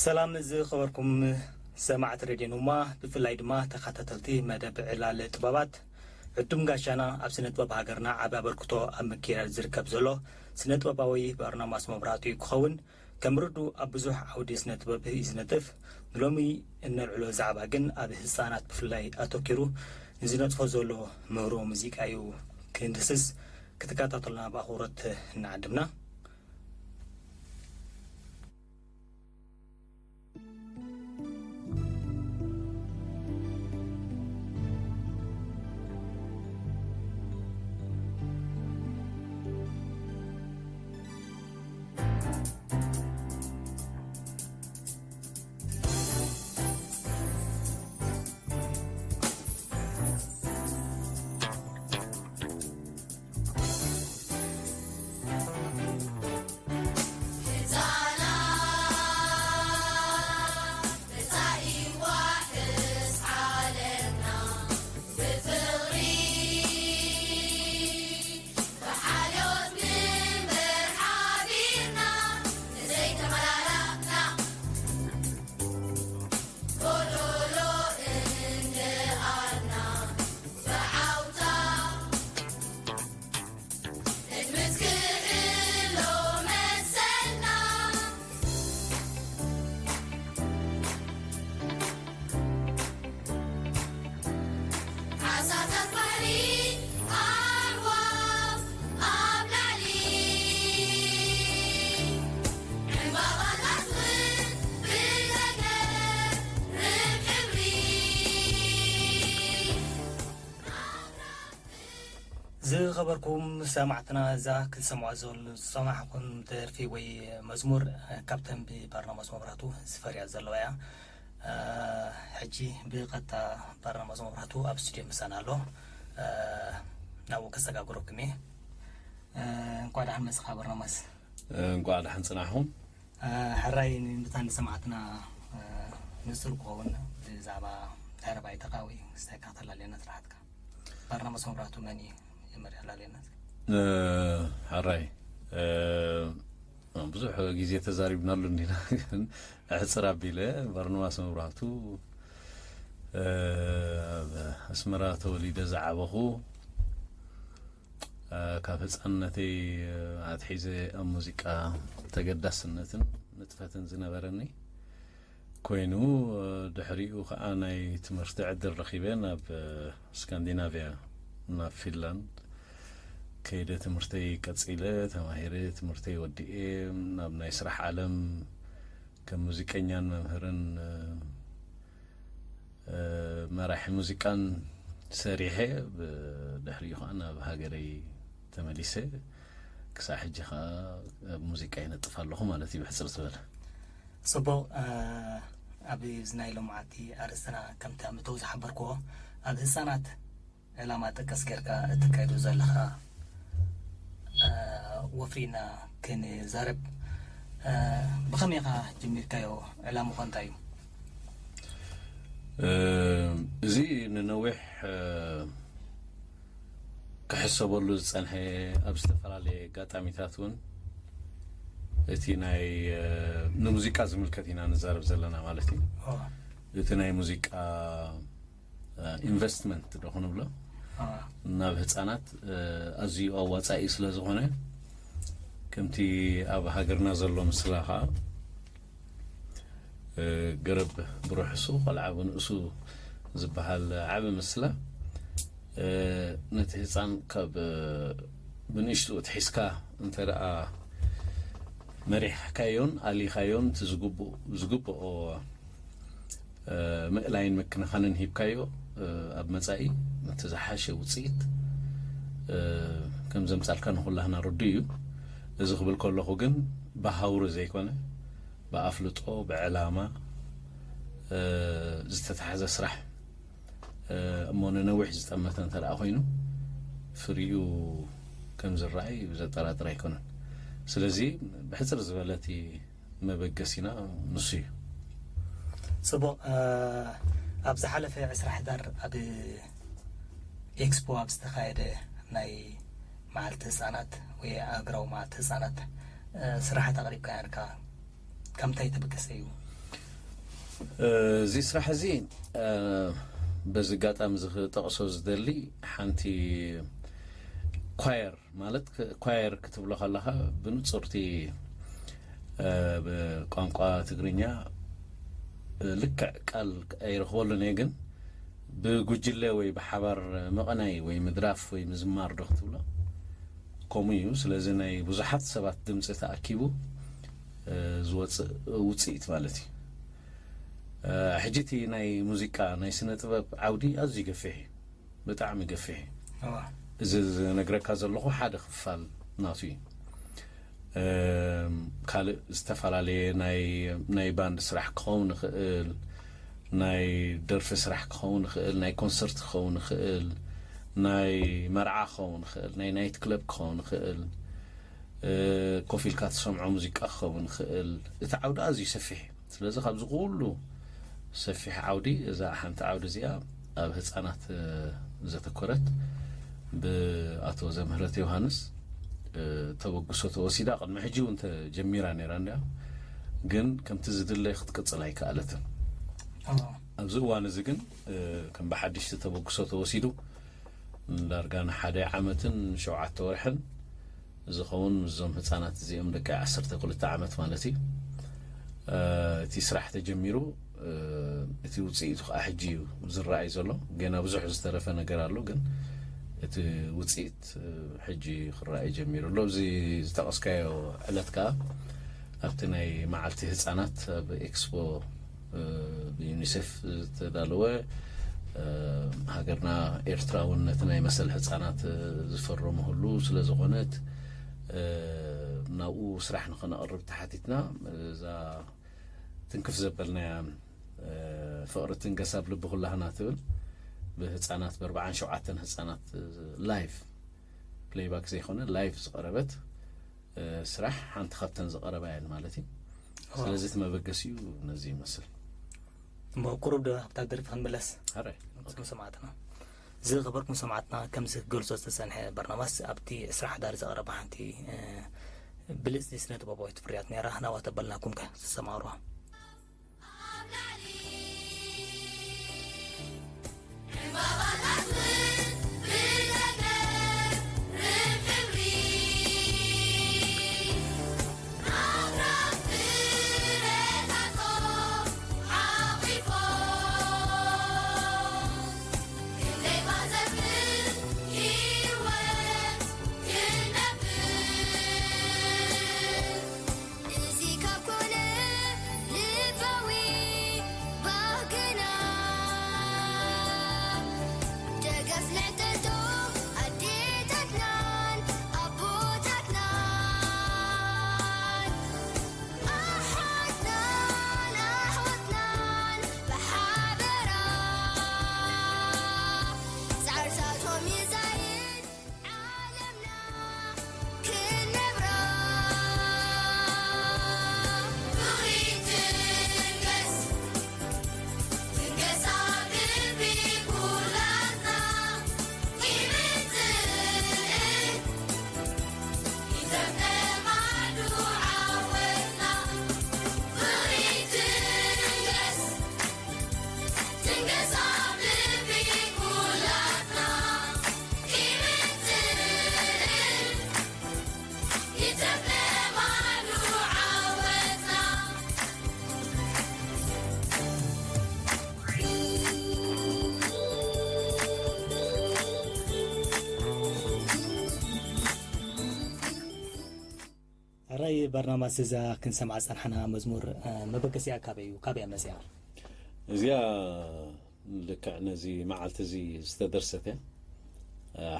ሰላም ዝኸበርኩም ሰማዕቲ ሬድዮ ኑማ፣ ብፍላይ ድማ ተኸታተልቲ መደብ ዕላል ጥበባት። ዕዱም ጋሻና ኣብ ስነ ጥበብ ሃገርና ዓቢ ኣበርክቶ ኣብ ምክያድ ዝርከብ ዘሎ ስነ ጥበባዊ በርናማስ መብራህቱ ክኸውን። ከም ርዱ ኣብ ብዙሕ ዓውዲ ስነ ጥበብ እዩ ዝነጥፍ። ንሎሚ እነልዕሎ ዛዕባ ግን ኣብ ህጻናት ብፍላይ ኣተኪሩ ንዝነጥፎ ዘሎ ምህሮ ሙዚቃ እዩ ክንድስስ። ክትከታተሉና ብኣኽብሮት እናዓደምና። ዝኸበርኩም ሰማዕትና፣ እዛ ክትሰምዖ ዝጸናሕኩም ደርፊ ወይ መዝሙር ካብተን ብበርናማስ መብራህቱ ዝፈርያ ዘለዋ እያ። ሕጂ ብቐጥታ በርናማስ መብራህቱ ኣብ ስቱድዮ ምሳና ኣሎ። ናብኡ ከሰጋግረኩም እየ። እንኳዕ ደሓን መጽኻ በርናማስ። እንኳዕ ደሓን ጽናሕኹም። ሕራይ፣ ንታ ንሰማዕትና ንጹር ክኸውን ብዛዕባ ድሕረ ባይታኻ ወይ ክስታይ ካተላለየና ስራሕትካ። በርናማስ መብራህቱ መን እዩ? መጀመርያ ላለየና። ሕራይ፣ ብዙሕ ግዜ ተዛሪብናሉ እንዲና፣ ግን ኣሕጽር ኣቢለ፣ በርናባስ መብራህቱ፣ ኣብ ኣስመራ ተወሊደ ዝዓበኹ፣ ካብ ህጻንነተይ ኣትሒዘ ኣብ ሙዚቃ ተገዳስነትን ንጥፈትን ዝነበረኒ ኮይኑ፣ ድሕሪኡ ከኣ ናይ ትምህርቲ ዕድል ረኺበ ናብ ስካንዲናቭያ፣ ናብ ፊንላንድ ከይደ ትምህርተይ ቀጺለ፣ ተማሂረ ትምህርተይ ወዲኤ፣ ናብ ናይ ስራሕ ዓለም ከም ሙዚቀኛን መምህርን፣ መራሒ ሙዚቃን ሰሪሐ፣ ብድሕሪኡ ከኣ ናብ ሃገረይ ተመሊሰ፣ ክሳዕ ሕጂ ከኣ ኣብ ሙዚቃ ይነጥፍ ኣለኹ ማለት እዩ፣ ብሕጽር ዝበለ። ጽቡቕ። ኣብ እዚ ናይ ሎማዓንቲ ኣርእስትና ከምቲ ኣብ ምእታው ዝሓበርክዎ፣ ኣብ ህጻናት ዕላማ ጠቀስ ጌርካ እተካይዶ ዘለኻ ወፍሪና ክንዛረብ። ብኸመይ ኢኻ ጀሚርካዮ? ዕላምኡ እንታይ እዩ? እዚ ንነዊሕ ክሕሰበሉ ዝጸንሐ፣ ኣብ ዝተፈላለየ ኣጋጣሚታት እውን፣ እቲ ናይ ንሙዚቃ ዝምልከት ኢና ንዛረብ ዘለና ማለት እዩ። እቲ ናይ ሙዚቃ ኢንቨስትመንት ዶ ክንብሎ ናብ ህጻናት ኣዝዩ ኣዋጻኢ ስለ ዝኾነ፣ ከምቲ ኣብ ሃገርና ዘሎ ምስላ ኸኣ፣ ገረብ ብርሑሱ ቆልዓ ብንእሱ ዝበሃል ዓቢ ምስላ፣ ነቲ ህጻን ካብ ብንእሽትኡ ኣትሒዝካ እንተ ደኣ መሪሕካዮን ኣሊኻዮን፣ እቲ ዝግብኦ ምእላይን ምክንኻንን ሂብካዮ፣ ኣብ መጻኢ እቲ ዝሓሸ ውጽኢት ከም ዘምጻልካ ንኹላህና ርዱእ እዩ። እዚ ክብል ከለኹ ግን ብሃውሪ ዘይኮነ፣ ብኣፍልጦ፣ ብዕላማ ዝተታሕዘ ስራሕ እሞ ንነዊሕ ዝጠመተ እንተ ደኣ ኮይኑ፣ ፍሪኡ ከም ዝረኣይ ዘጠራጥር ኣይኮነን። ስለዚ ብሕጽር ዝበለ እቲ መበገሲና ንሱ እዩ። ጽቡቕ። ኣብ ዝሓለፈ ዕስራ ሕዳር ኣብ ኤክስፖ ኣብ ዝተኻየደ ናይ መዓልቲ ህጻናት ወይ ኣህጉራዊ መዓልቲ ህጻናት ስራሓት ኣቕሪብካ ነርካ። ካብ ምንታይ ተበገሰ እዩ? እዚ ስራሕ እዚ በዚ ኣጋጣሚ እዚ ክጠቕሶ ዝደሊ ሓንቲ ኳየር ማለት ኳየር ክትብሎ ከለኻ ብንጹርቲ ብቋንቋ ትግርኛ ልክዕ ቃል ኣይረኽበሉን እየ፣ ግን ብጉጅለ ወይ ብሓባር ምቕናይ ወይ ምድራፍ ወይ ምዝማር ዶ ክትብሎ ከምኡ እዩ። ስለዚ ናይ ብዙሓት ሰባት ድምፂ ተኣኪቡ ዝወፅእ ውፅኢት ማለት እዩ። ሕጂ እቲ ናይ ሙዚቃ ናይ ስነ ጥበብ ዓውዲ ኣዝዩ ገፊሕ እዩ፣ ብጣዕሚ ገፊሕ እዩ። እዚ ዝነግረካ ዘለኹ ሓደ ክፋል ናቱ እዩ። ካልእ ዝተፈላለየ ናይ ባንድ ስራሕ ክኸውን ይኽእል፣ ናይ ደርፊ ስራሕ ክኸውን ይኽእል፣ ናይ ኮንሰርት ክኸውን ይኽእል፣ ናይ መርዓ ክኸውን ይኽእል፣ ናይ ናይት ክለብ ክኸውን ይኽእል፣ ኮፍ ኢልካ ትሰምዖ ሙዚቃ ክኸውን ይኽእል። እቲ ዓውዲ ኣዝዩ ሰፊሕ እዩ። ስለዚ ካብዚ ኩሉ ሰፊሕ ዓውዲ እዛ ሓንቲ ዓውዲ እዚኣ ኣብ ህፃናት ዘተኮረት ብኣቶ ዘምህረት ዮሃንስ ተበግሶ ተወሲዳ። ቅድሚ ሕጂ እውን ተጀሚራ ነይራ እንዲያ፣ ግን ከምቲ ዝድለ ክትቅፅል ኣይከኣለትን። ኣብዚ እዋን እዚ ግን ከም ብሓድሽቲ ተበግሶ ተወሲዱ ንዳርጋ ንሓደ ዓመትን ሸውዓተ ወርሕን ዝኸውን ምስዞም ህፃናት እዚኦም ደቂ ዓሰርተ ክልተ ዓመት ማለት እዩ እቲ ስራሕ ተጀሚሩ። እቲ ውፅኢቱ ከዓ ሕጂ እዩ ዝረኣይ ዘሎ። ገና ብዙሕ ዝተረፈ ነገር ኣሎ፣ ግን እቲ ውፅኢት ሕጂ ክረኣይ ጀሚሩ ኣሎ። እዚ ዝጠቐስካዮ ዕለት ከዓ ኣብቲ ናይ መዓልቲ ህፃናት ኣብ ኤክስፖ ብዩኒሴፍ ዝተዳለወ፣ ሃገርና ኤርትራ እውን ነቲ ናይ መሰል ህፃናት ዝፈረመሉ ስለ ዝኾነት ናብኡ ስራሕ ንኸነቕርብ ተሓቲትና። እዛ ትንክፍ ዘበልናያ ፍቕሪ ትንገስ ኣብ ልቢ ኩላህና ትብል ብህፃናት ብኣርባዓን ሸውዓተን ህፃናት ላይቭ ፕሌይባክ ዘይኮነ ላይቭ ዝቐረበት ስራሕ ሓንቲ ካብተን ዝቐረባ እየን ማለት እዩ። ስለዚ እቲ መበገሲኡ ነዚ ይመስል። እሞ ቁሩብ ዶ ኣብታ ደርፊ ክንምለስ? ኣረ ንሰማዕትና። ዝኸበርኩም ሰማዕትና፣ ከምዚ ክገልጾ ዝተጸንሐ በርናባስ ኣብቲ ዕስራ ሓዳር ዘቕረባ ሓንቲ ብልጽቲ ስነ ጥበባዊት ፍርያት ነይራ። ናብኣ ተበልናኩም ከ ትሰማዕሩዋ? ሕራይ በርናባስ፣ እዛ ክንሰምዓ ዝጸናሕና መዝሙር መበገሲኣ ካበይ እዩ? ካበይ እያ መጺኣ? እዚኣ ልክዕ ነዚ መዓልቲ እዚ ዝተደርሰት እያ።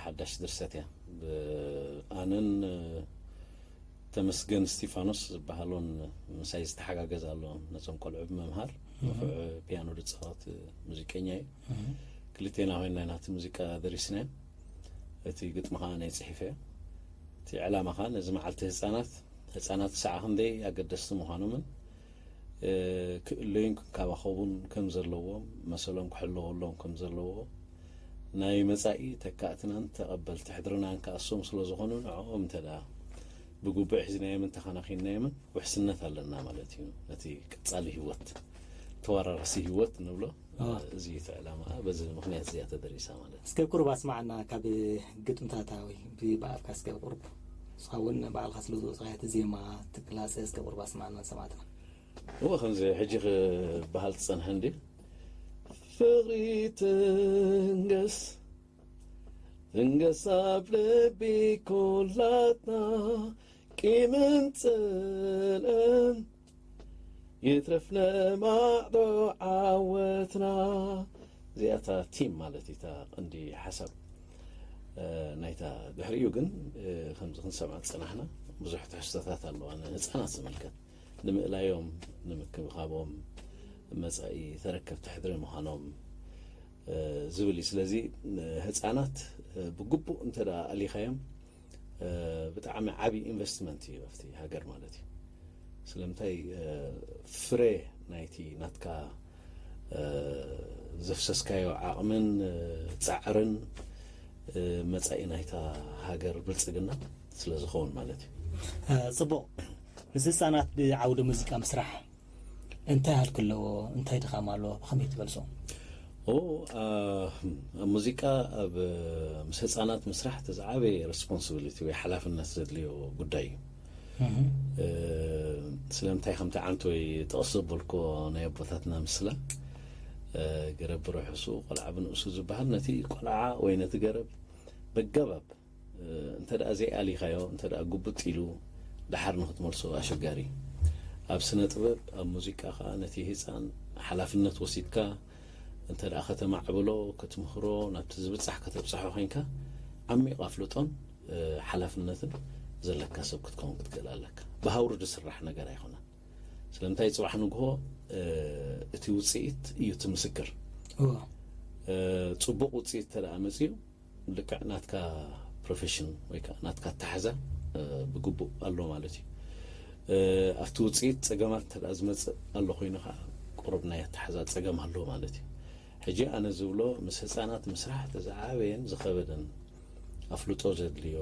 ሓዳሽ ድርሰት እያ። ኣነን ተመስገን እስቲፋኖስ ዝበሃሎን ምሳይ ዝተሓጋገዝ ኣሎ ነዞም ቆልዑ ብምምሃር ንፉዕ ፒያኖ ዝፃወት ሙዚቀኛ እዩ። ክልቴና ኮይና ናቲ ሙዚቃ ደሪስናዮ። እቲ ግጥሚ ከዓ ናይ ፅሒፈ እቲ ዕላማ ከዓ ነዚ መዓልቲ ህፃናት ህፃናት ክሳዕ ክንደይ ኣገደስቲ ምዃኖምን ክእለዩን ክንከባኸቡን ከም ዘለዎም መሰሎም ክሕለወሎም ከም ዘለዎ ናይ መጻኢ ተካእትናን ተቐበልቲ ሕድርናን ከኣ እሶም ስለ ዝኾኑ ንዕኦም እንተ ደኣ ብግቡእ ሒዝናዮምን ተኸናኺንናዮምን ውሕስነት ኣለና ማለት እዩ ነቲ ቀጻሊ ህይወት። ተወራራሲ ህይወት ንብሎ። እዚ እቲ ዕላማ በዚ ምክንያት እዚኣ ተደሪሳ ማለት። እስከ ቁሩብ ኣስማዕና ካብ ግጥምታታ ወይ ብኣፍካ እስከ ቁሩብ ንስኻ እውን ባዕልካ ስለ ዝወፅኻዮ እቲ ዜማ ትቅላፀ እስከ ቁሩብ ኣስማዕና ንሰማዕትና። እወ ከምዚ ሕጂ ክበሃል ትፀንሐ እንዲ ፍቕሪ ትንገስ ትንገስ ኣብ ልቢ ኩላትና ቂምን ጽልእን ይትረፍ ነማዕዶ ዓወትና። እዚኣታ ቲም ማለት እታ ቀንዲ ሓሳብ ናይታ ድሕሪኡ ግን ከምዚ ክንሰምዓ ዝጸናሕና ብዙሕ ትሕዝቶታት ኣለዋ ንህፃናት ዝምልከት ንምእላዮም ንምክብኻቦም መጻኢ ተረከብቲ ሕድሪ ምዃኖም ዝብል እዩ። ስለዚ ህፃናት ብግቡእ እንተ ኣሊኻዮም ብጣዕሚ ዓብዪ ኢንቨስትመንት እዩ ኣብቲ ሃገር ማለት እዩ። ስለምንታይ ፍረ ናይቲ ናትካ ዘፍሰስካዮ ዓቕምን ፃዕርን መፃኢ ናይታ ሃገር ብልፅግና ስለ ዝኸውን ማለት እዩ። ፅቡቕ። ምስ ህፃናት ብዓውዲ ሙዚቃ ምስራሕ እንታይ ሃልኪ ኣለዎ? እንታይ ድኻም ኣለዎ? ብኸመይ ትገልጾ? ኦ ኣብ ሙዚቃ ኣብ ምስ ህፃናት ምስራሕ እቲ ዝዓበየ ሬስፖንሲቢሊቲ ወይ ሓላፍነት ዘድልዮ ጉዳይ እዩ። ስለምንታይ ከምቲ ዓንተ ወይ ጥቕስ ዘበልኮ ናይ ኣቦታትና ምስላ ገረብ ብርሑሱ ቆልዓ ብንእሱ ዝበሃል ነቲ ቆልዓ ወይ ነቲ ገረብ በገባብ እንተ ደኣ ዘይኣሊኻዮ እንተ ደኣ ጉብጥ ኢሉ ደሓር ንክትመልሶ ኣሸጋሪ እዩ። ኣብ ስነ ጥበብ ኣብ ሙዚቃ ከኣ ነቲ ህፃን ሓላፍነት ወሲድካ እንተ ደኣ ከተማዕብሎ ክትምህሮ ናብቲ ዝብፃሕ ከተብፅሖ ኮይንካ ዓሚቕ ኣፍልጦን ሓላፍነትን ዘለካ ሰብ ክትከውን ክትክእል ኣለካ። ብሃውሪ ዝስራሕ ነገር ኣይኮነን። ስለምንታይ ፅባሕ ንግሆ እቲ ውፅኢት እዩ እቲ ምስክር። ፅቡቕ ውፅኢት እንተ ደኣ መፅዩ ልክዕ ናትካ ፕሮፌሽን ወይ ከዓ ናትካ ኣተሓዛ ብግቡእ ኣሎ ማለት እዩ። ኣብቲ ውፅኢት ፀገማት እንተ ዝመፅእ ኣሎ ኮይኑ ከዓ ቁሩብ ናይ ኣተሓዛ ፀገም ኣሎ ማለት እዩ። ሕጂ ኣነ ዝብሎ ምስ ህፃናት ምስራሕ እቲ ዝዓበየን ዝኸበደን ኣፍልጦ ዘድልዮ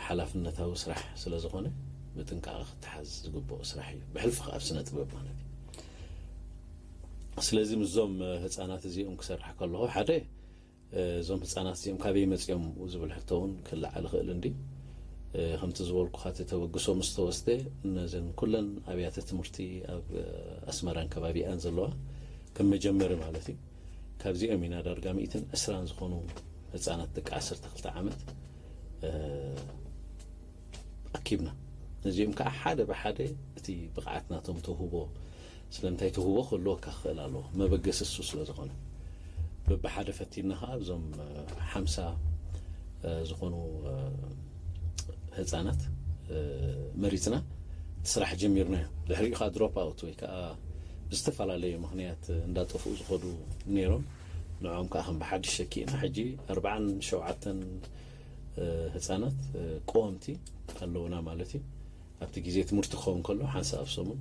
ሓላፍነታዊ ስራሕ ስለ ዝኾነ ብጥንቃቐ ክተሓዝ ዝግብኦ ስራሕ እዩ። ብሕልፊ ከዓ ኣብ ስነ ጥበብ ማለት እዩ። ስለዚ ምስዞም ህፃናት እዚኦም ክሰርሕ ከለኹ ሓደ እዞም ህፃናት እዚኦም ካበይ መፂኦም ዝብል ሕቶ እውን ክለዓል ይኽእል እንዲ ከምቲ ዝበልኩኻ እቲ ተበግሶ ምስ ተወስደ ነዘን ኩለን ኣብያተ ትምህርቲ ኣብ ኣስመራን ከባቢኣን ዘለዋ ከም መጀመሪ ማለት እዩ ካብዚኦም ኢና ዳርጋ ሚእትን ዕስራን ዝኾኑ ህፃናት ደቂ ዓሰርተ ክልተ ዓመት ኣኪብና ነዚኦም ከዓ ሓደ ብሓደ እቲ ብቕዓት ናቶም ተውህቦ ስለምንታይ ተውህቦ ክህልወካ ክኽእል ኣለዎ መበገሲ እሱ ስለ ዝኾነ በብሓደ ፈቲና ከዓ እዞም ሓምሳ ዝኾኑ ህፃናት መሪፅና እቲ ስራሕ ጀሚርናዮ ድሕሪኡ ከዓ ድሮፕ ኣውት ወይ ከዓ ብዝተፈላለዩ ምክንያት እንዳጠፍኡ ዝኸዱ ነይሮም ንዕኦም ከዓ ከም ብሓድሽ ሸኪእና ሕጂ ኣርባዓን ሸውዓተን ህፃናት ቀወምቲ ኣለውና ማለት እዩ ኣብቲ ግዜ ትምህርቲ ክኸውን ከሎ ሓንሳ ኣብ ሰሙን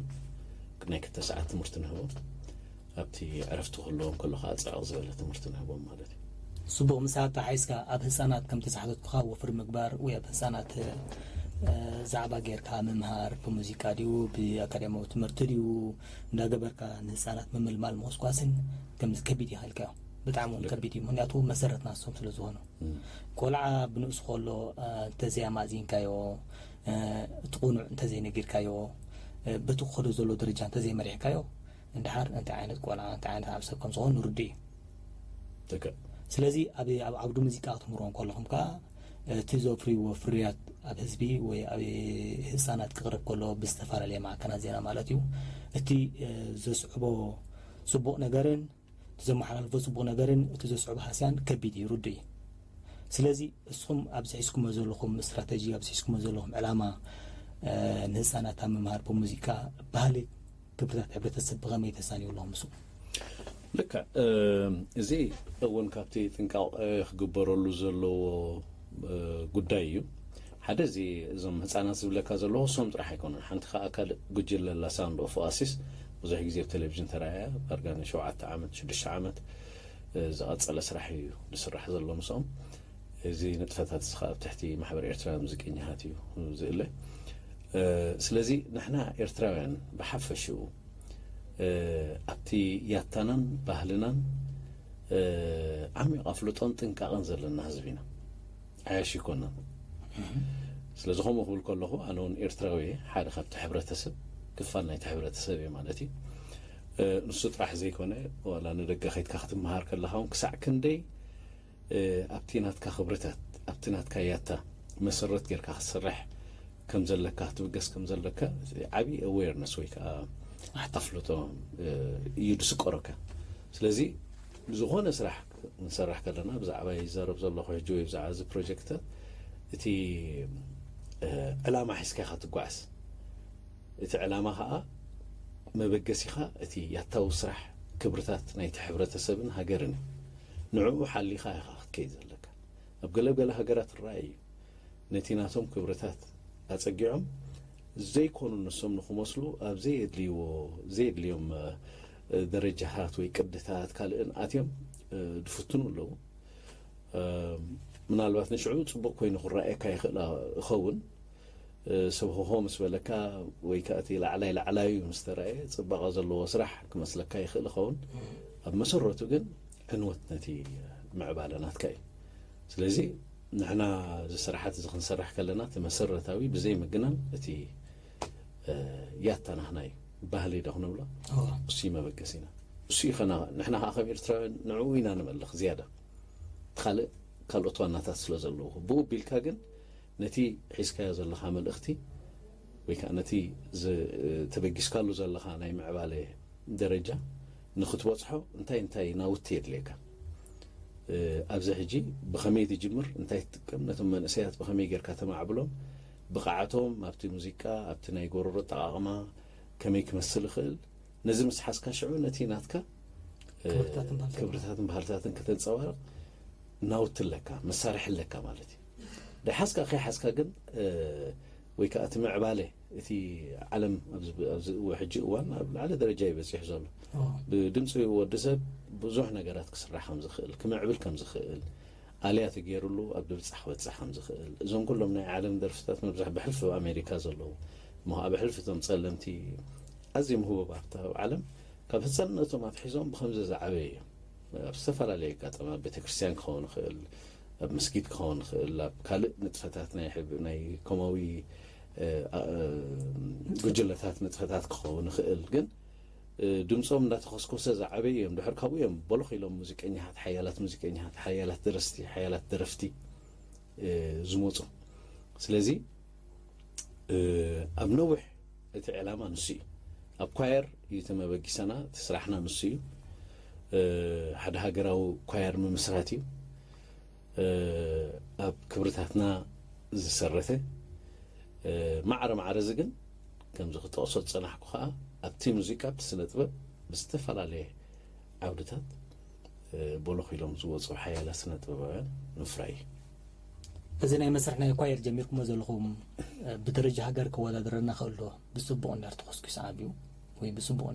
ናይ ክልተ ሰዓት ትምህርቲ ንህቦም ኣብቲ ዕረፍቲ ክህልዎም ከሎ ከዓ ፅዕቕ ዝበለ ትምህርቲ ንህቦም ማለት እዩ ጽቡቕ ምሳት ተሓይዝካ ኣብ ህፃናት ከም ተሳሕተትኩኻ ወፍሪ ምግባር ወይ ኣብ ህፃናት ዛዕባ ጌርካ ምምሃር ብሙዚቃ ድዩ ብኣካዳሚያዊ ትምህርቲ ድዩ እንዳገበርካ ንህፃናት ምምልማል ምቑስቋስን ከምዚ ከቢድ ይሃልካዮ ብጣዕሚ እውን ከቢድ እዩ ምክንያቱ መሰረት ናሶም ስለ ዝኾኑ ቆልዓ ብንእሱ ከሎ እንተዘያማእዚንካዮ እቲ ቁኑዕ እንተዘይነጊርካዮ በቲ ክኸዶ ዘሎ ደረጃ እንተዘይመሪሕካዮ እንድሓር እንታይ ዓይነት ቆልዓ እንታይ ዓይነት ኣብ ሰብ ከም ዝኾን ንርዱ እዩ ትክእ ስለዚ ኣብ ኣብ ዓውዲ ሙዚቃ ክትምህርዎ ከለኹም ከዓ እቲ ዘፍርይዎ ፍርያት ኣብ ህዝቢ ወይ ኣብ ህፃናት ክቕረብ ከሎ ብዝተፈላለየ ማዕከናት ዜና ማለት እዩ እቲ ዘስዕቦ ፅቡቕ ነገርን እቲ ዘመሓላልፎ ፅቡቕ ነገርን እቲ ዘስዕቦ ሃስያን ከቢድ እዩ ርዱ እዩ ስለዚ እስኹም ኣብዚ ሒዝኩሞ ዘለኹም ስትራተጂ ኣብዚ ሒዝኩሞ ዘለኹም ዕላማ ንህፃናት ኣብ ምምሃር ብሙዚቃ ባህሊ ክብርታት ሕብረተሰብ ብኸመይ ተሳንዩ ኣለኹም ምስኡ ልክዕ እዚ እውን ካብቲ ጥንቃቐ ክግበረሉ ዘለዎ ጉዳይ እዩ ሓደ እዚ እዞም ህፃናት ዝብለካ ዘለኹ እሶም ጥራሕ ኣይኮነን ሓንቲ ከዓ ካልእ ጉጅለ ኣላ ሳውንድ ኦፍ ኦኣሲስ ብዙሕ ግዜ ኣብ ቴሌቪዥን ተረኣያ ዳርጋ ንሸውዓተ ዓመት ሽዱሽተ ዓመት ዝቐፀለ ስራሕ እዩ ዝስራሕ ዘሎ ምስኦም እዚ ንጥፈታት እዚ ከዓ ኣብ ትሕቲ ማሕበር ኤርትራውያን ሙዚቀኛታት እዩ ዝእለ ስለዚ ንሕና ኤርትራውያን ብሓፈሽኡ ኣብቲ ያታናን ባህልናን ዓሚቕ ኣፍልጦን ጥንቃቐን ዘለና ህዝቢ ኢና። ዓያሽ ይኮናን። ስለዚ ከምኡ ክብል ከለኹ ኣነ እውን ኤርትራዊ እየ፣ ሓደ ካብቲ ሕብረተሰብ፣ ክፋል ናይቲ ሕብረተሰብ እየ ማለት እዩ። ንሱ ጥራሕ ዘይኮነ፣ ዋላ ንደገ ከይድካ ክትመሃር ከለኻ እውን ክሳዕ ክንደይ ኣብቲ ናትካ ክብርታት፣ ኣብቲ ናትካ ያታ መሰረት ጌርካ ክትሰርሕ ከም ዘለካ፣ ክትብገስ ከም ዘለካ ዓብዪ ኣዌርነስ ወይ ከዓ ኣፍልጦ እዩ ዝስቆረካ። ስለዚ ዝኾነ ስራሕ ክንሰርሕ ከለና፣ ብዛዕባ ይዛረብ ዘለኹ ሕጂ ወይ ብዛዕባ እዚ ፕሮጀክት፣ እቲ ዕላማ ሒዝካ ኢኻ ትጓዓዝ። እቲ ዕላማ ከዓ መበገሲኻ እቲ ያታዊ ስራሕ፣ ክብርታት ናይቲ ሕብረተሰብን ሃገርን እዩ። ንዕኡ ሓሊኻ ኢኻ ክትከይድ ዘለካ። ኣብ ገለ ገለ ሃገራት ይረኣይ እዩ። ነቲ ናቶም ክብርታት ኣጸጊዖም ዘይኮኑ ንሶም ንኽመስሉ ኣብ ዘየድልይዎ፣ ዘየድልዮም ደረጃታት ወይ ቅድታት ካልእን ኣትዮም ዝፍትኑ ኣለዉ። ምናልባት ንሽዑ ጽቡቕ ኮይኑ ክረኣየካ ይኽእል ይኸውን። ሰብ ሆሆ ምስ በለካ ወይ ከዓ እቲ ላዕላይ ላዕላዩ ምስ ተረኣየ ጽባቐ ዘለዎ ስራሕ ክመስለካ ይኽእል ይኸውን። ኣብ መሰረቱ ግን ዕንወት ነቲ ምዕባለ ናትካ እዩ። ስለዚ ንሕና እዚ ስራሓት እዚ ክንሰርሕ ከለና እቲ መሰረታዊ ብዘይ ምግናን እቲ ያታ ናህና እዩ። ባህሊ ዶ ክንብሎ እሱ እዩ መበገሲና። እሱ እዩ ከና ንሕና ከዓ ከም ኤርትራውያን ንዕኡ ኢና ንመልኽ ዝያዳ። ካልእ ካልኦት ዋናታት ስለ ዘለዉ ብኡ ቢልካ ግን ነቲ ሒዝካዮ ዘለኻ መልእኽቲ ወይ ከዓ ነቲ ተበጊስካሉ ዘለኻ ናይ ምዕባለ ደረጃ ንክትበፅሖ እንታይ እንታይ ናውቲ የድልየካ? ኣብዚ ሕጂ ብኸመይ ትጅምር? እንታይ ትጥቀም? ነቶም መንእሰያት ብኸመይ ጌርካ ተማዕብሎም? ብቕዓቶም ኣብቲ ሙዚቃ፣ ኣብቲ ናይ ጎረሮ ኣጠቓቕማ ከመይ ክመስል ይኽእል? ነዚ ምስ ሓዝካ ሽዑ ነቲ ናትካ ክብርታትን ባህልታትን ክተንጸባርቕ ናውቲ ኣለካ፣ መሳርሒ ኣለካ ማለት እዩ። ደሓዝካ ከይሓዝካ ግን ወይ ከዓ እቲ ምዕባለ እቲ ዓለም ኣብዚ ሕጂ እዋን ኣብ ላዕሊ ደረጃ እዩ በፂሑ ዘሎ። ብድምፂ ወዲ ሰብ ብዙሕ ነገራት ክስራሕ ከም ዝኽእል፣ ክምዕብል ከም ዝኽእል፣ ኣልያ ተገይሩሉ ኣብ ድብፃ ክበፅሕ ከም ዝኽእል፣ እዞም ኩሎም ናይ ዓለም ደርፍታት መብዛሕ ብሕልፊ ኣብ ኣሜሪካ ዘለዉ እሞ ከዓ ብሕልፊ እቶም ፀለምቲ ኣዝዮም ህቡባት ኣብ ዓለም ካብ ህፃንነቶም ኣትሒዞም ብከምዚ ዝዓበዩ እዮም። ኣብ ዝተፈላለዩ ኣጋጣሚ ኣብ ቤተክርስትያን ክኸውን ይኽእል፣ ኣብ መስጊድ ክኸውን ይኽእል፣ ኣብ ካልእ ንጥፈታት ናይ ናይ ኮማዊ ጉጅለታት ንጥፈታት ክኸውን ይኽእል። ግን ድምፆም እንዳተኸስኮሰ ዝዓበዩ እዮም። ድሕር ካብኡ እዮም በሎኽ ኢሎም ሙዚቀኛታት፣ ሓያላት ሙዚቀኛታት፣ ሓያላት ደረስቲ፣ ሓያላት ደረፍቲ ዝመፁ። ስለዚ ኣብ ነዊሕ እቲ ዕላማ ንሱ እዩ። ኣብ ኳየር እዩ ተመበጊሰና፣ እቲ ስራሕና ንሱ እዩ። ሓደ ሃገራዊ ኳየር ምምስራት እዩ። ኣብ ክብርታትና ዝሰረተ ማዕረ ማዕረ እዚ ግን ከምዚ ክጠቕሶ ዝጸናሕኩ ከኣ ኣብቲ ሙዚቃ፣ ኣብቲ ስነ ጥበብ ብዝተፈላለየ ዓውድታት በሎኽ ኢሎም ዝወጹ ሓያላት ስነ ጥበባውያን ምፍራይ እዩ። እዚ ናይ መስርሕ ናይ ኳየር ጀሚርኩሞ ዘለኹም ብደረጃ ሃገር ከወዳድረና ክእል ዶ? ብጽቡቕ እንድሕር ተኾስኪሱ ዓብዩ ወይ ብጽቡቕ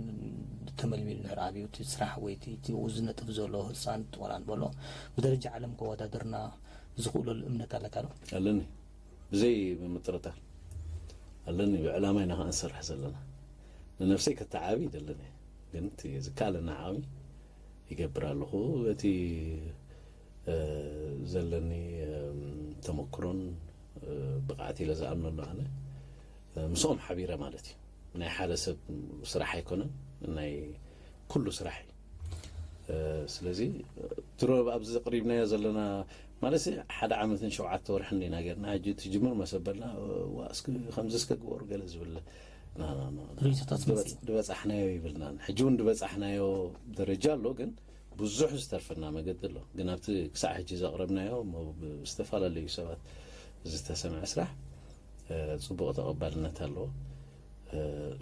ተመልሚሉ እንድሕር ዓብዩ እቲ ስራሕ ወይ እቲ ዝነጥፍ ዘሎ ህፃን ቆልዓ ንበሎ ብደረጃ ዓለም ከወዳድርና ዝኽእለሉ እምነት ኣለካ ዶ? ኣለኒ። ብዘይ ምጥርጣር ኣለኒ። ብዕላማ ኢና ከዓ ንሰርሕ ዘለና። ንነብሰይ ከተዓቢ ይደለኒ፣ ግን እቲ ዝከኣለና ዓቕሚ ይገብር ኣለኹ። እቲ ዘለኒ ተመክሮን ብቕዓት ኢለ ዝኣምነሉ ኣነ ምስኦም ሓቢረ ማለት እዩ። ናይ ሓደ ሰብ ስራሕ ኣይኮነን፣ ናይ ኩሉ ስራሕ እዩ። ስለዚ ድሮ ኣብዚ ኣቕሪብናዮ ዘለና ማለት ሓደ ዓመትን ሸውዓተ ወርሕን ኢና ጌርና። ሕጂ ትጅምር መሰበልና ዋ እስኪ ከምዚ እስከ ግበሩ ገለ ዝብል ድበፃሕናዮ ይብልናን። ሕጂ እውን ድበፃሕናዮ ደረጃ ኣሎ፣ ግን ብዙሕ ዝተርፈና መገዲ ኣሎ። ግን ኣብቲ ክሳዕ ሕጂ ዘቕረብናዮ ዝተፈላለዩ ሰባት ዝተሰምዐ ስራሕ ፅቡቕ ተቐባልነት ኣለዎ።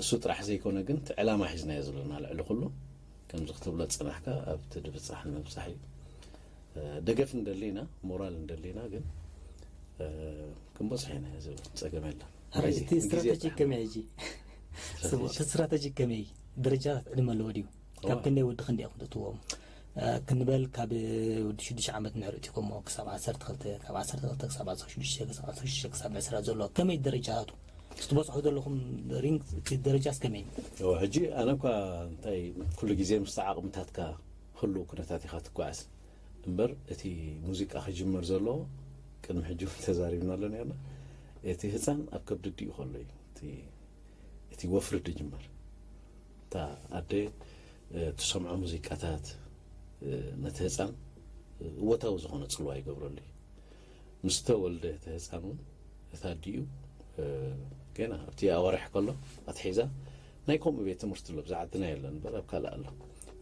እሱ ጥራሕ ዘይኮነ ግን እቲ ዕላማ ሒዝናዮ ዘለና ልዕሊ ኩሉ ከምዚ ክትብሎ ዝፀናሕካ ኣብቲ ድብፃሕ ንምብፃሕ እዩ። ደገፍ እንደሊ ኢና፣ ሞራል እንደሊ ኢና፣ ግን ክንበፅሖ ኢና ዝብል ፀገም የለን። እቲ ስትራተጂ ከመይ ሕጂ እቲ ስትራተጂ ከመይ ደረጃ ዕድመ ኣለዎ ድዩ? ካብ ክንደይ ወዲ ክንደይ ኢኹም ትእትዎም? ክንበል ካብ ወዲ ሽዱሽተ ዓመት ንሕር እቲኹሞ ክሳብ ዓሰርተ ክልተ፣ ካብ ዓሰርተ ክልተ ክሳብ ዓሰርተ ሽዱሽተ፣ ክሳብ ዓሰርተ ሽዱሽተ ክሳብ ዕስራ ዘሎ ከመይ ደረጃታቱ? ክትበፅሑ ዘለኹም ሪንግ እቲ ደረጃ እስከመይ? ሕጂ ኣነ እኳ እንታይ ኩሉ ግዜ ምስ ዓቕምታትካ ህሉው ኩነታት ኢኻ ትጓዓዝ እምበር እቲ ሙዚቃ ክጅመር ዘለዎ ቅድሚ ሕጂ እውን ተዛሪብናሉ ነርና። እቲ ህፃን ኣብ ከብዲ ኣዲኡ ከሎ እዩ እቲ ወፍሪ ድጅመር። እታ ኣደ ትሰምዖ ሙዚቃታት ነቲ ህፃን እወታዊ ዝኾነ ፅልዋ ይገብረሉ እዩ። ምስ ተወልደ እቲ ህፃን እውን እታ ኣዲኡ ገና ኣብቲ ኣዋርሕ ከሎ ኣትሒዛ ናይ ከምኡ ቤት ትምህርቲ ኣሎ ብዛ ዓድና የለን እምበር ኣብ ካልእ ኣሎ።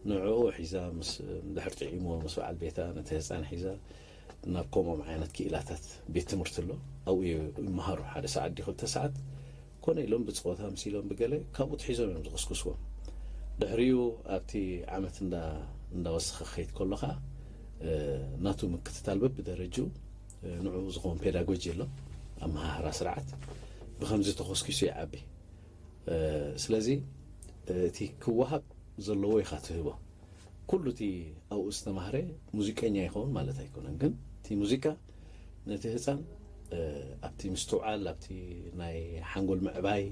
ንዕኡ ሒዛ ምስ ድሕር ጥዒሞ ምስ በዓል ቤታ ነቲ ህፃን ሒዛ ናብ ከምኦም ዓይነት ክኢላታት ቤት ትምህርቲ ኣሎ። ኣብኡ ይመሃሩ ሓደ ሰዓት ድዩ ክልተ ሰዓት ኮነ ኢሎም ብፀወታ ምስ ኢሎም ብገለ ካብኡ ትሒዞም እዮም ዝቕስቅስዎም። ድሕሪኡ ኣብቲ ዓመት እንዳወሰኸ ክኸይድ ከሎ ከዓ ናቱ ምክትታል በብደረጅኡ ንዕኡ ዝኸውን ፔዳጎጂ ኣሎ ኣመሃህራ ስርዓት ብከምዚ ተኾስኪሱ ይዓቢ። ስለዚ እቲ ክወሃብ ዘለዎ ኢኻ ትህቦ። ኩሉ እቲ ኣብኡ ዝተማህረ ሙዚቀኛ ይኸውን ማለት ኣይኮነን፣ ግን እቲ ሙዚቃ ነቲ ህፃን ኣብቲ ምስትውዓል ኣብቲ ናይ ሓንጎል ምዕባይ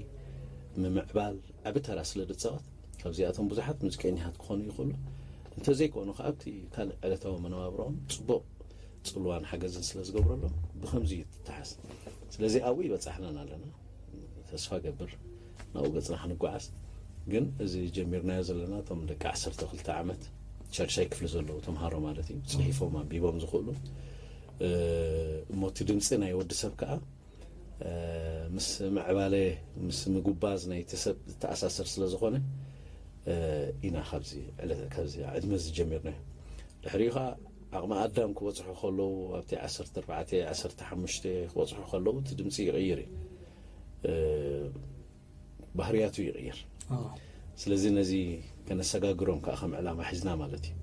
ምምዕባል ዓቢ ተራ ስለ ድፃወት ካብዚኣቶም ብዙሓት ሙዚቀኛታት ክኾኑ ይኽእሉ። እንተዘይኮኑ ከዓ ኣብቲ ካልእ ዕለታዊ መነባብሮኦም ፅቡቕ ፅልዋን ሓገዝን ስለ ዝገብረሎም ብከምዚ እዩ ትተሓዝ። ስለዚ ኣብኡ ይበፃሕናን ኣለና። ተስፋ ገብር ናብኡ ገፅና ክንጓዓዝ። ግን እዚ ጀሚርናዮ ዘለና እቶም ደቂ ዓሰርተ ክልተ ዓመት ሻድሻይ ክፍሊ ዘለዉ ተምሃሮ ማለት እዩ፣ ፅሒፎም ኣንቢቦም ዝኽእሉ እሞ እቲ ድምፂ ናይ ወዲ ሰብ ከዓ ምስ ምዕባለ ምስ ምጉባዝ ናይቲ ሰብ ዝተኣሳሰር ስለ ዝኾነ ኢና ካብዚ ዕድመ ዝጀሚርናዮ። ድሕሪኡ ከዓ ዓቕሚ ኣዳም ክበፅሑ ከለዉ ኣብቲ ዓሰርተ ኣርባዕተ ዓሰርተ ሓሙሽተ ክበፅሑ ከለዉ እቲ ድምፂ ይቕይር እዩ። ባህርያቱ ይቕይር። ስለዚ ነዚ ከነሰጋግሮም ከዓ ከም ዕላማ ሒዝና ማለት እዩ።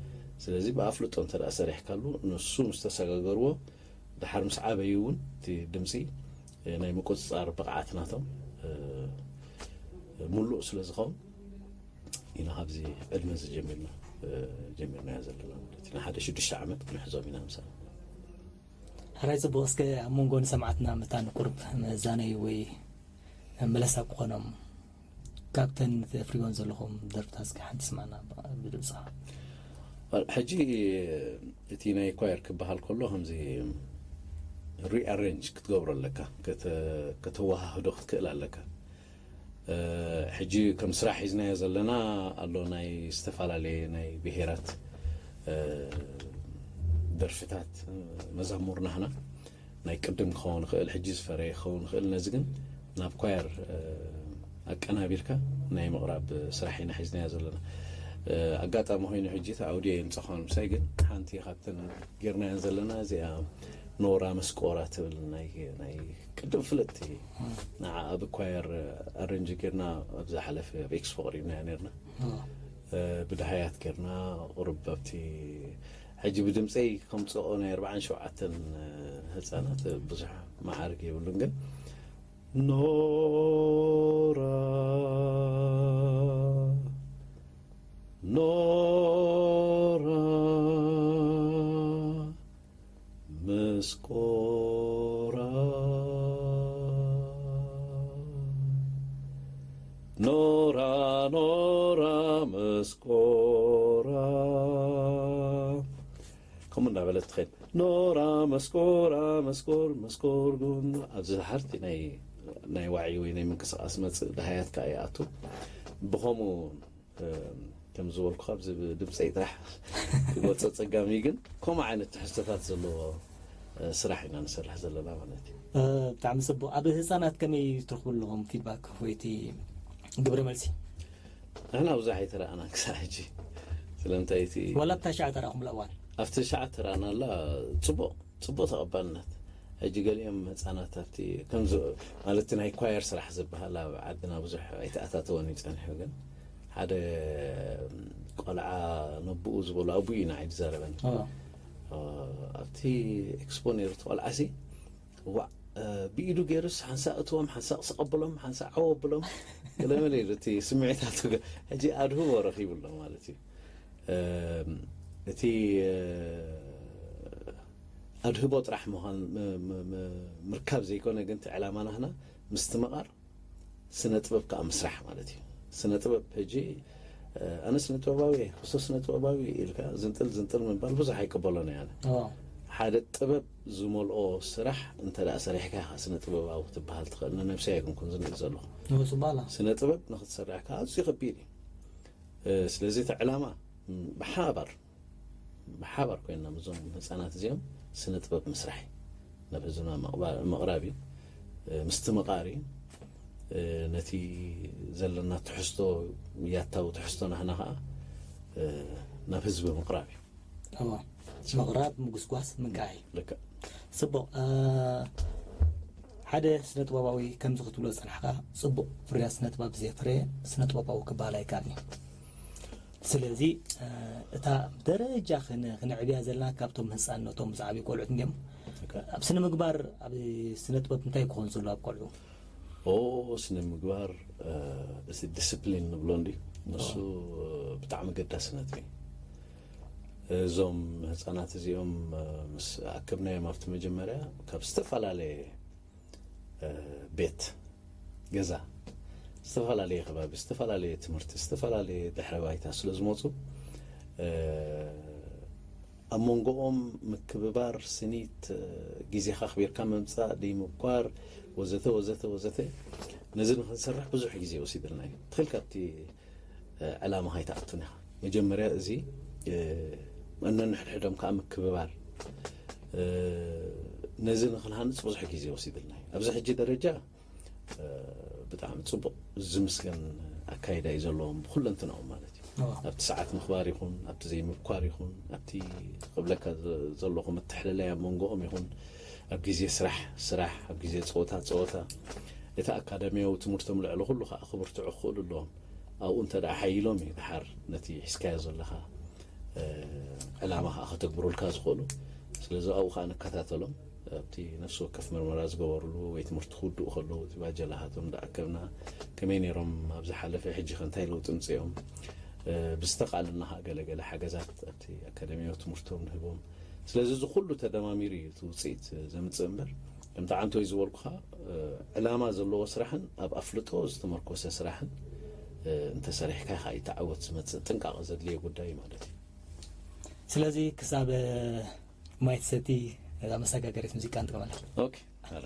ስለዚ ብኣፍልጦ እንተ ሰሪሕካሉ ንሱ ምስ ተሰጋገርዎ ድሓር ምስ ዓበዩ እውን እቲ ድምፂ ናይ ምቁፅፃር ብቕዓት ናቶም ሙሉእ ስለ ዝኸውን ኢና ካብዚ ዕድመ እዚ ጀሚርና ጀሚርናዮ ዘለና ማለት እዩ። ንሓደ ሽዱሽተ ዓመት ክንሕዞም ኢና ምሳና። ሕራይ ጽቡቕ። እስከ ኣብ መንጎ ንሰማዕትና መታን ቁርብ መዛነዩ ወይ መመለሳ ክኾኖም ካብተን ተፍርዮን ዘለኹም ደርፍታት እስከ ሓንቲ ስማዕና ብድምፅኻ። ሕጂ እቲ ናይ ኳየር ክበሃል ከሎ ከምዚ ሪኣሬንጅ ክትገብሮ ኣለካ፣ ከተወሃህዶ ክትክእል ኣለካ። ሕጂ ከም ስራሕ ሒዝናዮ ዘለና ኣሎ ናይ ዝተፈላለየ ናይ ብሄራት ደርፍታት መዛሙር ናህና ናይ ቅድም ክኸውን ይኽእል፣ ሕጂ ዝፈረየ ክኸውን ይኽእል። ነዚ ግን ናብ ኳየር ኣቀናቢርካ ናይ ምቕራብ ስራሕ ኢና ሒዝናዮ ዘለና። ኣጋጣሚ ኮይኑ ሕጂ እቲ ኣውዲዮ የምፀ ኳን ምሳይ ግን ሓንቲ ካብተን ጌርናየን ዘለና እዚኣ ኖራ መስቆራ ትብል ናይ ቅድም ፍልጥቲ ንዓ ኣብ ኳየር ኣረንጅ ጌርና ኣብ ዝሓለፈ ኣብ ኤክስፖ ቅሪብናያ ነርና። ብድሃያት ጌርና ቁርብ ኣብቲ ሕጂ ብድምፀይ ከምፅኦ ናይ ኣርባዓን ሸውዓተን ህፃናት ብዙሕ መዓርግ የብሉን ግን ኖራ ኖራ መስቆራ ኖራ ኖራ መስቆራ ከምኡ እንዳበለት ትኸይድ። ኖራ መስቆራ መስቆር መስቆር ጉም ኣብዚ ሓርቲ ናይ ናይ ዋዒ ወይ ናይ ምንቅስቃስ መፅእ ድሃያት ከዓ ይኣቱ። ብኸምኡ ከም ዝበልኩ ኣብዚ ድምፀይ ጥራሕ ክገልፆ ፀጋሚ ግን ከምኡ ዓይነት ትሕዝቶታት ዘለዎ ስራሕ ኢና ንሰርሕ ዘለና ማለት እዩ። ብጣዕሚ ፅቡቅ። ኣብ ህፃናት ከመይ ትረኽቡ ኣለኹም ፊድባክ ወይ እቲ ግብረ መልሲ? ንሕና ብዙሕ ኣይተረኣናን ክሳብ ሕጂ ስለምንታይ እቲ ዋላ ኣብታ ሻዕ ተረኣኹምላ እዋን ኣብቲ ሻዕ ተረኣናላ ፅቡቅ ፅቡቅ ተቐባልነት ሕጂ ገሊኦም ህፃናት ኣብቲ ከምዚ ማለት ናይ ኳየር ስራሕ ዝበሃል ኣብ ዓድና ብዙሕ ኣይተኣታተወን እዩ ፀኒሑ ግን ሓደ ቆልዓ ነብኡ ዝበሉ ኣቡኡ ኢና ኣይዝዛረበን ኣብቲ ኤክስፖ ነይሩ እቲ ቆልዓ ሲ ዋዕ ብኢዱ ገይሩስ ሓንሳእ እትዎም ሓንሳእ ስቐብሎም ሓንሳእ ዓው ኣብሎም ገለመለ ኢሉ እቲ ስምዒታቱ ሕጂ ኣድህቦ ረኺቡ ኣሎ ማለት እዩ። እቲ ኣድህቦ ጥራሕ ምዃን ምርካብ ዘይኮነ ግን እቲ ዕላማ ናህና ምስቲ መቓር ስነ ጥበብ ከዓ ምስራሕ ማለት እዩ። ስነ ጥበብ ሕጂ ኣነ ስነ ጥበባዊ፣ ክስቶ ስነ ጥበባዊ ኢልካ ዝንጥል ዝንጥል ምባል ብዙሕ ኣይቀበሎን እየ ኣነ። ሓደ ጥበብ ዝመልኦ ስራሕ እንተ ደኣ ሰሪሕካ ኢኻ ስነ ጥበባዊ ትበሃል ትኽእል። ንነብሰይ ኣይኮንኩን ዝንጥል ዘለኹ። ንሱ ባላ። ስነ ጥበብ ንኽትሰርሕ ከዓ ኣዝዩ ከቢድ እዩ። ስለዚ እቲ ዕላማ ብሓባር ብሓባር ኮይንና ምስዞም ህፃናት እዚኦም ስነ ጥበብ ምስራሕ እዩ። ናብ ህዝብና ምቕራብ እዩ። ምስቲ መቓሪ ነቲ ዘለና ትሕዝቶ ያታዊ ትሕዝቶ ናህና ከዓ ናብ ህዝቢ ምቕራብ እዩ። ምቕራብ፣ ምጉስጓስ፣ ምንቃሕ እዩ። ልክዕ። ፅቡቕ። ሓደ ስነ ጥበባዊ ከምዚ ክትብሎ ዝፀናሕካ፣ ፅቡቕ ፍርያት ስነ ጥበብ ዘየፍረየ ስነ ጥበባዊ ክበሃል ኣይከኣልን እዩ። ስለዚ እታ ደረጃ ክነዕብያ ዘለና ካብቶም ህፃንነቶም ዝዓብዩ ቆልዑት እንዲም ኣብ ስነ ምግባር ኣብ ስነ ጥበብ እንታይ ክኾን ዘሎ ኣብ ቆልዑ? ስነ ምግባር እቲ ዲስፕሊን ንብሎ እንዲ ንሱ ብጣዕሚ ገዳሲ ነጥቢ። እዞም ህፃናት እዚኦም ምስ ኣከብናዮም ኣብቲ መጀመርያ ካብ ዝተፈላለየ ቤት ገዛ ዝተፈላለየ ከባቢ ዝተፈላለየ ትምህርቲ ዝተፈላለየ ድሕረ ባይታ ስለ ዝመፁ ኣብ መንጎኦም ምክብባር፣ ስኒት፣ ግዜኻ ኣኽቢርካ ምምፃእ፣ ደይምብኳር ወዘተ ወዘተ ወዘተ ነዚ ንክንሰርሕ ብዙሕ ግዜ ወሲድልና እዩ። ትኽእል ካብቲ ዕላማ ከይትኣቱን ኢኻ። መጀመርያ እዚ ነንሕድሕዶም ከዓ ምክብባር ነዚ ንክንሃንፅ ብዙሕ ግዜ ወሲድልና እዩ። ኣብዚ ሕጂ ደረጃ ብጣዕሚ ፅቡቕ ዝምስገን ኣካይዳ እዩ ዘለዎም ብኩለንትናኦም ማለት እዩ። ኣብቲ ሰዓት ምኽባር ይኹን ኣብቲ ዘይምብኳር ይኹን ኣብቲ ክብለካ ዘለኹ ምትሕልላይ ኣብ መንጎኦም ይኹን ኣብ ግዜ ስራሕ ስራሕ ኣብ ግዜ ፀወታ ፀወታ እቲ ኣካዳሚያዊ ትምህርቶም ልዕሊ ኩሉ ከዓ ክብርትዑ ክኽእሉ ኣለዎም። ኣብኡ እንተ ደኣ ሓይሎም እዩ ድሓር ነቲ ሒዝካዮ ዘለኻ ዕላማ ከዓ ከተግብሩልካ ዝኽእሉ። ስለዚ ኣብኡ ከዓ ንከታተሎም። ኣብቲ ነፍሲ ወከፍ መርመራ ዝገበሩሉ ወይ ትምህርቲ ክውድኡ ከለዉ እቲ ባጀላሃቶም እንዳኣከብና ከመይ ነይሮም ኣብ ዝሓለፈ ሕጂ ከ እንታይ ለውጢ ምፅኦም ብዝተቃለልና ከዓ ገለገለ ሓገዛት ኣብቲ ኣካደሚያዊ ትምህርቶም ንህቦም። ስለዚ እዚ ኩሉ ተደማሚሩ እዩ እቲ ውፅኢት ዘምፅእ እምበር ከምቲ ዓንቶይ ዝበልኩኻ ዕላማ ዘለዎ ስራሕን ኣብ ኣፍልጦ ዝተመርኮሰ ስራሕን እንተሰሪሕካ ኢኻ ይተዓወት ዝመፅእ ጥንቃቐ ዘድልዮ ጉዳይ ማለት እዩ። ስለዚ ክሳብ ማይ ትሰቲ ነዛ መሰጋገሪት ሙዚቃ ንጥቀመላ። ኦኬ፣ ኣረ።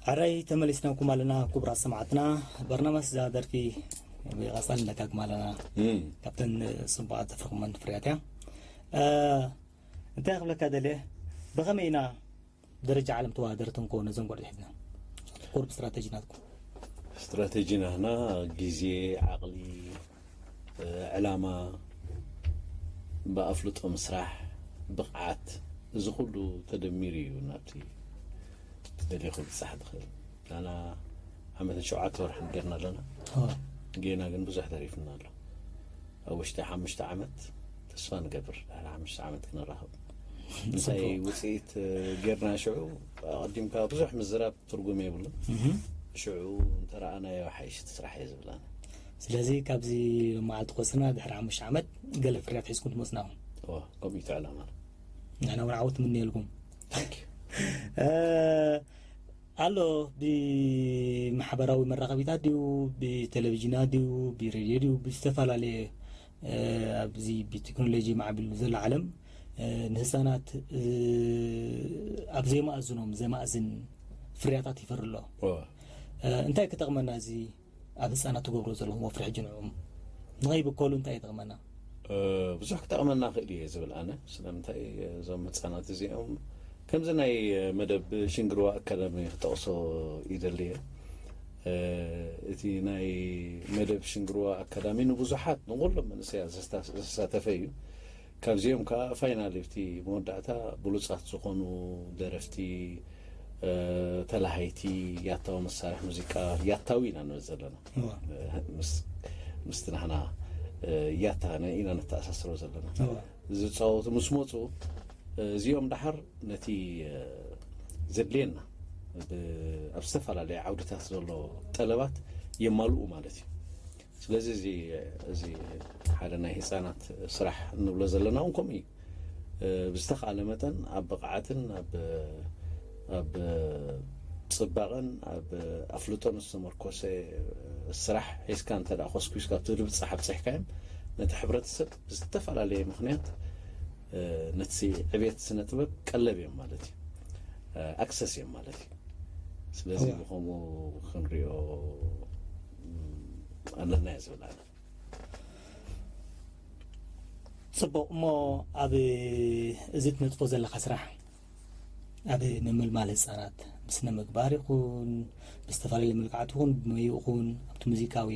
ሕራይ ተመሊስናኩም ኣለና ክቡራት ሰማዕትና። በርናባስ፣ እዛ ደርፊ ብቐጻሊ ንደጋግማ ኣለና። እም። ካብተን ጽቡቓት ዘፍረኹመን ፍርያት እያ። እ፣ እንታይ ክብለካ ደልየ፣ ብኸመይ ኢና ደረጃ ዓለም ተወዳደርቲ ንኮ ነዞም ቆልዑ ሒዝና? ቁሩብ ስትራተጂ ናትኩም። ስትራተጂ ናህና ግዜ፣ ዓቕሊ፣ እ፣ ዕላማ፣ ብኣፍልጦ ምስራሕ፣ ብቕዓት፣ እዚ ኩሉ ተደሚሩ እዩ ናብቲ ትደልዮ ክብጻሕ ትኽእል። ናና ዓመትን ሸውዓተ ወርሕን ጌርና ኣለና። ኦ። ጌና ግን ብዙሕ ተሪፍና ኣሎ። ኣብ ውሽጢ ሓሙሽተ ዓመት ተስፋ ንገብር፣ ድሕሪ ሓሙሽተ ዓመት ክንራኸብ። እንታይ ጽቡቕ። ውፅኢት፣ እ፣ ጌርና ሽዑ ኣቐዲምካ ብዙሕ ምዝራብ ትርጉም የብሉን። እህም። ሽዑ እንተረኣናዮ ሓይሽ እቲ ስራሕ እየ ዝብል ኣነ። ስለዚ ካብዚ መዓልቲ ቆፅርና ድሕሪ ሓሙሽተ ዓመት ገለ ፍርያት ሒዝኩም ትመፅና። እወ፣ ከምኡ እዩ እቲ ዕላማ። ንሕና እውን ዓወት ምንየልኩም። ታንክ ዩ። እ፣ ኣሎ ብማሕበራዊ መራኸቢታት ድዩ፣ ብቴሌቪዥናት ድዩ፣ ብሬድዮ ድዩ፣ ብዝተፈላለየ፣ እ፣ ኣብዚ ብቴክኖሎጂ ማዕቢሉ ዘሎ ዓለም፣ እ፣ ንህፃናት፣ እ፣ ኣብ ዘይማእዝኖም ዘማእዝን ፍርያታት ይፈሪ ኣሎ። እወ። እ፣ እንታይ ክጠቕመና እዚ ኣብ ህፃናት ትገብሮ ዘለኹም ወፍሪ ሕጂ ንዕኦም ንኸይብከሉ እንታይ ይጠቕመና? እ፣ ብዙሕ ክጠቕመና ክእል እየ ዝብል ኣነ። ስለምንታይ እዞም ህፃናት እዚኦም ከምዚ ናይ መደብ ሽንግርዋ ኣካዳሚ ክጠቕሶ ይደሊ እየ። እ፣ እቲ ናይ መደብ ሽንግርዋ ኣካዳሚ ንብዙሓት ንኩሎም መንእሰያት ዘስታ-፣ ዘሳተፈ እዩ። ካብዚኦም ከዓ ፋይናል እቲ መወዳእታ ብሉፃት ዝኾኑ ደረፍቲ፣ እ፣ ተላሃይቲ፣ ያታዊ መሳርሒ ሙዚቃ፣ ያታዊ ኢና ንብል ዘለና። እዋ። እ፣ ምስ-፣ ምስቲ ናህና፣ እ፣ ያታ ነ-፣ ኢና ነተኣሳስሮ ዘለና። እዋ። ዝፃወቱ ምስ መፁ፣ እ፣ እዚኦም ደሓር ነቲ፣ እ፣ ዘድልየና ብ-፣ ኣብ ዝተፈላለየ ዓውድታት ዘሎ ጠለባት የማልኡ ማለት እዩ። ስለዚ እዚ፣ እዚ ሓደ ናይ ህፃናት ስራሕ እንብሎ ዘለና እውን ከምኡ እዩ። እ፣ ብዝተኻእለ መጠን ኣብ ብቕዓትን ኣብ፣ ኣብ ፅባቐን ኣብ ኣፍልጦን ዝተመርኮሰ ስራሕ ሒዝካ እንተ ደኣ ኮስኩስካ ኣብቲ ድብፃሕ ኣብፂሕካዮም ነቲ ሕብረተሰብ ብዝተፈላለየ ምኽንያት፣ እ፣ ነቲ ዕቤት ስነ ጥበብ ቀለብ እዮም ማለት እዩ። እ፣ ኣክሰስ እዮም ማለት እዩ። ስለዚ እዋ። ብኸምኡ ክንሪኦ፣ ም፣ ኣለና እየ ዝብል ኣነ። ጽቡቕ። እሞ ኣብ እዚ ትነጥፎ ዘለኻ ስራሕ፣ ኣብ ምምልማል ህጻናት፣ ብስነ ምግባር ይኹን፣ ብዝተፈላለዩ መልክዓት ይኹን፣ ብመይኡ ይኹን፣ ኣብቲ ሙዚቃዊ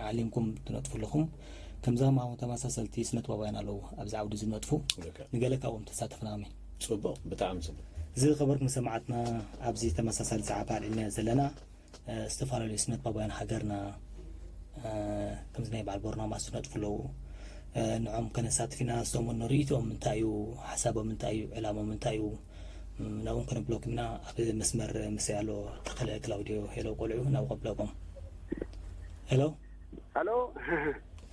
ዓሊምኩም ትነጥፉ ኣለኹም። ከምዚ ከማኹም ተመሳሰልቲ ስነ ጥበባውያን ኣለዉ ኣብዚ ዓውዲ ዝነጥፉ። ልክዕ። ንገለ ካብኦም ተሳተፍና ከመይ? ጽቡቕ፣ ብጣዕሚ ጽቡቕ። እዚ ዝኸበርኩም ሰማዕትና፣ ኣብዚ ተመሳሳሊ ዛዕባ ኣልዒልና ዘለና፣ እ፣ ዝተፈላለዩ ስነ ጥበባውያን ሃገርና፣ እ፣ ከምዚ ናይ በዓል ቦርናማስ ዝነጥፉ ኣለዉ። እ፣ ንዖም ከነሳትፍ ኢና። እሶም እውን ርእይቶኦም እንታይ እዩ፣ ሓሳቦም እንታይ እዩ፣ ዕላሞም እንታይ እዩ፣ ም፣ ናብኦም ከነብለኩም ኢና። ኣብ መስመር ምሳይ ኣሎ ተኸለ ክላውዲዮ። ሄሎ ቆልዑ፣ ናብ ቀብለኩም። ሄሎ። ሄሎ።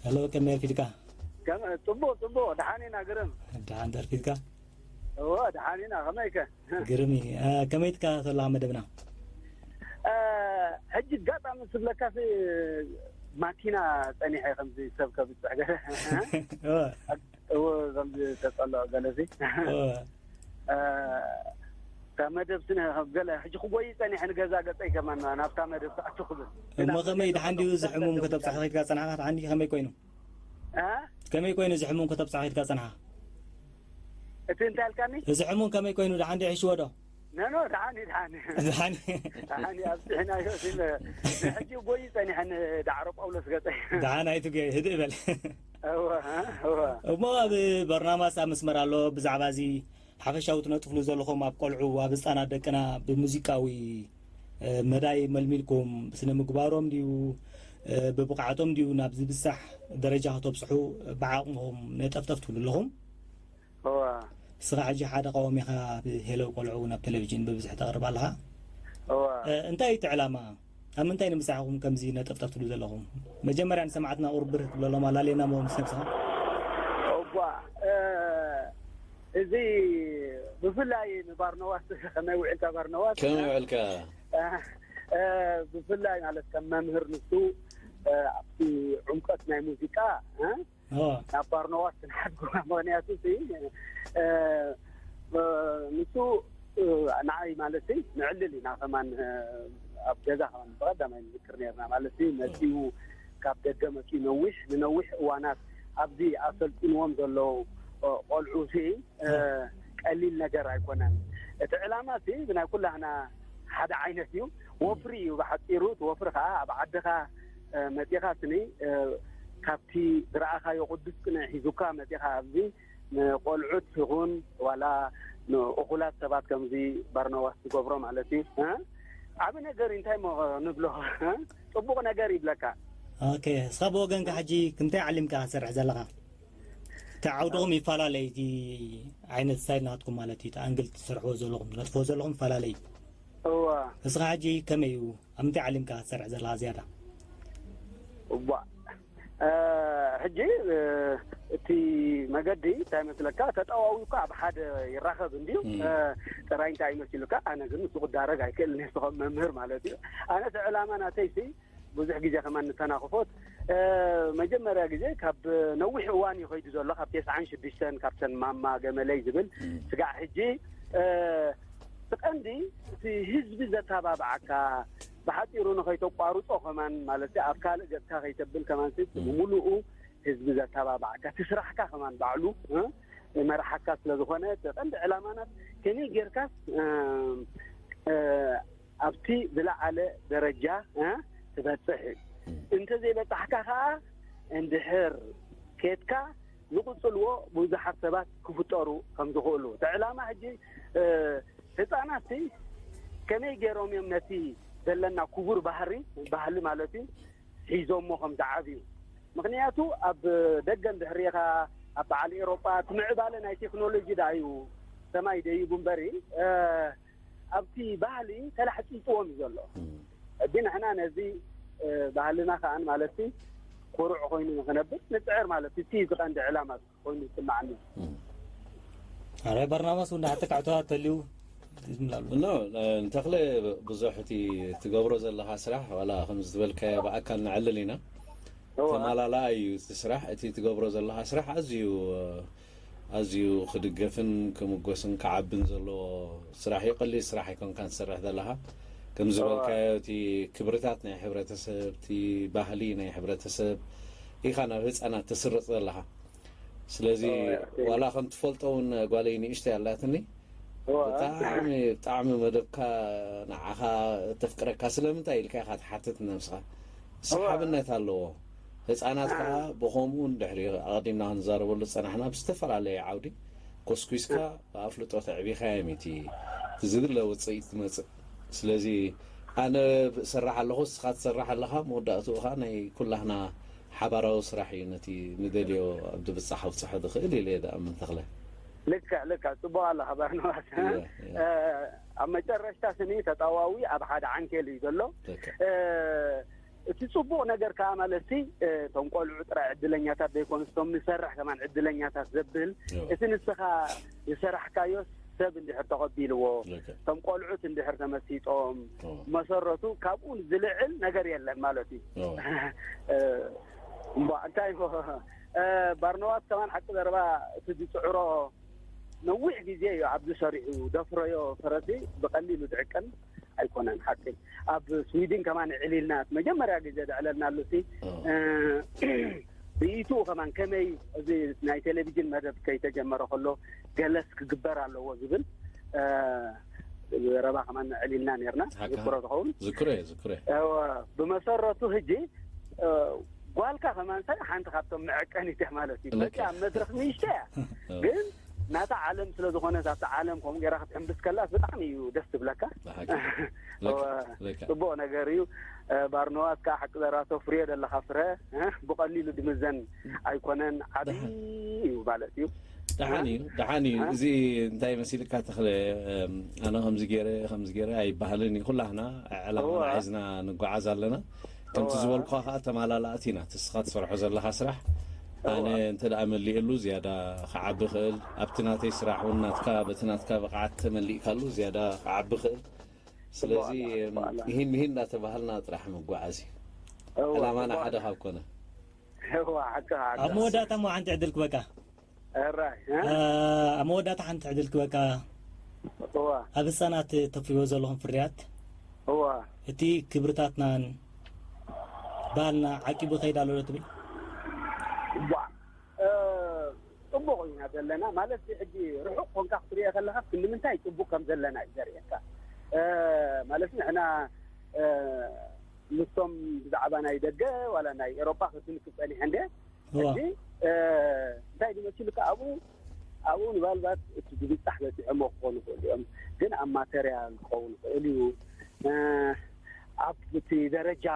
ሄሎ፣ ከመይ ኣርፊድካ? ከም-፣ ጽቡቕ፣ ጽቡቕ። ደሓን ኢና፣ ግርም። ደሓን ተርፊድካ? እወ፣ ደሓን ኢና። ከመይከ? ግርም እዩ። እ፣ ከመይ ትከታተላ መደብና? እ፣ ሕጂ ኣጋጣሚ ስብለካሲ ማኪና ጸኒሐ ከምዚ ሰብ ከብጽሕ ገለ። እወ። እወ፣ ከምዚ ተጸልኦ ገለሲ። እወ። እ፣ እታ መደብ ስነ ገለ ሕጂ ክጎይ ጸኒሐ ንገዛ ገጸይ ከማን ናብታ መደብ ክኣቱ ክብል። እሞ ከመይ ደሓን ድዩ? እዚ ሕሙም ከተብጽሖ ከይድካ ጸናሕካ ደሓን ድዩ? ከመይ ኮይኑ? እ? ከመይ ኮይኑ እዚ ሕሙም ከተብጽሖ ከይድካ ጸናሕካ? እቲ እንታይ ኣልካኒ? እዚ ሕሙም ከመይ ኮይኑ? ደሓን ድዩ? ሒሽዎ ዶ? ኖ፣ ኖ፣ ደሓን እዩ፣ ደሓን እዩ። ደሓን እዩ። ደሓን እዩ፣ ኣብዚሕናዮ፣ እዚ ነ-፣ ሕጂ ጎይ ጸኒሐ ንዳዕሮ ጳውሎስ ገጸይ። ደሓን ኣይትጎይ፣ ህድእ በል። እወ፣ እወ። እሞ ኣብ በርናማስ ኣብ መስመር ኣሎ፣ ብዛዕባ እዚ ሓፈሻዊ ትነጥፍሉ ዘለኹም ኣብ ቆልዑ፣ ኣብ ህጻናት ደቅና ብሙዚቃዊ፣ እ፣ መዳይ መልሚልኩም፣ ብስነ ምግባሮም ድዩ፣ እ፣ ብብቕዓቶም ድዩ ናብ ዝብሳሕ ደረጃ ከተብጽሑ ብዓቕምኹም ነጠፍጠፍ ትብሉ ኣለኹም? እወ። ንስኻ ሕጂ ሓደ ቀዋሚ ኢኻ፣ ኣብ ሄሎ ቆልዑ ናብ ቴሌቪዥን ብብዝሒ ተቕርብ ኣለኻ። እወ። እ፣ እንታይ እቲ ዕላማ? ኣብ ምንታይ ንምብጻሕ ኢኹም ከምዚ ነጠፍጠፍ ትብሉ ዘለኹም? መጀመርያ ንሰማዕትና ቁሩብ ብርህ ትብለሎም ኣላልየና እሞ ምስ ነብስኻ። እባ፣ እ፣ እዚ ብፍላይ ንባርነዋስ ከመይ ውዕልካ ባርነዋስ? ከመይ ውዕልካ? እ፣ እ፣ ብፍላይ ማለት ከም መምህር ንሱ፣ እ፣ ኣብቲ ዕምቀት ናይ ሙዚቃ፣ እ፣ ኦ፣ ናብ ባርነዋስ ክንሓድጎ ምኽንያቱ እቲ፣ እ፣ እ፣ ንሱ ንዓይ ማለት ንዕልል ኢና ከማን ኣብ ገዛ ከማን ብቐዳማይ ንዝክር ነርና ማለት መፂኡ ካብ ደገ መፂኡ ነዊሕ ንነዊሕ እዋናት ኣብዚ ኣሰልጢንዎም ዘለዉ ቆልዑ ሲ ቀሊል ነገር ኣይኮነን። እቲ ዕላማ ሲ ብናይ ኩላህና ሓደ ዓይነት እዩ። ወፍሪ እዩ ብሓፂሩ። እቲ ወፍሪ ከዓ ኣብ ዓድኻ መፂኻ ስኒ ካብቲ ዝረኣኻዮ ቅዱስ ቅንዕ ሒዙካ መፂኻ ኣብዚ ንቆልዑት ይኹን ዋላ ንእኹላት ሰባት ከምዚ ባርናባስ ዝገብሮ ማለት እዩ። ዓብ ነገር እንታይ ሞ ንብሎ ፅቡቕ ነገር ይብለካ። ኦኬ፣ እስኻ ብወገንካ ሕጂ እንታይ ዓሊምካ ትሰርሕ ዘለኻ? እቲ ዓውድኹም ይፈላለይ፣ እቲ ዓይነት ስታይል ናትኩም ማለት እዩ፣ እቲ ኣንግል ትሰርሕዎ ዘለኹም ትነጥፍዎ ዘለኹም ይፈላለይ። እዋ እስኻ ሕጂ ከመይ እዩ? ኣብ ምንታይ ዓሊምካ ትሰርሕ ዘለኻ ዝያዳ? እዋ ሕጂ እቲ መገዲ እንታይ መስለካ ተጠዋዊካ ኣብ ሓደ ይራኸብ እንዲዩ ጥራይ እንታይ ይመሲሉካ። ኣነ ግን ንሱ ክዳረግ ኣይክእልን እየ ከም መምህር ማለት እዩ። ኣነ እቲ ዕላማ ናተይሲ ብዙሕ ግዜ ከማን ንተናኽፎት መጀመርያ ግዜ ካብ ነዊሕ እዋን እዩ ከይዱ ዘሎ ካብ ተስዓን ሽዱሽተን ካብተን ማማ ገመለይ ዝብል ስጋዕ ሕጂ እቲ ቀንዲ እቲ ህዝቢ ዘተባብዓካ ብሓፂሩ ንኸይተቋርፆ ከማን ማለት ኣብ ካልእ ገፅካ ከይተብል ከማን ብምሉኡ ህዝቢ ዘተባብዓካ እቲ ስራሕካ ከማን ባዕሉ መርሓካ ስለዝኾነ እቲ ቀንዲ ዕላማና ከመይ ጌርካስ ኣብቲ ዝለዓለ ደረጃ ትበፅሕ እዩ። እንተዘይበፃሕካ ከዓ እንድሕር ኬድካ ዝቕፅልዎ ብዙሓት ሰባት ክፍጠሩ ከም ዝኽእሉ እቲ ዕላማ ሕጂ ህፃናት ከመይ ገይሮም እዮም ነቲ ዘለና ክቡር ባህሪ ባህሊ ማለት እዩ ሒዞሞ ከም ዝዓብዩ። ምክንያቱ ኣብ ደገ እንድሕር ሪኢኻ ኣብ በዓል ኤሮጳ እቲ ምዕባለ ናይ ቴክኖሎጂ ደኣ እዩ ሰማይ ደይቡ እምበሪ ኣብቲ ባህሊ ተላሕፂፅዎም እዩ ዘሎ። ሕጂ ንሕና ነዚ ባህልና ከኣን ማለት ኩሩዕ ኮይኑ ንክነብር ንፅዕር ማለት እቲ ዝቐንዲ ዕላማ ኮይኑ ዝስማዓኒ። ኣረ በርናባስ እውን ዳሕቲ ካዕተዋ ተልዩ ዝምላሉ ኖ ንተኽለ ብዙሕ እቲ ትገብሮ ዘለኻ ስራሕ ዋላ ከምዚ ዝበልካዮ ብኣካል ንዕልል ኢና። ተማላላ እዩ እቲ ስራሕ። እቲ ትገብሮ ዘለኻ ስራሕ ኣዝዩ ኣዝዩ ክድገፍን ክምጎስን ክዓብን ዘለዎ ስራሕ እዩ። ቀሊል ስራሕ ኣይኮንካን ትሰርሕ ዘለኻ። ከም ዝበልካዮ እቲ ክብርታት ናይ ሕብረተሰብ፣ እቲ ባህሊ ናይ ሕብረተሰብ ኢኻ ናብ ህፃናት ተስርፅ ዘለኻ። ስለዚ ዋላ ከም ትፈልጦ እውን ጓለይ ንእሽተይ ኣላትኒ ብጣዕሚ ብጣዕሚ መደብካ ንዓኻ ተፍቅረካ ስለምንታይ ኢልካ ኢኻ ትሓትት ነብስኻ ሰሓብነት ኣለዎ ህፃናት ከዓ ብኸምኡ እንድሕሪ ኣቐዲምና ክንዛረበሉ ዝፀናሕና ብዝተፈላለየ ዓውዲ ኮስኩስካ ብኣፍልጦ ተዕቢኻዮም እቲ ዝድለ ውፅኢት ትመፅእ ስለዚ ኣነ እሰርሕ ኣለኹ እስኻ ትሰርሕ ኣለኻ መወዳእትኡ ከዓ ናይ ኩላህና ሓባራዊ ስራሕ እዩ ነቲ ንደልዮ ኣብ ድብፃሕ ኣብፅሖ ዝኽእል ኢለ እየ ዝኣምን ተኽለ። ልክዕ ልክዕ ፅቡቅ ኣለኻ ባርናባስ። ኣብ መጨረሽታ ስኒ ተጣዋዊ ኣብ ሓደ ዓንኬል እዩ ዘሎ። እቲ ፅቡቅ ነገር ከዓ ማለት ሲ እቶም ቆልዑ ጥራይ ዕድለኛታት ዘይኮኑ እቶም ንሰርሕ ከማን ዕድለኛታት ዘብል እቲ ንስኻ ዝሰራሕካዮ ሰብ እንድሕር ተቐቢልዎ እቶም ቆልዑት እንድሕር ተመሲጦም መሰረቱ ካብኡ ዝልዕል ነገር የለን ማለት እዩ። እሞ እንታይ ባርነዋት ከማን ሓቂ ዘረባ እቲ ዝፅዕሮ ነዊሕ ግዜ እዩ ኣብዚ ሰሪሑ ደፍረዮ ፈረሲ ብቀሊሉ ዝዕቀን ኣይኮነን ሓቂ ኣብ ስዊድን ከማን ዕሊልና መጀመርያ ግዜ ዘዕለልና ኣሉሲ ብኢትኡ ከማን ከመይ እዚ ናይ ቴሌቪዥን መደብ ከይተጀመረ ከሎ ገለስ ክግበር ኣለዎ ዝብል ዘረባ ከማን ዕሊልና ነርና ዝክሮ ትኸውን ዝክሮ ዝክሮ ብመሰረቱ ህጂ ጓልካ ከማን ሰብ ሓንቲ ካብቶም መዐቀኒት እያ ማለት እዩ መፂኣ ኣብ መድረክ ንእሽተ እያ ግን ናታ ዓለም ስለ ዝኾነት ኣብታ ዓለም ከምኡ ገይራ ክትሕምብስ ከላስ ብጣዕሚ እዩ ደስ ትብለካ ፅቡቅ ነገር እዩ ባርነዋት ከዓ ሓቂ ዘራ ተፍርዮ ዘለካ ፍረ ብቀሊሉ ድምዘን ኣይኮነን ዓብዪ እዩ ማለት እዩ ደሓን እዩ ደሓን እዩ እዚ እንታይ መሲልካ ተኽለ ኣነ ከምዚ ገይረ ከምዚ ገይረ ኣይበሃልን እዩ ኩላህና ዕላማና ሒዝና ንጓዓዝ ኣለና ከምቲ ዝበልኩኻ ከዓ ተማላላእቲ ኢና እቲ እስኻ ትሰርሖ ዘለኻ ስራሕ ኣነ እንተ ደኣ መሊእሉ ዝያዳ ክዓቢ ክእል ኣብቲ ናተይ ስራሕ እውን ናትካ በቲ ናትካ ብቕዓት ተመሊእካሉ ዝያዳ ክዓቢ ክእል ስለዚ ይህን ይህን እናተባህልና ጥራሕ ምጓዓዝ እዩ ዕላማና ሓደ ካብ ኮነ ኣብ መወዳእታ ሞ ሓንቲ ዕድል ክበካ ኣብ መወዳእታ ሓንቲ ዕድል ክበካ እዋ። ኣብ ህጻናት ተፍርዮ ዘለኹም ፍርያት፣ እዋ። እቲ ክብርታትናን ባህልና ዓቂቡ ይኸይድ ኣሎ ዶ ትብል? ዋ፣ እ፣ ጽቡቕ ኢና ዘለና። ማለት ሕጂ ርሑቕ ኮንካ ክትሪኦ ከለኻ ክንዲ ምንታይ ጽቡቕ ከም ዘለና እዩ ዘርእየካ። እ፣ ማለት ንሕና፣ እ፣ ምስቶም ብዛዕባ ናይ ደገ ዋላ ናይ ኤሮጳ ክትንክፍ ጸኒሐ እንደ እዋ። ሕጂ፣ እ፣ እንታይ ድመሲሉካ ኣብኡ፣ ኣብኡ ንባልባት እቲ ዝብጻሕ በጺሖሞ ክኾኑ ይኽእሉ እዮም። ግን ኣብ ማተርያል ክኸውን ይኽእል እዩ። እ፣ ኣብ እቲ ደረጃ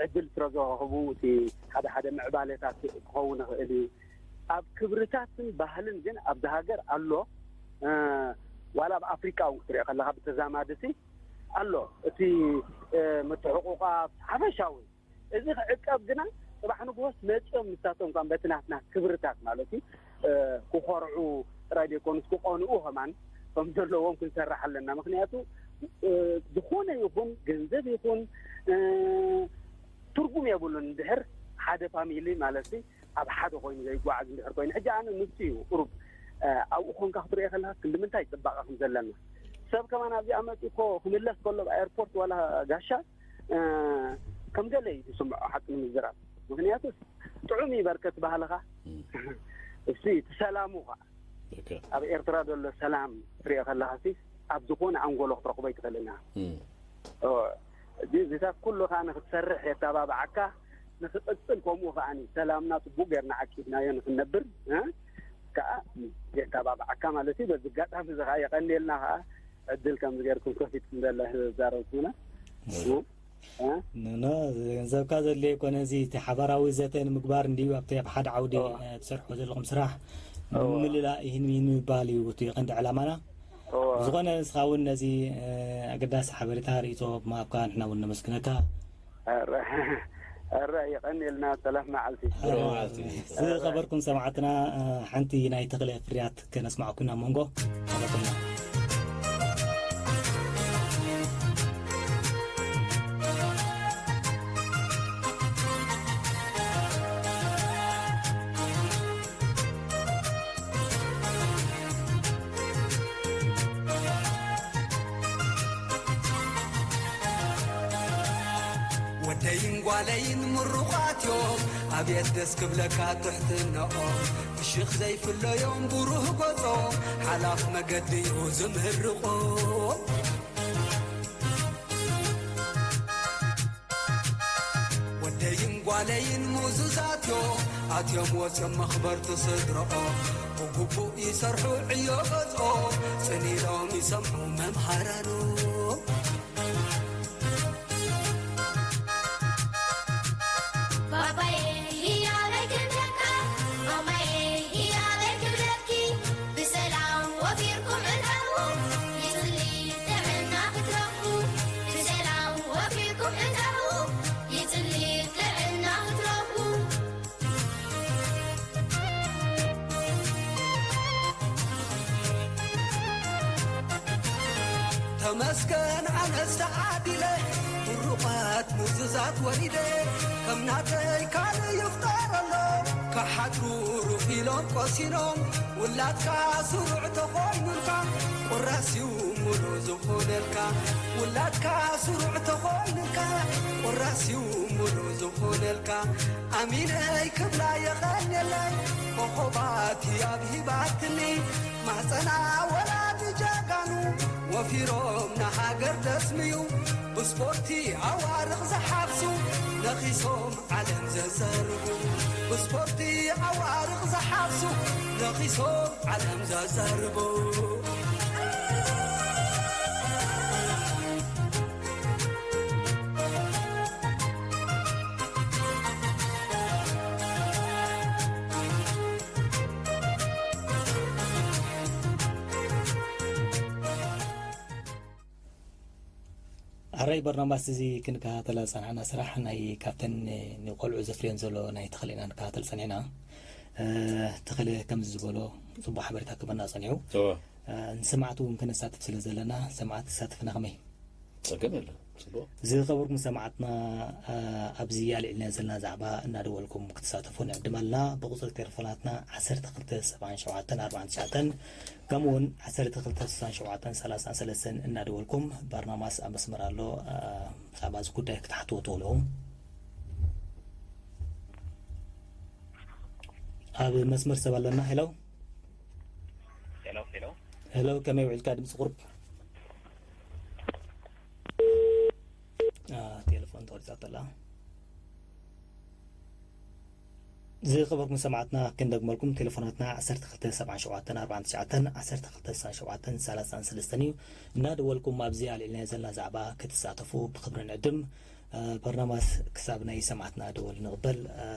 ዕድል ስለ ዝረኸቡ እቲ ሓደ ሓደ ምዕባለታት ክኸውን ይኽእል እዩ። ኣብ ክብርታትን ባህልን ግን ኣብዚ ሃገር ኣሎ። እ፣ ዋላ ኣብ ኣፍሪቃ እውን ክትሪኦ ከለኻ ብተዛማዲ እቲ ኣሎ። እቲ፣ እ፣ ምትሕቑቋፍ ሓፈሻዊ እዚ ክዕቀብ ግና ጽባሕ ንግሆስ መጺኦም ንሳቶም ከም በቲ ናትና ክብርታት ማለት እዩ፣ እ፣ ክኾርዑ ጥራይ ዘይኮኑስ ክቐንኡ ከማን ከም ዘለዎም ክንሰርሕ ኣለና። ምኽንያቱ፣ እ፣ ዝኾነ ይኹን ገንዘብ ይኹን፣ እ፣ ትርጉም የብሉን እንድሕር ሓደ ፋሚሊ ማለት እዩ ኣብ ሓደ ኮይኑ ዘይጓዓዝ እንድሕር ኮይኑ። ሕጂ ኣነ ንሱ እዩ ቁሩብ፣ እ፣ ኣብኡ ኮንካ ክትሪኦ ከለካ ክንዲ ምንታይ ጽባቐ ከም ዘለና። ሰብ ከማን ኣብዚኣ መጺኡ እኮ ክምለስ ከሎ ኣብ ኤርፖርት ዋላ ጋሻ እ፣ ከም ገለ እዩ ዝስምዖ ሓቂ ንምዝራብ። ምኽንያቱ ጥዑም እዩ በርከት ባህልኻ። እም። እሱ እዩ እቲ ሰላሙ ኸዓ። ትክክል። ኣብ ኤርትራ ዘሎ ሰላም ትሪኦ ከለኻ ሲ ኣብ ዝኾነ ኣንጎሎ ክትረኽቦ ኣይትኽእልን ኢኻ። እም። ኦ፣ እዚ፣ እዚታት ኩሉ ኸዓ ንክትሰርሕ የተባብዓካ፣ ንክቕጽል ከምኡ ኸዓ ሰላምና ጽቡቕ ጌርና ዓቂብናዮ ንክንነብር፣ እ፣ ከኣ የተባብዓካ ማለት እዩ። በዚ ኣጋጣሚ እዚ ኸዓ የቐንየልና ኸዓ ዕድል ከምዚ ጌርኩም ከፊትኩም ዘላ ህዝቢ ዛረብኩምና። እም። እ? ኖ፣ ኖ፣ ገንዘብካ ዘድልዮ ኣይኮነ፣ እዚ እቲ ሓባራዊ ዘተ ንምግባር እንድዩ፣ ኣብቲ ኣብ ሓደ ዓውዲ፣ እወ። እ፣ ትሰርሕዎ ዘለኹም ስራሕ እወ። ንምልላእ ይህን ይህን ምባል እዩ እቲ ቀንዲ ዕላማና። እወ። ብዝኾነ ንስኻ እውን ነዚ፣ እ፣ ኣገዳሲ ሓበሬታ ርእይቶ ብምሃብካ ንሕና እውን ነመስግነካ። ኣረ፣ ኣረ፣ የቐንየልና፣ ሰላም መዓልቲ። ኣረ፣ ብሩኽ መዓልቲ። ዝኸበርኩም ሰማዕትና፣ እ፣ ሓንቲ ናይ ተኽለ ፍርያት ከነስማዕኩም ኢና መንጎ። ተኸተልና። ወደይን ጓለይን ምሩቓት እዮም፣ ኣቤት ደስ ክብለካ ትሕትንኦም። ፍሽኽ ዘይፍለዮም ብሩህ ገጾም፣ ሓላፍ መገዲ እዩ ዝምህር ርቆም። ወደይን ጓለይን ምዙዛት እዮም፣ ኣትዮም ወፅዮም መኽበርቲ ስድረኦም። ብግቡእ ይሰርሑ ዕዮ ገዝኦም፣ ፅን ኢሎም ይሰምዑ መምሃራኖም። ባባየ እያለይ ክብለካ፣ ማማየ እያለይ ክብለኪ፣ ብሰላም ወፊርኩም እተዉ፣ ይጽሊ ጥዕና ክትረኽቡ። ብሰላም ወፊርኩም እተዉ፣ ይጽሊ ጥዕና ክትረኽቡ። ተመስገን ኣነስ ተዓዲለ፣ ምሩቓት ምዙዛት ወሊደ፣ ከም ናተይ ካልእ ይፍጠረሎም። ክሓድሩ ሩፍ ኢሎም ቆሲኖም፣ ውላድካ ስሩዕ ተኾይኑልካ፣ ቁራስ እዩ ሙሉ ዝኾነልካ። ውላድካ ስሩዕ ተኾይኑልካ፣ ቁራስ እዩ ሙሉ ዝኾነልካ። ኣሚነይ ክብላ የቐንየለይ፣ ኮኾባት ህያብ ሂባትኒ፣ ማህፀና ወላዲ ጀጋኑ፣ ወፊሮም ንሃገር ዘስምዩ፣ ብስፖርቲ ኣዋርቕ ዝሓፍሱ፣ ነኺሶም ዓለም ዘዘርጉ። ብስፖርቲ ኣዋርቕ ዝሓፍሱ፣ ነኺሶም ዓለም ዘዘርጉ። ኣረይ በርናባስ፣ እዚ ክንከታተላ ዝጸናሕና ስራሕ ናይ ካብተን ንቆልዑ ዘፍርየን ዘሎ ናይ ተኽሊ ኢና ንከታተል ጸኒሕና። እ፣ ተኽለ ከምዚ ዝበሎ ጽቡቕ ሓበሬታ ክበና ጸኒሑ። እወ። እ፣ ንሰማዕቲ እውን ከነሳትፍ ስለ ዘለና፣ ሰማዕቲ ተሳትፍና ከመይ? ጸገም የለን። ዝኸበርኩም ሰማዕትና፣ እ፣ ኣብዚ ኣልዒልና ዘለና ዛዕባ እናደወልኩም ክትሳተፉ ንዕድም ኣለና። ብቁፅሪ ቴሌፎናትና ዓሰርተ ክልተ ሰብዓን ሸውዓተን ኣርባዕን ትሽዓተን፣ ከምኡ እውን ዓሰርተ ክልተ ስሳን ሸውዓተን ሰላሳን ሰለስተን እናደወልኩም፣ ባርናማስ ኣብ መስመር ኣሎ፣ እ፣ ብዛዕባ እዚ ጉዳይ ክትሓትዎ ትኽእሉ። ኣብ መስመር ሰብ ኣለና። ሄሎ። ሄሎ፣ ሄሎ። ሄሎ፣ ከመይ ውዒልካ? ድምፂ ቁርብ። አ፣ ቴሌፎን ተቆሪጻ ኣላ። ዝኸበርኩም ሰማዕትና፣ ክንደግመልኩም፣ ቴሌፎናትና ዓሰርተ ክልተ ሰብዓን ሸውዓተን ኣርባዕን ትሽዓተን፣ ዓሰርተ ክልተ ስሳን ሸውዓተን ሰላሳን ሰለስተን እዩ። እናደወልኩም ኣብዚ ኣልዒልና ዘለና ዛዕባ ክትሳተፉ ብኽብሪ ንዕድም። አ፣ በርናማስ ክሳብ ናይ ሰማዕትና ደወል ንቕበል። አ፣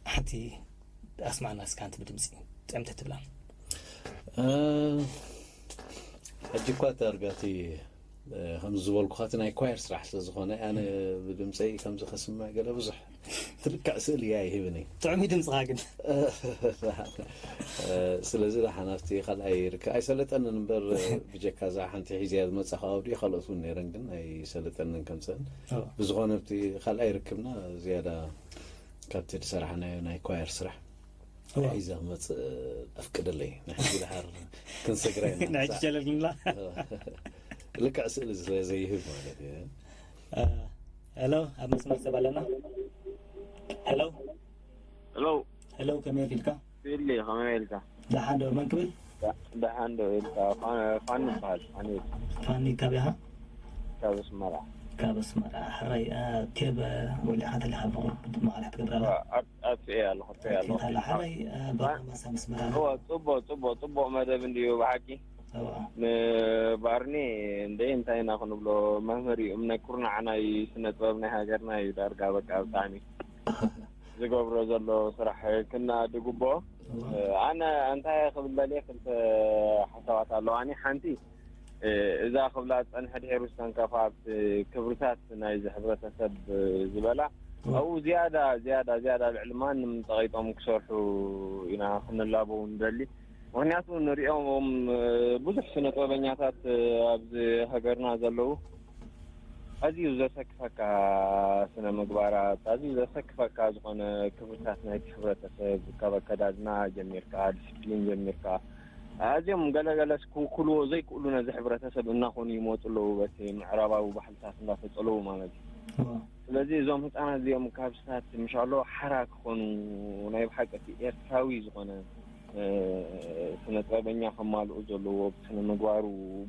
ሓንቲ ኣስማዕና እስካ፣ ኣንቲ ብድምፂ ጥዕምቲ ትብላ። እ፣ ሕጂ እኳ ዳርጋ እቲ፣ እ፣ ከምዚ ዝበልኩኻ እቲ ናይ ኳየር ስራሕ ስለ ዝኾነ፣ ኣነ ብድምፀይ ከምዚ ከስምዕ ገለ ብዙሕ ትልክዕ ስእሊ እያ ይህብኒ። ጥዑም እዩ ድምፅኻ ግን። እ፣ ስለዚ ደሓን ኣብቲ ካልኣይ ርክ-፣ ኣይሰለጠንን እምበር፣ ብጀካ እዛ ሓንቲ ሒዝያ ዝመጻኻ ኣውዲ ካልኦት እውን ነይረን፣ ግን ኣይሰለጠንን ከምፀን። ኦ። ብዝኾነ ኣብቲ ካልኣይ ርክብና ዝያዳ ካብቲ ዝሰራሕናዮ ናይ ኳየር ስራሕ እዋ። ሒዘ ክመጽእ ኣፍቅደለይ። ንሕጂ ድሓር ክንሰግራ ኢና። ንሕጂ ሸለል ክንብላ። ልክዕ ስእሊ ስለ ዘይህብ ማለት እዩ። አ፣ ሄሎ፣ ኣብ መስመር ሰብ ኣለና። ሄሎ። ሄሎ። ሄሎ፣ ከመይ ኢልካ? ፊሊ፣ ከመይ ኢልካ? ደሓን ዶ? መን ክብል? ዳ-፣ ደሓን ዶ ኢልካ? ፋን-፣ ፋኒ ይበሃል። ፋኒ። ፋኒ፣ ካበይ ኢኻ? ካብ ኣስመራ። ካብ ኣስመራ። ሕራይ፣ አ፣ ኬብ፣ አ፣ ወሊዕኻ ተለኻ ብቑሩብ መቓልሕ ትገብር ኣላ? አ-፣ ኣጥፊኤ ኣለኹ፣ ኣጥፊኤ ኣለኹ። ኣጥፊእካ ኣላ። ሕራይ፣ አ፣ ፋን-፣ ባርናማስ ኣብ ኣስመራ ኣሎ። እወ፣ ጽቡቕ፣ ጽቡቕ፣ ጽቡቕ መደብ እንድዩ ብሓቂ። እወ። ንባርኒ እንደ እንታይ ኢና ክንብሎ፣ መምህር እዩ። እምነ ኩርናዕ ናይ ስነ ጥበብ ናይ ሃገርና እዩ ዳርጋ በቃ ብጣዕሚ። ዝገብሮ ዘሎ ስራሕ ክነኣድ ይግብኦ። እዋ። ኣነ እንታይ ክብል ደልየ ክልተ ሓሳባት ኣለዋኒ። ሓንቲ፣ እዛ ክብላ ዝጸንሐ ድሒሩ ዝተንከፋ ኣብቲ ክብርታት ናይዚ ሕብረተሰብ ዝበላ፣ እዋ። ኣብኡ ዝያዳ፣ ዝያዳ፣ ዝያዳ ልዕሊ ማንም ጸቒጦም ክሰርሑ ኢና ክንላበው ንደሊ። ምኽንያቱ ንሪኦም ብዙሕ ስነ ጥበበኛታት ኣብዚ ሃገርና ዘለዉ ኣዝዩ ዘሰክፈካ ስነ ምግባራት፣ ኣዝዩ ዘሰክፈካ ዝኾነ ክብርታት ናይቲ ሕብረተሰብ፣ ካብ ኣከዳድና ጀሚርካ፣ ዲስፕሊን ጀሚርካ፣ ኣዝዮም ገለገለስ ክውክልዎ ዘይክእሉ ነዚ ሕብረተሰብ እናኾኑ ይመፁ ኣለዉ፣ በቲ ምዕራባዊ ባህልታት እንዳተፀለዉ ማለት እዩ። እዎ። ስለዚ እዞም ህፃናት እዚኦም ካብ ስታት ምሻሎ ሓራ ክኾኑ፣ ናይ ብሓቂ እቲ ኤርትራዊ ዝኾነ፣ እ፣ ስነ ጥበበኛ ከማልኡ ዘለዎ፣ ብስነ ምግባሩ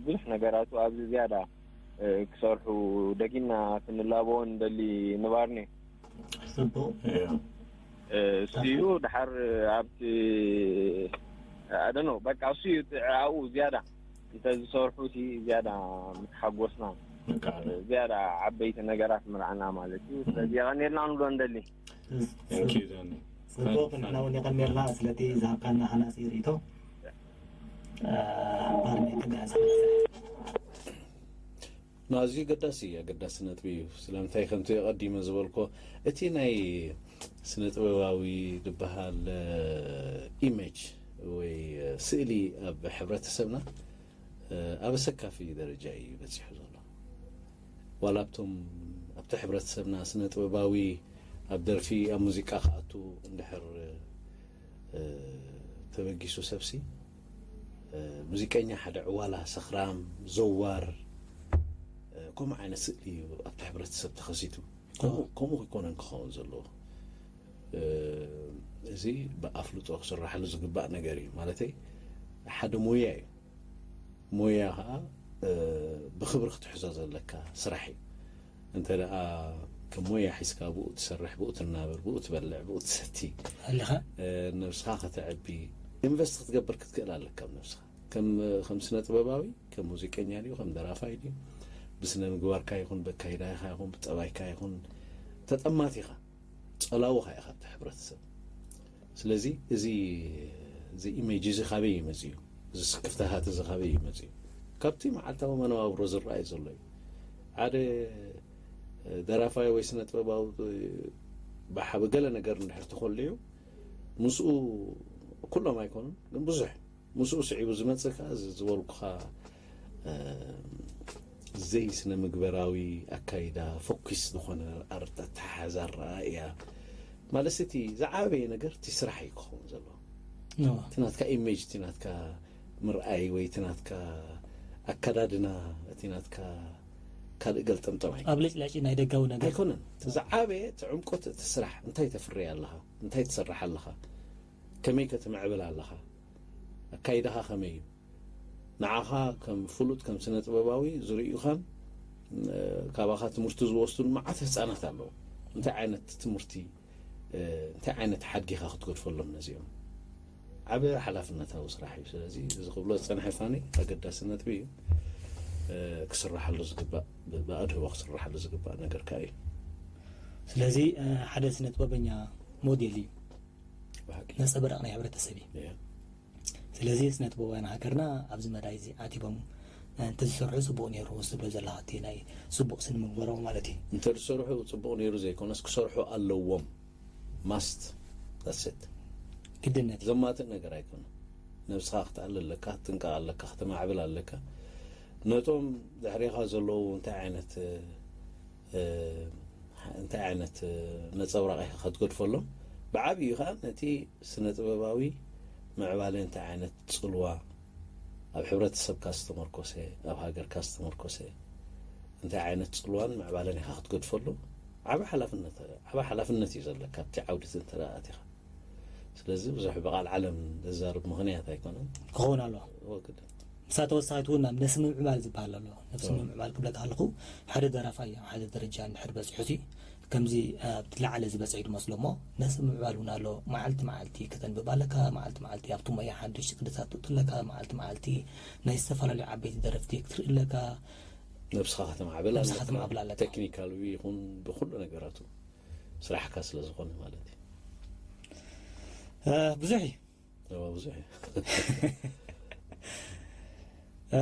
ብዙሕ ነገራቱ ኣብዚ ዝያዳ እ፣ ክሰርሑ ደጊምና ክንላበዎ ንደሊ ንባርኔ። ጽቡቕ። እያ። እ፣ እሱ እዩ ድሓር ኣብቲ፣ I don't know፣ በቃ እሱ እዩ እቲ ኣብኡ ዝያዳ እንተ ዝሰርሑ እቲ ዝያዳ ምተሓጎስና፣ በቃ። እ፣ ዝያዳ ዓበይቲ ነገራት ምርኣና ማለት እዩ። ስለዚ የቐንየልና ንብሎ ንደሊ። Thank you፣ ዳኒ። ጽቡቕ፣ ፋን-፣ ንሕና ፋን-፣ እውን የቐንየልና ስለቲ ዝሃብካና ሃናጺ ርእይቶ። እ፣ ባርኔ፣ ክንደይ ኣስሓ-፣ ኣዝዩ ኣገዳሲ፣ ኣገዳሲ ነጥቢ እዩ። ስለምንታይ ከምቲ ቀዲመ ዝበልኮ፣ እቲ ናይ ስነ ጥበባዊ ዝበሃል፣ እ፣ ኢሜጅ ወይ፣ እ፣ ስእሊ ኣብ ሕብረተሰብና፣ እ፣ ኣብ ኣሰካፊ ደረጃ እዩ በጺሑ ዘሎ። ዋላ ኣብቶም ኣብቲ ሕብረተሰብና ስነ ጥበባዊ ኣብ ደርፊ ኣብ ሙዚቃ ክኣቱ እንድሕር፣ እ፣ ተበጊሱ ሰብሲ፣ እ፣ ሙዚቀኛ ሓደ ዕዋላ ሰኽራም ዘዋር፣ እ፣ ከምኡ ዓይነት ስእሊ እዩ ኣብቲ ሕብረተሰብ ተኸሲቱ። ከምኡ፣ ከምኡ ኣይኮነን ክኸውን ዘለዎ። እ፣ እዚ ብኣፍልጦ ክስራሓሉ ዝግባእ ነገር እዩ። ማለተይ ሓደ ሞያ እዩ። ሞያ ኸዓ፣ እ፣ ብኽብሪ ክትሕዞ ዘለካ ስራሕ እዩ። እንተ ደኣ ከም ሞያ ሒዝካ ብኡ ትሰርሕ፣ ብኡ ትናበር፣ ብኡ ትበልዕ፣ ብኡ ትሰቲ፣ ኣለኻ? እ፣ ነብስኻ ከተዕቢ፣ ኢንቨስት ክትገብር ክትክእል ኣለካ ኣብ ነብስኻ። ከም፣ ከም ስነ ጥበባዊ፣ ከም ሙዚቀኛ ድዩ፣ ከም ደራፋይ ድዩ፣ ብስነ ምግባርካ ይኹን፣ በካይዳኻ ይኹን፣ ብጠባይካ ይኹን፣ ተጠማት ኢኻ። ጸላውኻ ኢኻ ኣብቲ ሕብረተሰብ። ስለዚ እዚ፣ እዚ ኢሜጅ እዚ ካበይ እዩ መጺኡ? እዚ ስክፍታታት እዚ ካበይ እዩ መጺኡ? ካብቲ መዓልታዊ መነባብሮ ዝረኣይ ዘሎ እዩ። ሓደ ደራፋይ ወይ ስነ ጥበባዊ ብሓ-፣ ብገለ ነገር እንድሕር ተኾሊዑ፣ ምስኡ፣ ኩሎም ኣይኮኑን፣ ግን ብዙሕ ምስኡ ስዒቡ ዝመጽእ ከኣ እዚ ዝበልኩኻ፣ ዘይስነ ምግበራዊ ኣካይዳ፣ ፈኲስ ዝኾነ ኣር- ኣተሓሕዛ ኣረኣእያ ማለት፣ እቲ ዝዓበየ ነገር እቲ ስራሕ እዩ ክኸውን ዘለዎ። እቲ ናትካ ኢሜጅ፣ እቲ ናትካ ምርኣይ ወይ እቲ ናትካ ኣከዳድና፣ እቲ ናትካ ካልእ ገልጠምጠም ኣይኮነን። ኣብ ልጭላጭ ናይ ደጋዊ ነገር ኣይኮነን። እቲ ዝዓበየ፣ እቲ ዕምቆት፣ እቲ ስራሕ፣ እንታይ ተፍርይ ኣለኻ፣ እንታይ ትሰርሕ ኣለኻ፣ ከመይ ከተምዕብል ኣለኻ፣ ኣካይዳኻ ከመይ እዩ፣ ንዓኻ ከም ፍሉጥ፣ ከም ስነ ጥበባዊ ዝርእዩኻን፣ እ፣ ካባኻ ትምህርቲ ዝወስዱን መዓት ህፃናት ኣለዉ። እንታይ ዓይነት ትምህርቲ፣ እ፣ እንታይ ዓይነት ሓድጊኻ ክትገድፈሎም ነዚኦም? ዓቢ ሓላፍነታዊ ስራሕ እዩ። ስለዚ እዚ ክብሎ ዝጸንሐ ፋኒ ኣገዳሲ ነጥቢ እዩ። እ፣ ክስራሓሉ ዝግባእ፣ ብ-፣ ብኣድህቦ ክስራሓሉ ዝግባእ ነገር ከኣ እዩ። ስለዚ፣ እ፣ ሓደ ስነ ጥበበኛ ሞዴል እዩ። ብሓቂ። ነጸብራቕ ናይ ሕብረተሰብ እዩ። እያ። ስለዚ ስነ ጥበባውያን ሃገርና ኣብዚ መዳይ እዚ ኣቲቦም፣ እ፣ እንተዝሰርሑ ጽቡቕ ነይሩ ዝብሎ ዘለኻ እቲ ናይ ጽቡቕ ስነ ምግባሮም ማለት እዩ። እንተዝሰርሑ ጽቡቕ ነይሩ ዘይኮነስ ክሰርሑ ኣለዎም። ማስት። ዳትስ ኢት። ግድነት እዩ። ዘማትእ ነገር ኣይኮነን። ነብስኻ ክትኣሊ ኣለካ፣ ክትጥንቀቕ ኣለካ፣ ከተማዕብል ኣለካ። ነቶም ድሕሬኻ ዘለዉ እንታይ ዓይነት፣ እ፣ እ፣ እንታይ ዓይነት፣ እ፣ ነጸብራቕ ኢኻ ክትገድፈሎም? ብዓቢኡ ኸኣ ነቲ ስነ ጥበባዊ ምዕባለ እንታይ ዓይነት ጽልዋ ኣብ ሕብረተሰብካ ዝተመርኮሰ፣ ኣብ ሃገርካ ዝተመርኮሰ እንታይ ዓይነት ጽልዋን ምዕባለን ኢኻ ክትገድፈሉ? ዓቢ ሓላፍነት፣ ዓቢ ሓላፍነት እዩ ዘለካ ኣብቲ ዓውዲ እዚ እንተ ደኣ ኣቲኻ። ስለዚ ብዙሕ ብቓል ዓለም ዘዛርብ ምኽንያት ኣይኮነን። ክኸውን ኣለዎ። እወ፣ ግድን። ምሳ ተወሳኺት እውን ናብ ነብሲ ምምዕባል ዝበሃል ኣሎ። ነብሲ እወ። ምምዕባል ክብለካ ከለኹ፣ ሓደ ደራፋይ ኣብ ሓደ ደረጃ እንድሕር በጺሑ ሲ፣ ከምዚ ኣብቲ ላዕሊ ዝበጽሐ እዩ ዝመስሎ እሞ፣ ነብሲ ምምዕባል እውን ኣሎ። መዓልቲ መዓልቲ ከተንብብ ኣለካ፣ መዓልቲ መዓልቲ ኣብቲ ሞያ ሓዱሽ ቅድታት ትውጥለካ፣ መዓልቲ መዓልቲ ናይ ዝተፈላለዩ ዓበይቲ ደረፍቲ ክትርኢ ኣለካ። ነብስኻ ከተማዕብል ነብስኻ ኣለካ። ከተማዕብል ኣለካ። ቴክኒካሊ ይኹን ብኹሉ ነገራቱ ስራሕካ ስለ ዝኾነ ማለት እዩ። እ፣ ብዙሕ እዩ። እወ፣ ብዙሕ እዩ። እ፣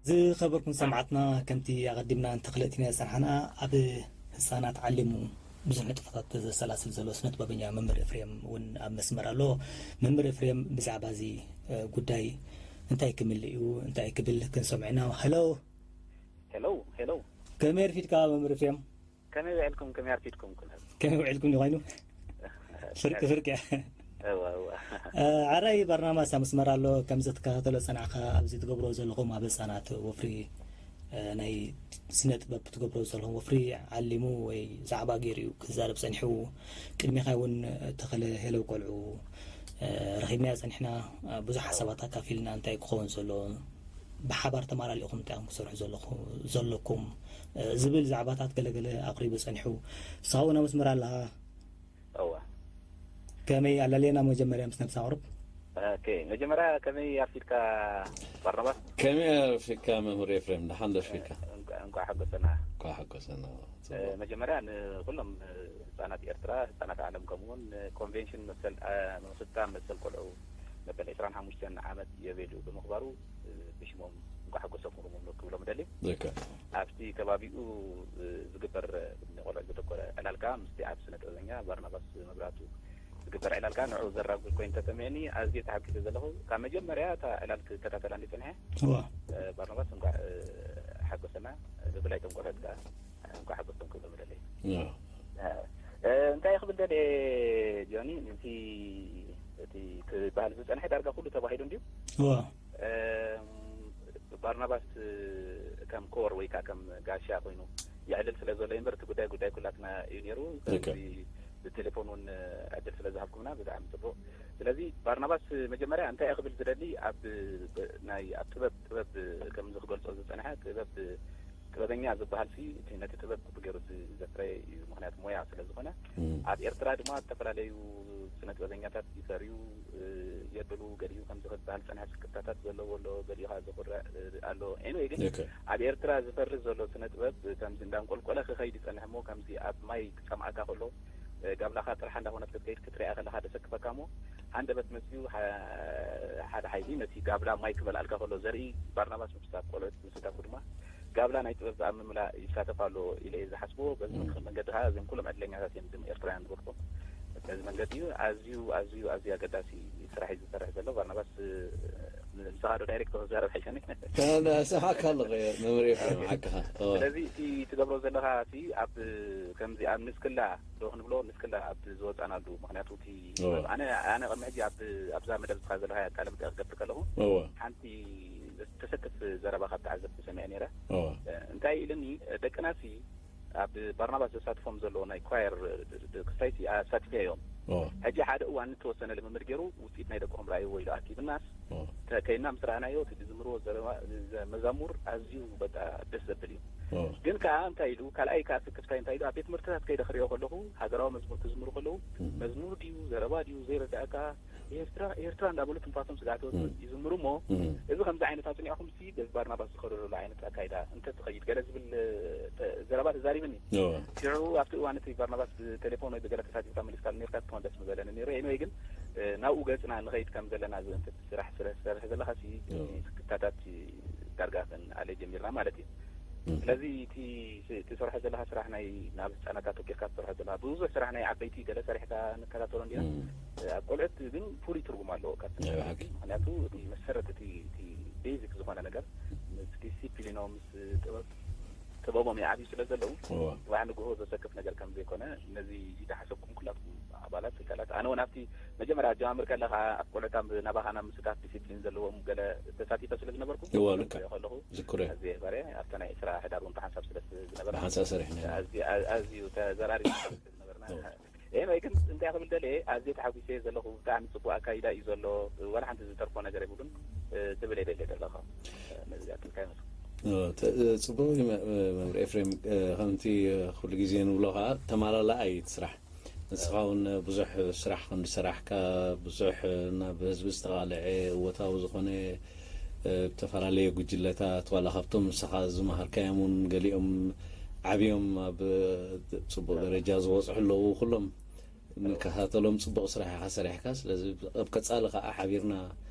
ዝኸበርኩም ሰማዕትና፣ ከምቲ ኣቐዲምና እንተኽለጥና ዝጸናሕና፣ ኣብ ህጻናት ዓሊሙ ብዙሕ ንጥፈታት ዘሰላስል ዘሎ ስነ ጥበበኛ መምህር ኤፍሬም እውን ኣብ መስመር ኣሎ። መምህር ኤፍሬም ብዛዕባ እዚ፣ እ፣ ጉዳይ እንታይ ክምልእ እዩ፣ እንታይ ክብል ክንሰምዖ ኢና። ሄሎ። ሄሎ፣ ሄሎ። ከመይ ኣርፊድካ መምህር ኤፍሬም? ከመይ ውዒልኩም፣ ከመይ ኣርፊድኩም ኩሉ? ከመይ ውዒልኩም ኮይኑ? ፍርቂ ፍርቂ። እወ፣ እወ። እ፣ ዓራይ ባርናባስ ኣብ መስመር ኣሎ። ከም ዘትከታተሎ ጸናዕካ ኣብዚ ትገብሮ ዘለኹም ኣብ ህጻናት ወፍሪ፣ እ፣ ናይ ስነ ጥበብ ትገብሮ ዘለኹም ወፍሪ ዓሊሙ ወይ ዛዕባ ገይሩ እዩ ክዛረብ ጸኒሑ። ቅድሜኻ እውን ተኸለ ሄለው ቆልዑ፣ እ፣ ረኺብናዮ ጸኒሕና፣ እ፣ ብዙሕ ሓሳባት ኣካፊልና እንታይ ክኸውን ዘሎ፣ ብሓባር ተማላሊእኹም እንታይ ኢኹም ክሰርሑ ዘለኹ-፣ ዘለኩም፣ እ፣ ዝብል ዛዕባታት ገለገለ ኣቕሪቡ ጸኒሑ። ንስኻ እውን ኣብ መስመር ኣለኻ። እወ። ከመይ ኣላልየና መጀመርያ ምስ ነብስኻ ኣቕርብ? ኦኬ፣ መጀመርያ ከመይ ኣርፊድካ ባርናባስ? ከመይ ኣርፊድካ መምህር ኤፍሬም? ደሓን ዶ ኣርፊድካ? እንቋ-፣ እንቋዕ ሓጎሰና። እንቋዕ ሓጎሰና። እ፣ ጽቡቕ። መጀመርያ ንኹሎም፣ እ፣ ህጻናት ኤርትራ፣ ህጻናት ዓለም፣ ከምኡውን ንኮንቬንሽን መሰል፣ እ፣ ምኽታም መሰል ቆልዑ መበል ዕስራን ሓሙሽተን ዓመት ዮቤልኡ ብምኽባሩ፣ እ፣ ብሽሞም እንቋዕ ሓጎሰኩም ክብሎም እደሊ። ልክዕ። ኣብቲ ከባቢኡ፣ እ፣ ዝግበር፣ ንቆልዑ ዘተኮረ ዕላል ከኣ ምስቲ ኣብ ስነ ጥበበኛ ባርናባስ መብራህቱ ዝግበር ዕላል ከኣ ንዕኡ ዘራጉድ ኮይኑ ተሰሚዑኒ ኣዝየ ተሓጒሰ ዘለኹ። ካብ መጀመርያ እታ ዕላል ክከታተላ እንዲ ጸኒሐ፣ እዋ። እ፣ ባርናባስ እንቋዕ፣ እ፣ ሓጎሰና፣ ብፍላይ እቶም ቆልዑት ከኣ እንቋዕ ሓጎስኩም ክብሎም እደሊ። እዋ። እ፣ እ፣ እንታይ ክብል ደልየ ጆኒ፣ እቲ፣ እቲ ክበሃል ዝጸንሐ ዳርጋ ኩሉ ተባሂሉ እንድዩ። እዋ። እም፣ ባርናባስ ከም ኮር ወይ ከኣ ከም ጋሻ ኮይኑ የዕልል ስለ ዘሎ እምበር፣ እቲ ጉዳይ ጉዳይ ከምዚ ብቴሌፎን እውን ዕድል ስለ ዝሃብኩምና ብጣዕሚ ጽቡቕ። ስለዚ ባርናባስ መጀመርያ እንታይ እየ ክብል ዝደሊ፣ ኣብ ናይ ኣብ ጥበብ ጥበብ ከምዚ ክገልጾ ዝጸንሐ ጥበብ ጥበበኛ ዝበሃል ሲ እቲ ነቲ ጥበብ ኩሉ ገይሩ ዘፍረየ እዩ። ምክንያቱ ሞያ ስለ ዝኾነ ኣብ ኤርትራ ድማ ዝተፈላለዩ ስነ ጥበበኛታት ይፈርዩ የብሉ። ገሊኡ ከምዚ ክበሃል ዝጸንሐ ስክፍታታት ዘለዎ ኣሎ፣ ገሊኡ ከዓ ዘኹርዕ ኣሎ። ኤኒወይ ግን ኣብ ኤርትራ ዝፈሪ ዘሎ ስነ ጥበብ ከምዚ እንዳንቆልቆለ ክኸይድ ይጸንሕ እሞ ከምዚ ኣብ ማይ ክጸምኣካ ከሎ ጋብላኻ ጥርሓ እንዳኾነት ክትከይድ ክትሪኣ ከለኻ ደሰክፈካ እሞ ሃንደበት መፅዩ ሓደ ሓይሊ ነቲ ጋብላ ማይ ክመልኣልካ ከሎ ዘርኢ ባርናባስ ምስታፍ ቆልዑት ምስታፉ ድማ ጋብላ ናይ ጥበብ ኣብ ምምላእ ይሳተፍ ኣሎ ኢለ እየ ዝሓስቦ። በዚ መንገዲ ከዓ እዚም ኩሎም ዕድለኛታት እዮም እዚም ኤርትራውያን ዝበልኩም። በዚ መንገዲ እዩ ኣዝዩ ኣዝዩ ኣዝዩ ኣገዳሲ ስራሕ እዩ ዝሰርሕ ዘሎ። ባርናባስ ምሳኻ ዶ ዳይሬክት ክዛረብ ሓይሸኒ? ሰማዕካ ኣለኹ መምህር ኤፍሬም ሓቅኻ። ስለዚ እቲ ትገብሮ ዘለኻ እቲ ኣብ ከምዚ ኣብ ንስክላ ዶ ክንብሎ ንስክላ ኣብ ዝወፃናሉ ምክንያቱ እቲ ኣነ ኣነ ቅድሚ ሕጂ ኣብዛ መደብ ዝኻ ዘለካ ቃለ መጠይቅ ክገብር ከለኹ ሓንቲ ተሰክፍ ዘረባ ካብ ተዓዘብቲ ሰሚዐ ነይረ። እንታይ ኢልኒ ደቅናሲ ኣብ ባርናባስ ዘሳትፎም ዘለዎ ናይ ኳየር ክስታይሲ ኣሳቲፈ እዮም። ሕጂ ሓደ እዋን ንተወሰነ ልምምድ ገይሩ ውፅኢት ናይ ደቅኹም ርኣይዎ ኢሉ ኣኪብናስ ከይና ምስ ረኣናዮ እቲ ዝዝምርዎ መዛሙር ኣዝዩ በቃ ደስ ዘብል እዩ። ግን ከዓ እንታይ ኢሉ ካልኣይ ከዓ ስክፍታይ እንታይ ኢሉ ኣብ ቤት ትምህርትታት ከይደ ክሪኦ ከለኹ ሃገራዊ መዝሙር ክዝምሩ ከለዉ መዝሙር ድዩ ዘረባ ድዩ ዘይረዳእካ ኤርትራ ኤርትራ እንዳበሉ ትንፋሶም ስጋዕ ተወፅእ ይዝምሩ እሞ እዚ ከምዚ ዓይነት ኣፅኒዕኹም ሲ በዚ ባርናባስ ዝኸደሉ ዓይነት ኣካይዳ እንተትኸይድ ገለ ዝብል ዘረባ ተዛሪብኒ። ሽዑ ኣብቲ እዋን እቲ ባርናባስ ብቴሌፎን ወይ ብገለ ተሳቲፍካ መሊስካ ኔርካ ክትኾን ደስ ምበለኒ ነይሩ። ኤኒወይ ግን ናብኡ ገፅና ንኸይድ ከም ዘለና እዚ እንተ ስራሕ ስለ ዝሰርሕ ዘለካ ሲ ስክፍታታት ዳርጋ ከነኣልዮ ጀሚርና ማለት እዩ። ስለዚ እቲ ትሰርሖ ዘለካ ስራሕ ናይ ናብ ህፃናት ኣተኪርካ ትሰርሖ ዘለካ ብዙሕ ስራሕ ናይ ዓበይቲ ገለ ሰሪሕካ ንከታተሎ እንዲና ኣብ ቆልዑት ግን ፍሉይ ትርጉም ኣለዎ ካብ ምክንያቱ እቲ መሰረት እቲ ቤዚክ ዝኾነ ነገር ምስ ዲሲፕሊኖም ምስ ጥበብ ጥበቦም ይዓብዩ ስለ ዘለዉ ጽባሕ ንግሆ ዘሰክፍ ነገር ከም ዘይኮነ ነዚ ዝሓሰብኩም ኩላትኩም ኣባላት ትካላት ኣነ እውን ኣብቲ መጀመርያ ኣጀማምር ከለካ ኣብ ቆልዑት ናባኻ ናብ ምስታት ዲሲፕሊን ዘለዎም ገለ ተሳቲፈ ስለ ዝነበርኩ ከለኹ ዝክረ ኣዝየ በረ ኣብታ ናይ ዕስራ ሕዳር እውን ብሓንሳብ ስለ ዝነበረ ሓንሳብ ሰሪሕና ኣዝዩ ተዘራሪ ዝነበርና ኤኒወይ ግን እንታይ ክብል ደልየ ኣዝየ ተሓጒሰ ዘለኹ ብጣዕሚ ፅቡቅ ኣካይዳ እዩ ዘሎ። ዋላ ሓንቲ ዝተርፎ ነገር የብሉን ትብል እየ ደልየ ዘለኹ። ነዚ ዝኣክል እንታይ ይመስል? ፅቡቅ እዩ መምህር ኤፍሬም። ከምቲ ኩሉ ግዜ ንብሎ ከዓ ተማላላእ እዩ እቲ ስራሕ። ንስኻ እውን ብዙሕ ስራሕ ከም ዝሰራሕካ ብዙሕ ናብ ህዝቢ ዝተቓልዐ እወታዊ ዝኾነ ብተፈላለየ ጉጅለታት ዋላ ካብቶም ንስኻ ዝመሃርካዮም እውን ገሊኦም ዓብዮም ኣብ ፅቡቅ ደረጃ ዝበፅሑ ኣለዉ። ኩሎም ንከታተሎም ፅቡቅ ስራሕ ኢካ ሰሪሕካ። ስለዚ ኣብ ቀፃሊ ከዓ ሓቢርና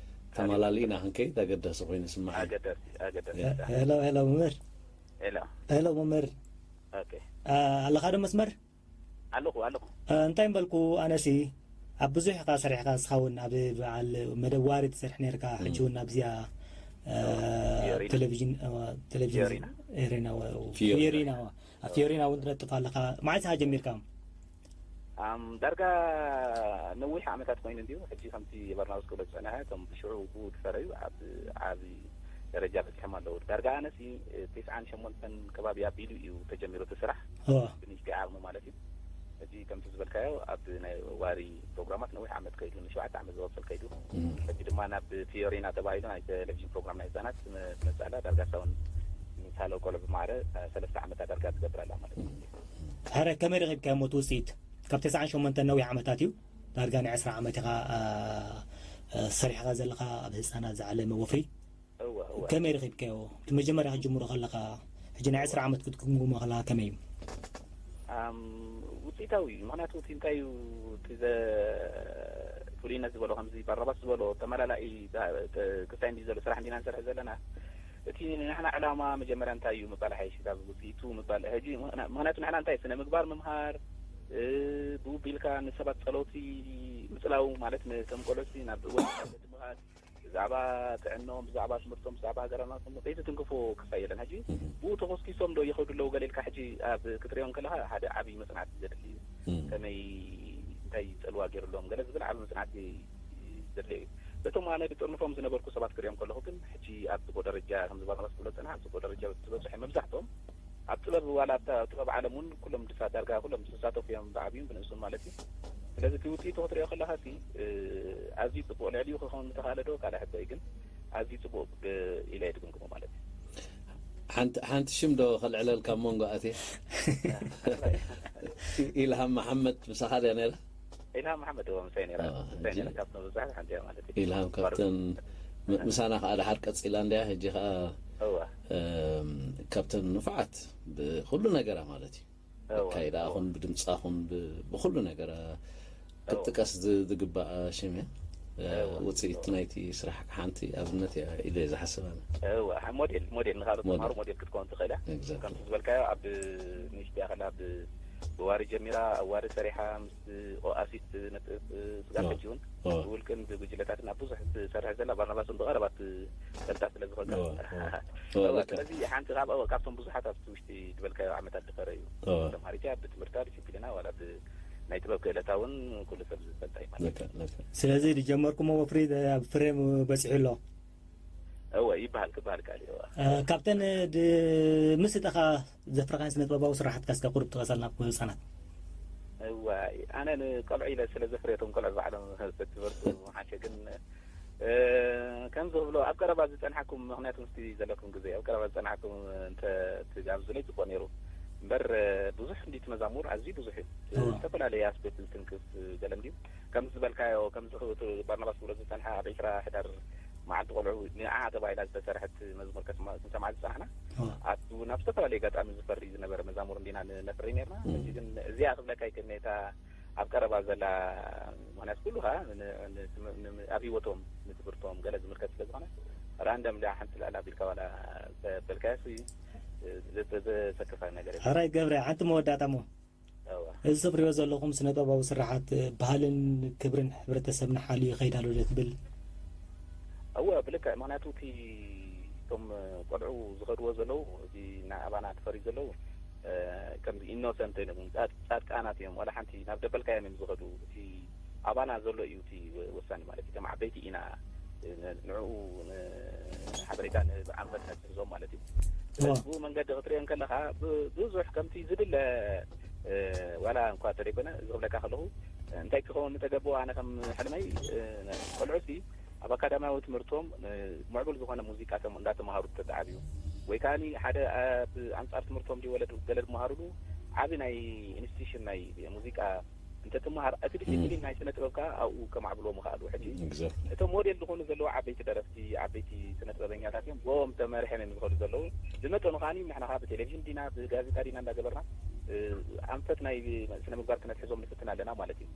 ተማላሊእና ክንከይድ ኣገዳሲ ኮይኑ ይስምዓኒ። ኣገዳሲ ኣገዳሲ ሄሎ ሄሎ መምህር ሄሎ ሄሎ መምህር ኦኬ ኣለካ ዶ መስመር? ኣለኹ ኣለኹ እንታይ ምበልኩ ኣነሲ ኣብ ብዙሕ ኢኻ ሰሪሕካ እስኻ እውን ኣብ በዓል መደብ ዋሪ ትሰርሕ ነርካ ሕጂ እውን ኣብዚኣ ቴሌቪዥን ቴሌቪዥን ኤሬና ፊዮሪና ኣብ ፊዮሪና እውን ትነጥፍ ኣለኻ። መዓስ ኢኻ ጀሚርካ? ዳርጋ ነዊሕ ዓመታት ኮይኑ እንድዩ። ሕጂ ከምቲ በርናውስ ክብሎ ዝጸንሐ እቶም ብሽዑ ብኡ ዝፈረዩ ኣብ ዓቢ ደረጃ በጺሖም ኣለዉ። ዳርጋ ኣነሲ ቴስዓን ሸሞንተን ከባቢ ኣቢሉ እዩ ተጀሚሩ እቲ ስራሕ ብንእሽተይ ዓቕሚ ማለት እዩ። ሕጂ ከምቲ ዝበልካዮ ኣብ ናይ ዋሪ ፕሮግራማት ነዊሕ ዓመት ከይዱ ንሸውዓተ ዓመት ዝቐጽል ከይዱ ሕጂ ድማ ናብ ፊዮሪና ተባሂሉ ናይ ቴሌቪዥን ፕሮግራም ናይ ህፃናት ትመፅእ ኣላ። ዳርጋ ሳውን ሳሎ ቆሎ ብማዕረ ሰለስተ ዓመት ዳርጋ ትገብር ኣላ ማለት እዩ። ሕረ ከመይ ረኺብካዮ ሞት ውፅኢት ካብ ተስዓን ሸሞንተን ነዊሕ ዓመታት እዩ። ዳርጋ ናይ ዕስራ ዓመት ኢኻ ሰሪሕኻ ዘለኻ ኣብ ህፃናት ዝዓለመ ወፍሪ ከመይ ረኺብካዮ? እቲ መጀመርያ ክትጅምሮ ከለኻ ሕጂ ናይ ዕስራ ዓመት ክትግምግሞ ከለኻ ከመይ እዩ? ውፅኢታዊ እዩ። ምክንያቱ እቲ እንታይ እዩ እቲ ዘ- ፍሉይነት ዝበሎ ከምዚ ባራባስ ዝበሎ ተመላላኢ ክስታይ እንዲ ዘሎ ስራሕ እንዲና ንሰርሕ ዘለና እቲ ንሕና ዕላማ መጀመርያ እንታይ እዩ ምባል ሓይሽ ካብ ውፅኢቱ ምባል ሕጂ ምክንያቱ ንሕና እንታይ ስነ ምግባር ምምሃር ብኡ ቢልካ ንሰባት ፀለውቲ ምፅላው ማለት ንቶም ቆለሲ ናብ እወ ምኻድ ብዛዕባ ጥዕኖም ብዛዕባ ትምህርቶም ብዛዕባ ሃገራና መፅኢቱ ትንክፎ ክፋይ የለን ሕጂ ብኡ ተኮስኪሶም ዶ ይኸዱ ኣለዉ ገለ ኢልካ ሕጂ ኣብ ክትሪኦም ከለካ ሓደ ዓብዪ መፅናዕቲ ዘድሊ እዩ ከመይ እንታይ ፀልዋ ገይሩ ኣለዎም ገለ ዝብል ዓብዪ መፅናዕቲ ዘድሊ እዩ በቶም ኣነ ብጥርንፎም ዝነበርኩ ሰባት ክሪኦም ከለኹ ግን ሕጂ ኣብ ፅቡቅ ደረጃ ከም ዝበርመስ ክብሎ ዝፀንሓ ኣብ ፅቡቅ ደረጃ ትበፅሑ መብዛሕትኦም ኣብ ጥበብ ዋላ ኣብታ ጥበብ ዓለም እውን ኩሎም ድሳ ዳርጋ ኩሎም ዝሳተፉ እዮም፣ ብዓብዩን ብንእሱን ማለት እዩ። ስለዚ እቲ ውፅኢቱ ክትሪኦ ከለካ ሲ ኣዝዩ ፅቡቅ፣ ልዕሊኡ ክኸውን ምተኻለ ዶ ካልእ ሕቶ እዩ፣ ግን ኣዝዩ ፅቡቅ ኢለ እየ ድግምግሞ ማለት እዩ። ሓንቲ ሓንቲ ሽም ዶ ከልዕለልካ ኣብ መንጎ ኣትየ? ኢልሃም መሓመድ ምሳኻ ድያ ነይራ? ኢልሃም መሓመድ እዋ ምሳይ ነይራ። ምሳይ ነይራ ካብቶም ብዙሓት ሓንቲ እያ ማለት እዩ። ኢልሃም ካብተን ምሳና ከዓ ደሓር ቀፂላ እንድያ። ሕጂ ከዓ ካብተን ንፉዓት ብኩሉ ነገራ ማለት እዩ። ኣካይዳ ኹን ብድምፃ ኹን ብኩሉ ነገራ ክትጥቀስ ዝግባእ ሽም እያ። ውፅኢት ናይቲ ስራሕ ሓንቲ ኣብነት እያ ኢለ እየ ዝሓስብ ኣነ። እዋ ሞዴል ሞዴል ንካልኦት ተምሃሮ ሞዴል ክትከውን ትኽእል እያ። ከምቲ ዝበልካዮ ኣብ ሚሽትያ ከላ ብዋሪ ጀሚራ ኣብ ዋሪ ሰሪሓ ምስ ኦኣሲስ ነጥብ ስጋብ ሕጂ እውን ብውልቅን ብጉጅለታትን ኣብ ብዙሕ ትሰርሕ ዘላ ባርናባስ እውን ብቐረባ ትፈልጣ ስለ ዝኾንካ ስለዚ ሓንቲ ካብ ካብቶም ብዙሓት ኣብቲ ውሽጢ ዝበልካዮ ዓመታት ዝፈረዩ ተምሃሪት እያ ብትምህርታ ዲሲፕሊና ዋላ ናይ ጥበብ ክእለታ እውን ኩሉ ሰብ ዝፈልጣ እዩ ማለት እዩ። ስለዚ ዝጀመርኩሞ ወፍሪ ኣብ ፍሬም በፂሑ ኣሎ። እወ ይበሃል ክበሃል ካል እወ ካብተን ምስ እተኻ ዘፍረኻን ስነ ጥበባዊ ስራሓትካ እስከ ቁሩብ ጥቀሰልና ህፃናት። እዋይ ኣነ ንቆልዑ ኢለ ስለ ዘፍርየቶም ቆልዑ ባዕሎም ትምህርቱ ሓሸ ግን ከም ዝብሎ ኣብ ቀረባ ዝፀንሓኩም ምክንያቱ ምስቲ ዘለኩም ግዜ ኣብ ቀረባ ዝፀንሓኩም እንተ ትጋብዙለይ ፅቡቅ ነይሩ እምበር ብዙሕ እንዲ ትመዛሙር ኣዝዩ ብዙሕ እዩ። ዝተፈላለዩ ኣስቤት ዝትንክፍ ገለ እንዲዩ ከም ዝበልካዮ ከም ባርናባስ ዝብሎ ዝፀንሓ ኣብ ዕስራ ሕዳር መዓልቲ ቆልዑ ንዓ ተባሂላ ዝተሰርሐት መዝሙር ክንሰምዓ ዝፀናሕና ኣቱ ናብ ዝተፈላለዩ ኣጋጣሚ ዝፈሪ ዝነበረ መዛሙር እንዲና ነፍሪ ነርና። እዚ ግን እዚኣ ክብለካ ይክእል ነታ ኣብ ቀረባ ዘላ ምክንያት ኩሉ ከዓ ኣብ ሂወቶም ንትምህርቶም ገለ ዝምልከት ስለ ዝኾነ ራንደም ዳ ሓንቲ ልዕል ኣቢልካ ዋላ ተበልካያ ዘሰክፋ ነገር ሕራይ ገብረ ሓንቲ መወዳእታ ሞ እዚ ትፍርዮ ዘለኹም ስነ ጥበባዊ ስራሓት ባህልን ክብርን ሕብረተሰብና ሓልዩ ይኸይድ ኣሎ ዶ ትብል? እወ ብልክዕ ምክንያቱ እቲ እቶም ቆልዑ ዝኸድዎ ዘለዉ እቲ ናይ ኣባና ትፈርዩ ዘለዉ ከምዚ ኢኖሰንት ኢሎም ጻድቃናት እዮም ዋላ ሓንቲ ናብ ደበልካዮም እዮም ዝኸዱ እቲ ኣባና ዘሎ እዩ እቲ ወሳኒ ማለት እዩ። እቶም ዓበይቲ ኢና ንዕኡ ሓበሬታ ንኣንፈት ነትሕዞም ማለት እዩ። ስለዚ ብኡ መንገዲ ክትሪኦ እንከለኻ ብዙሕ ከምቲ ዝድለ ዋላ እንኳ ተደይኮነ እዚ ክብለካ ከለኹ እንታይ ክኸውን ምተገብኦ ኣነ ከም ሕልመይ ቆልዑ ሲ ኣብ ኣካዳሚያዊ ትምህርቶም ምዕቡል ዝኾነ ሙዚቃ እንዳተምሃሩ ተተዓብዩ ወይ ከዓ ሓደ ኣንፃር ትምህርቶም ድወለድ ገለ ዝመሃሩሉ ዓብ ናይ ኢንስቲቱሽን ናይ ሙዚቃ እንተትምሃር እቲ ዲሲፕሊን ናይ ስነ ጥበብ ከዓ ኣብኡ ከማዕብልዎ ምኽኣሉ ሕጂ እቶም ሞዴል ዝኾኑ ዘለዉ ዓበይቲ ደረፍቲ ዓበይቲ ስነ ጥበበኛታት እዮም ብኦም ተመርሐም እዮም ዝኸዱ ዘለዉ ብመጠኑ ከዓኒ ንሕና ከዓ ብቴሌቪዥን ዲና ብጋዜጣ ዲና እንዳገበርና ኣንፈት ናይ ስነ ምግባር ክነትሕዞም ንፍትን ኣለና ማለት እዩ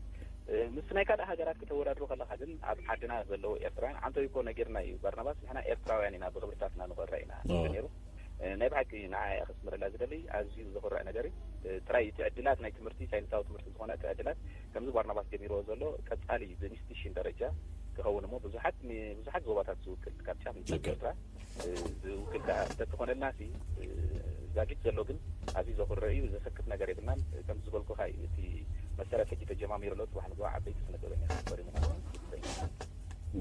ምስ ናይ ካልእ ሃገራት ክተወዳድሮ ከለካ ግን ኣብ ዓድና ዘለዉ ኤርትራውያን ዓንተው እኮ ነጊርና እዩ ባርናባስ ንሕና ኤርትራውያን ኢና ብክብርታትና ንኮርዕ ኢና ነይሩ ናይ ብሓቂ ንዓይ ከስምረላ ዝደሊ ኣዝዩ ዘኹርዕ ነገር እዩ ጥራይ እቲ ዕድላት ናይ ትምህርቲ ሳይንሳዊ ትምህርቲ ዝኾነ እቲ ዕድላት ከምዚ ባርናባስ ጀሚርዎ ዘሎ ቀፃሊ ብኢንስቲቱሽን ደረጃ ክኸውን እሞ ብዙሓት ብዙሓት ዞባታት ዝውክል ካብ ጫፍ ንጫፍ ኤርትራ ዝውክል ከዓ እንተትኾነልና ሲ ዛጊት ዘሎ ግን ኣዝዩ ዘኹርዕ እዩ ዘሰክፍ ነገር የብልናን ከም ዝበልኩኻ እዩ እቲ መሰረት ሕጂ ተጀማሚሩ ኣሎ ፅባሕ ንግሆ ዓበይቲ ስነ ጥበበኛታት ክፈሪ ምዃኑ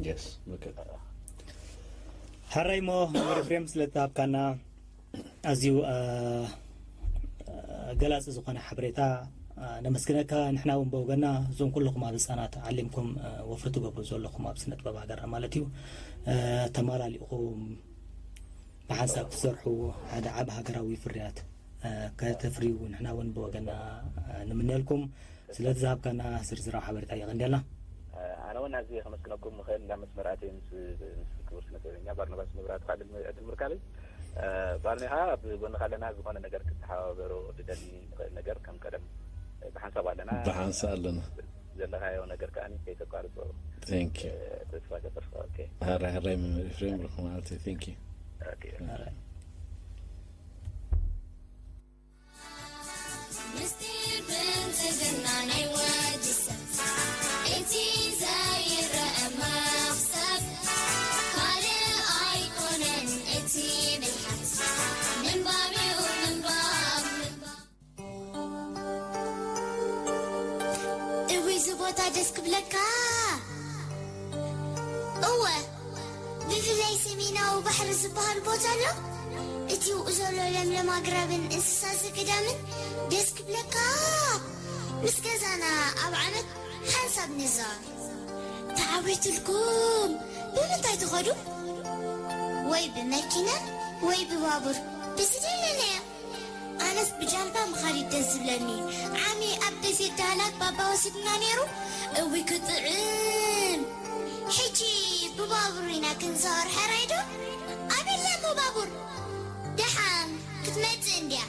Yes, okay. ሕራይ ሞ መምህር ኤፍሬም ስለተሃብካና ኣዝዩ ገላፂ ዝኾነ ሓበሬታ ነመስግነካ። ንሕና እውን ብወገና እዞም ኩለኹም ኣብ ህፃናት ዓሊምኩም ወፍሪ ትገብሩ ዘለኹም ኣብ ስነ ጥበብ ሃገርና ማለት እዩ ተማላሊእኹም ብሓንሳብ ክትሰርሑ ሓደ ዓብ ሃገራዊ ፍርያት ከተፍርዩ ንሕና እውን ብወገና ንምነልኩም። ስለቲ ዝሃብካና ዝርዝራዊ ሓበሬታ የቐንደልና። ኣነ እውን ኣዝየ ከመስግነኩም ምኽእል እንዳ መስመር ኣትየ ምስ ምስ ክቡር ስነ ጥበበኛ ባርናባስ መብራህቱ ከዓ ዕድል ዕድል ምርካበይ ባርኔኻ ኣብ ጎንኻ ኣለና ዝኾነ ነገር ክትሓባበሮ ድደሊ ንኽእል ነገር ከም ቀደም ብሓንሳብ ኣለና ብሓንሳብ ኣለና ዘለኻዮ ነገር ከዓ ከይተቋርጾ Thank you. ተስፋ ገበር okay ሕራይ ሕራይ መምህር ኤፍሬም ርኹ ማለት እዩ Thank you. Okay. ምስጢር ብልጽግና ናይ ወዲ ሰብ እቲ ዘይረአ መኽሰብ ካልእ ኣይኮነን እቲ ብልሓት ምንባብ እዩ ምንባብ ምንባብ እውይ እዚ ቦታ ደስ ክብለካ እወ ብፍላይ ሰሜናዊ ባሕሪ ዝበሃል ቦታ ኣሎ እቲ ውኡ ዘሎ ለምለም ኣግራብን እንስሳ ዘገዳምን ደስ ክብለካ። ምስ ገዛና ኣብ ዓመት ሓንሳብ ንዛወር። ተዓዊትልኩም! ብምንታይ ትኸዱ? ወይ ብመኪና ወይ ብባቡር፣ ብዝደለናዮ። ኣነስ ብጃልባ ምኻድ እዩ ደስ ዝብለኒ። ዓሚ ኣብ ደሴት ዳህላክ ባባ ወሲድና ነይሩ። እውይ ክጥዕም! ሕጂ ብባቡር ኢና ክንዛወር፣ ሕራይ ዶ? ኣበይ ኣሎ እሞ ባቡር? ደሓን ክትመጽእ እንድያ።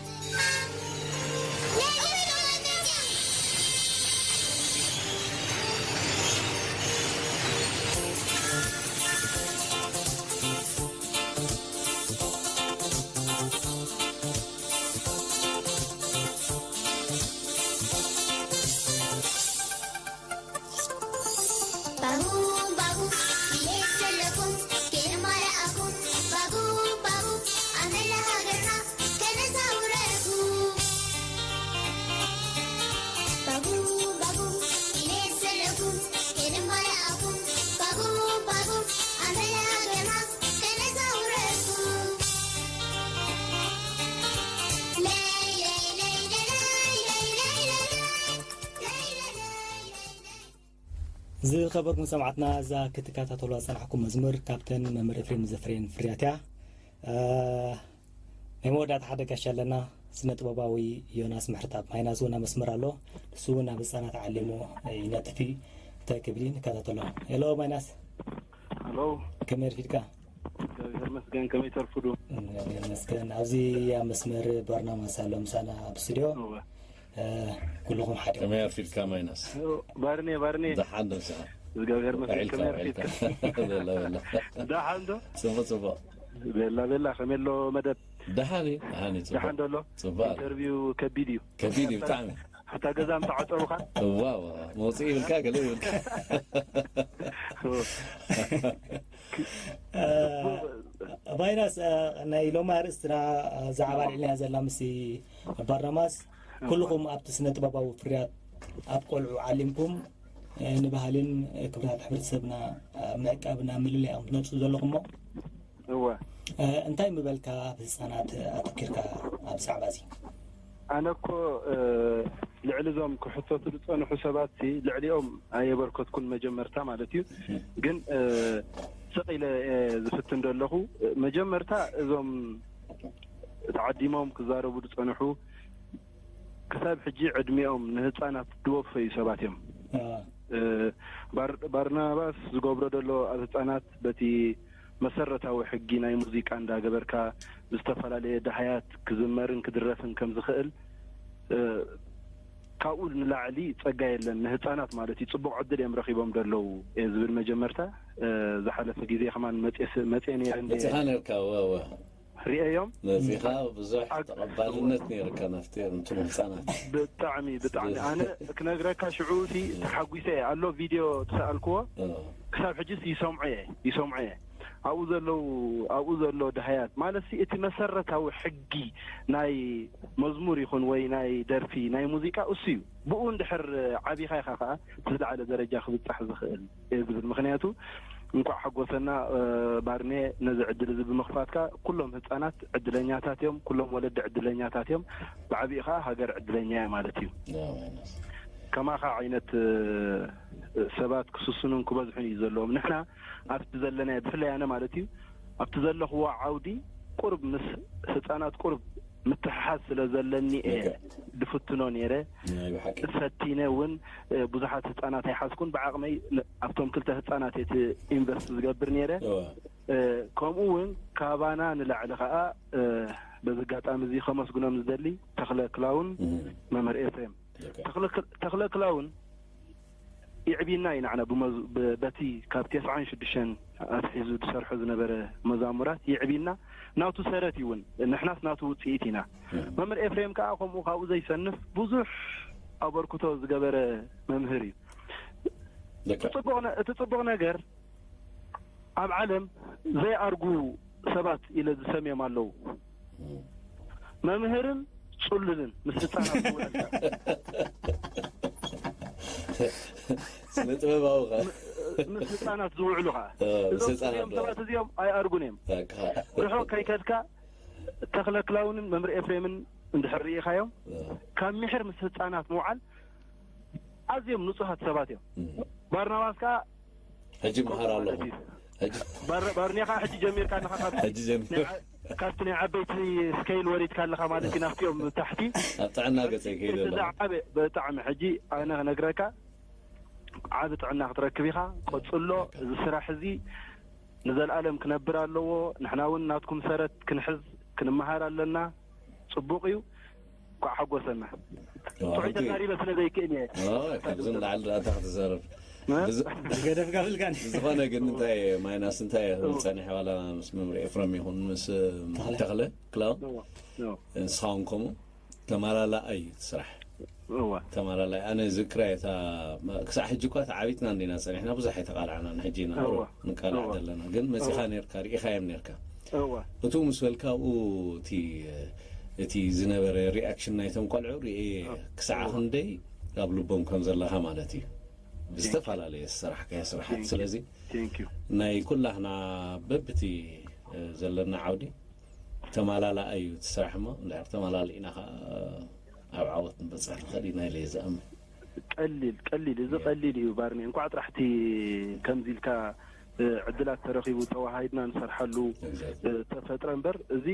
ባቡን ባቡን ኢለ ዘለኹም ከየማልኣኹም፣ ባቡን ባቡን ኣመላ ሃገርና ከነዛውረኩም። ባቡን ባቡን ኢለ ዘለኹም ከየማልኣኹም፣ ባቡን ባቡን ኣመላ ሃገርና ከነዛውረኩም። ለይ ለይ ለይ ለይ ለይ ለይ ለይ ለይ ለይ ለይ ለይ ለይ። ዝኸበርኩም ሰማዕትና፣ እዛ ክትከታተሉዋ ዝጸናሕኩም መዝሙር ካብተን መምህር ኤፍሬም ዘፍረየን ፍርያት እያ። እ፣ ናይ መወዳእታ ሓደ ጋሻ ኣለና፣ ስነ ጥበባዊ ዮናስ ምሕረተኣብ ማይናስ እውን ኣብ መስመር ኣሎ። ንሱ እውን ኣብ ህጻናት ዓሊሙ ይነጥፍ እዩ። እንታይ ክብል እዩ? ንከታተሎ። ሄሎ ማይናስ። ሄሎ። ከመይ ኣርፊድካ? እግዚኣብሔር ይመስገን፣ ከመይ ተርፍዱ? እግዚኣብሔር ይመስገን። ኣብዚ ኣብ መስመር ባርናማስ ኣሎ ምሳና ኣብ ስቱድዮ። እወ። እ፣ ኩልኹም ሓደ። ከመይ ኣርፊድካ ማይናስ? ባርኔ፣ ባርኔ። ደሓን ዶ ንስኻ? እግዚኣብሔር ይመስገን፣ ውዒልካ፣ ከመይ ኣርፊድካ? ውዒልካ። በላ፣ በላ። ደሓን ዶ? ጽቡቕ፣ ጽቡቕ። በላ፣ በላ፣ ከመይ ኣሎ መደብ? ደሓን እዩ፣ ደሓን እዩ፣ ጽቡቕ። ደሓን ዶ ኣሎ? ጽቡቕ ኣሎ። ኢንተርቪው ከቢድ እዩ። ከቢድ እዩ ብጣዕሚ። ሓታ ገዛ ምተዓጸሩኻ? እዋ፣ እዋ፣ መውጽኢ ይብልካ፣ ገለ ይብልካ። እ፣ ቫይረስ፣ እ፣ ናይ ሎሚ ኣርእስትና፣ እ፣ ዛዕባ ኣልዒልናያ ዘላ ምስ ባርናማስ፣ ኩልኹም ኣብቲ ስነ ጥበባዊ ፍርያት ኣብ ቆልዑ ዓሊምኩም፣ እ፣ ንባህልን፣ እ፣ ክብርታት ሕብረተሰብና ኣብ ምዕቃብን ኣብ ምልላይን ትነጥፉ ዘለኹም እሞ፣ እወ። እ፣ እንታይ ምበልካ ኣብ ህጻናት ኣተኪርካ ኣብ ዛዕባ እዚ? ኣነ እኮ፣ እ፣ ልዕሊ እዞም ክሕተቱ ዝጸንሑ ሰባትሲ ልዕሊኦም ኣየበርከትኩን መጀመርታ ማለት እዩ። ግን፣ እ፣ ስቕ ኢለ እየ ዝፍትን ዘለኹ። መጀመርታ እዞም ተዓዲሞም ክዛረቡ ዝጸንሑ ክሳብ ሕጂ ዕድሚኦም ንህጻናት ዝወፈዩ ሰባት እዮም። እ። እ፣ ባር-፣ ባርናባስ ዝገብሮ ዘሎ ኣብ ህጻናት በቲ መሰረታዊ ሕጊ ናይ ሙዚቃ እንዳገበርካ ብዝተፈላለየ ደሃያት ክዝመርን ክድረፍን ከም ዝኽእል፣ እ፣ ካብኡ ንላዕሊ ጸጋ የለን ንህጻናት ማለት እዩ። ጽቡቕ ዕድል እዮም ረኺቦም ዘለዉ እየ ዝብል መጀመርታ። እ፣ ዝሓለፈ ግዜ ከማን መጽየ ስ-፣ መጽየ ነይረ እንድየ። መጺኻ ነርካ፣ እወ፣ እወ። ርእዮም። መጺኻ ብዙሕ ኣግ-፣ ተቐባልነት ነይርካ ናብቲ፣ እንቶም ህጻናት። ብጣዕሚ፣ ብጣዕሚ። ኣነ ክነግረካ ሽዑ እቲ ተሓጒሰ እየ። ኣሎ ቪድዮ ዝሰኣልክዎ። እ። ክሳብ ሕጂስ ይሰምዖ እየ፣ ይሰምዖ እየ። ኣብኡ ዘለዉ፣ ኣብኡ ዘሎ ደሃያት፣ ማለትሲ እቲ መሰረታዊ ሕጊ ናይ መዝሙር ይኹን ወይ ናይ ደርፊ፣ ናይ ሙዚቃ እሱ እዩ። ብኡ እንድሕር ዓቢኻ ኢኻ ኸዓ እቲ ዝለዓለ ደረጃ ክብጻሕ ዝኽእል እየ ዝብል። ምኽንያቱ እንኳዕ ሓጎሰና፣ እ፣ ባርኔ፣ ነዚ ዕድል እዚ ብምኽፋትካ። ኩሎም ህጻናት ዕድለኛታት እዮም፣ ኩሎም ወለዲ ዕድለኛታት እዮም። ብዓቢኡ ኸዓ ሃገር ዕድለኛ እያ ማለት እዩ። ከማኻ ዓይነት፣ እ፣ ሰባት ክስስኑን ክበዝሑን እዩ ዘለዎም። ንሕና ኣብቲ ዘለናዮ፣ ብፍላይ ኣነ ማለት እዩ፣ ኣብቲ ዘለኽዎ ዓውዲ ቁሩብ ምስ ህጻናት ቁሩብ ምትሕሓዝ ስለ ዘለኒ እየ ልክዕ። ዝፍትኖ ነይረ። ናይ ብሓቂ። ፈቲነ እውን፣ እ፣ ብዙሓት ህጻናት ኣይሓዝኩን። ብዓቕመይ ን-፣ ኣብቶም ክልተ ህጻናት እየ እቲ ኢንቨስት ዝገብር ነይረ። እወ። እ፣ ከምኡ እውን ካባና ንላዕሊ ኸኣ፣ እ፣ በዚ ኣጋጣሚ እዚ ከመስግኖም ዝደሊ ተኽለ ክላውን እም። መምህር ኤፍሬም። ልክዕ። ተኽለ ክል-፣ ተኽለ ክላውን የዕቢና እዩ ንዓና ብመዝ-፣ ብ-፣ በቲ ካብ ተስዓን ሽዱሽተን ኣትሒዙ ዝሰርሖ ዝነበረ መዛሙራት የዕቢና። ናቱ ሰረት እዩ እውን፣ ንሕናስ ናቱ ውጽኢት ኢና። እም። መምህር ኤፍሬም ከኣ ከምኡ ካብኡ ዘይሰንፍ ብዙሕ ኣበርክቶ ዝገበረ መምህር እዩ። ልክዕ። እቲ ጽቡቕ ነ-፣ እቲ ጽቡቕ ነገር ኣብ ዓለም ዘይኣርጉ ሰባት ኢለ ዝሰምዮም ኣለዉ። እም። መምህርን ጽሉልን ምስ ህጻናት ዝውዕል። ስነ ጥበባዊ ኸ? ም-፣ ምስ ህጻናት ዝውዕሉ ኸኣ። እ፣ ምስ እዞም ህጻናት እዚኦም ዶ? ሰባት እዚኦም ኣይኣርጉን እዮም። በቃ። ርሑቕ ከይከድካ ተኽለ ክላውንን መምህር ኤፍሬምን እንድሕር ርኢኻዮም፣ ካብ ምሒር ምስ ህፃናት ምውዓል ኣዝዮም ንጹሃት ሰባት እዮም። ባርናባስ ከኣ ሕጂ መሃር ኣለኹ። ባርኔኻ ሕጂ ጀሚርካ ኣለኻ፣ ካብቲ ናይ ዓበይቲ ስኬል ወሪድካ ኣለኻ ማለት እዩ። ናብቲኦም ታሕቲ ኣብ ጥዕና ገጸይ ከይደ ኣለኹ። ብጣዕሚ ሕጂ ኣነ ክነግረካ፣ ዓቢ ጥዕና ክትረክብ ኢኻ። ቀጽሎ። እዚ ስራሕ እዚ ንዘልኣለም ክነብር ኣለዎ። ንሕና እውን ናትኩም ሰረት ክንሕዝ ክንመሃር ኣለና። ጽቡቕ እዩ። ኳዕ ሓጎሰና። ትውዒ ተዛሪበ ስለ ዘይክእል እየ። ካብዚ ንላዕሊ ደኣ እንታይ ክትዛረብ? ዝገደፍካ ብልካን። ዝኾነ ግን እንታይ ማይናስ እንታይ ጸኒሕ ዋላ ምስ መምህር ኤፍረም ይኹን ምስ ተኽለ ክላው ንስኻውን ከምኡ ተማላላኣ እዩ ስራሕ። ተማላላይ ኣነ ዝክራ እታ ክሳዕ ሕጂ እኳ ተዓቢትና እንዲና ጸኒሕና ብዙሕ ኣይተቃላዕናን ሕጂ ኢና ንቃላዕ ዘለና ግን መጺኻ ነርካ ርኢኻዮም ነርካ። እቱ ምስ በልካ ኣብኡ እቲ እቲ ዝነበረ ሪኣክሽን ናይቶም ቆልዑ ርኤ ክሳዕ ክንደይ ኣብ ልቦም ከም ዘለኻ ማለት እዩ። ዝተፈላለየ ዝሰራሕካዮ ስራሓት ስለዚ ናይ ኩላህና በብቲ ዘለና ዓውዲ ተማላላኣ እዩ እቲ ስራሕ እሞ እንድሕር ተማላሊእና ከዓ ኣብ ዓወት ንበፅሕ ንኽእል ኢና ኢለ እየ ዝኣምን። ቀሊል ቀሊል እዚ ቀሊል እዩ ባርኒ እንኳዕ ጥራሕቲ ከምዚ ኢልካ ዕድላት ተረኺቡ ተዋሃሂድና ንሰርሓሉ ተፈጥረ እምበር እዚ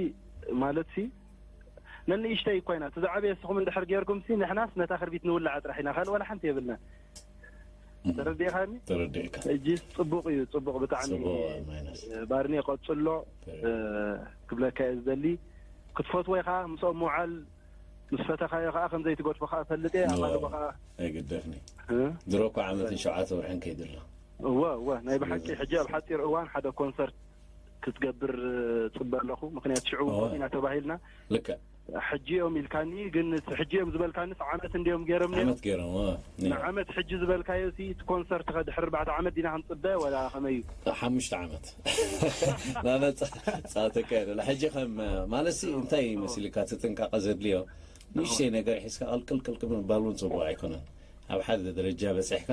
ማለት ሲ ነንእሽተይ እኳ ኢና እቲ ዝዓበየ ንስኹም እንድሕር ጌርኩም ሲ ንሕናስ ነታ ክርቢት ንውላዓ ጥራሕ ኢና ካልእ ዋላ ሓንቲ የብልና። ተረዲእኻኒ? ተረዲእካ። እጅስ ጽቡቕ እዩ ጽቡቕ ብጣዕሚ። ጽቡቕ ማይነስ። ባርኔ ቀጽሎ ክብለካ እየ ዝደሊ ክትፈትዎ ኢኻ ምስኦም ምውዓል ምስ ፈተኻዮ ከዓ ከምዘይትገድፎ ከዓ እፈልጥ እየ ኣማልቦ ከዓ። ኣይግደፍኒ። ድሮ እኮ ዓመትን ሸውዓተ ወርሕን ከይዱ ኣሎ። እወ እወ ናይ ብሓቂ ሕጂ ኣብ ሓፂር እዋን ሓደ ኮንሰርት ክትገብር ጽበ ኣለኹ ምክንያቱ ሽዑ እውን ኢና ተባሂልና። ልክዕ። ሕጂ እዮም ኢልካኒ ግን ሕጂ እዮም ዝበልካንስ ዓመት እንድዮም ገይሮም ነይሮም። ዓመት ገይሮም። ንዓመት ሕጂ ዝበልካዮ ሲ እቲ ኮንሰርት ከ ድሕሪ ኣርባዕተ ዓመት ዲና ክንጽበ ወላ ከመይ እዩ? ሓሙሽተ ዓመት ናመጻ ጻተካ ይደለ ሕጂ ከም ማለት ሲ እንታይ ይመስልካ እቲ ጥንቃቐ ዘድልዮ ንእሽተይ ነገር ሒዝካ ቅልቅልቅልቅል ምባል እውን ጽቡቕ ኣይኮነን። ኣብ ሓደ ደረጃ በጺሕካ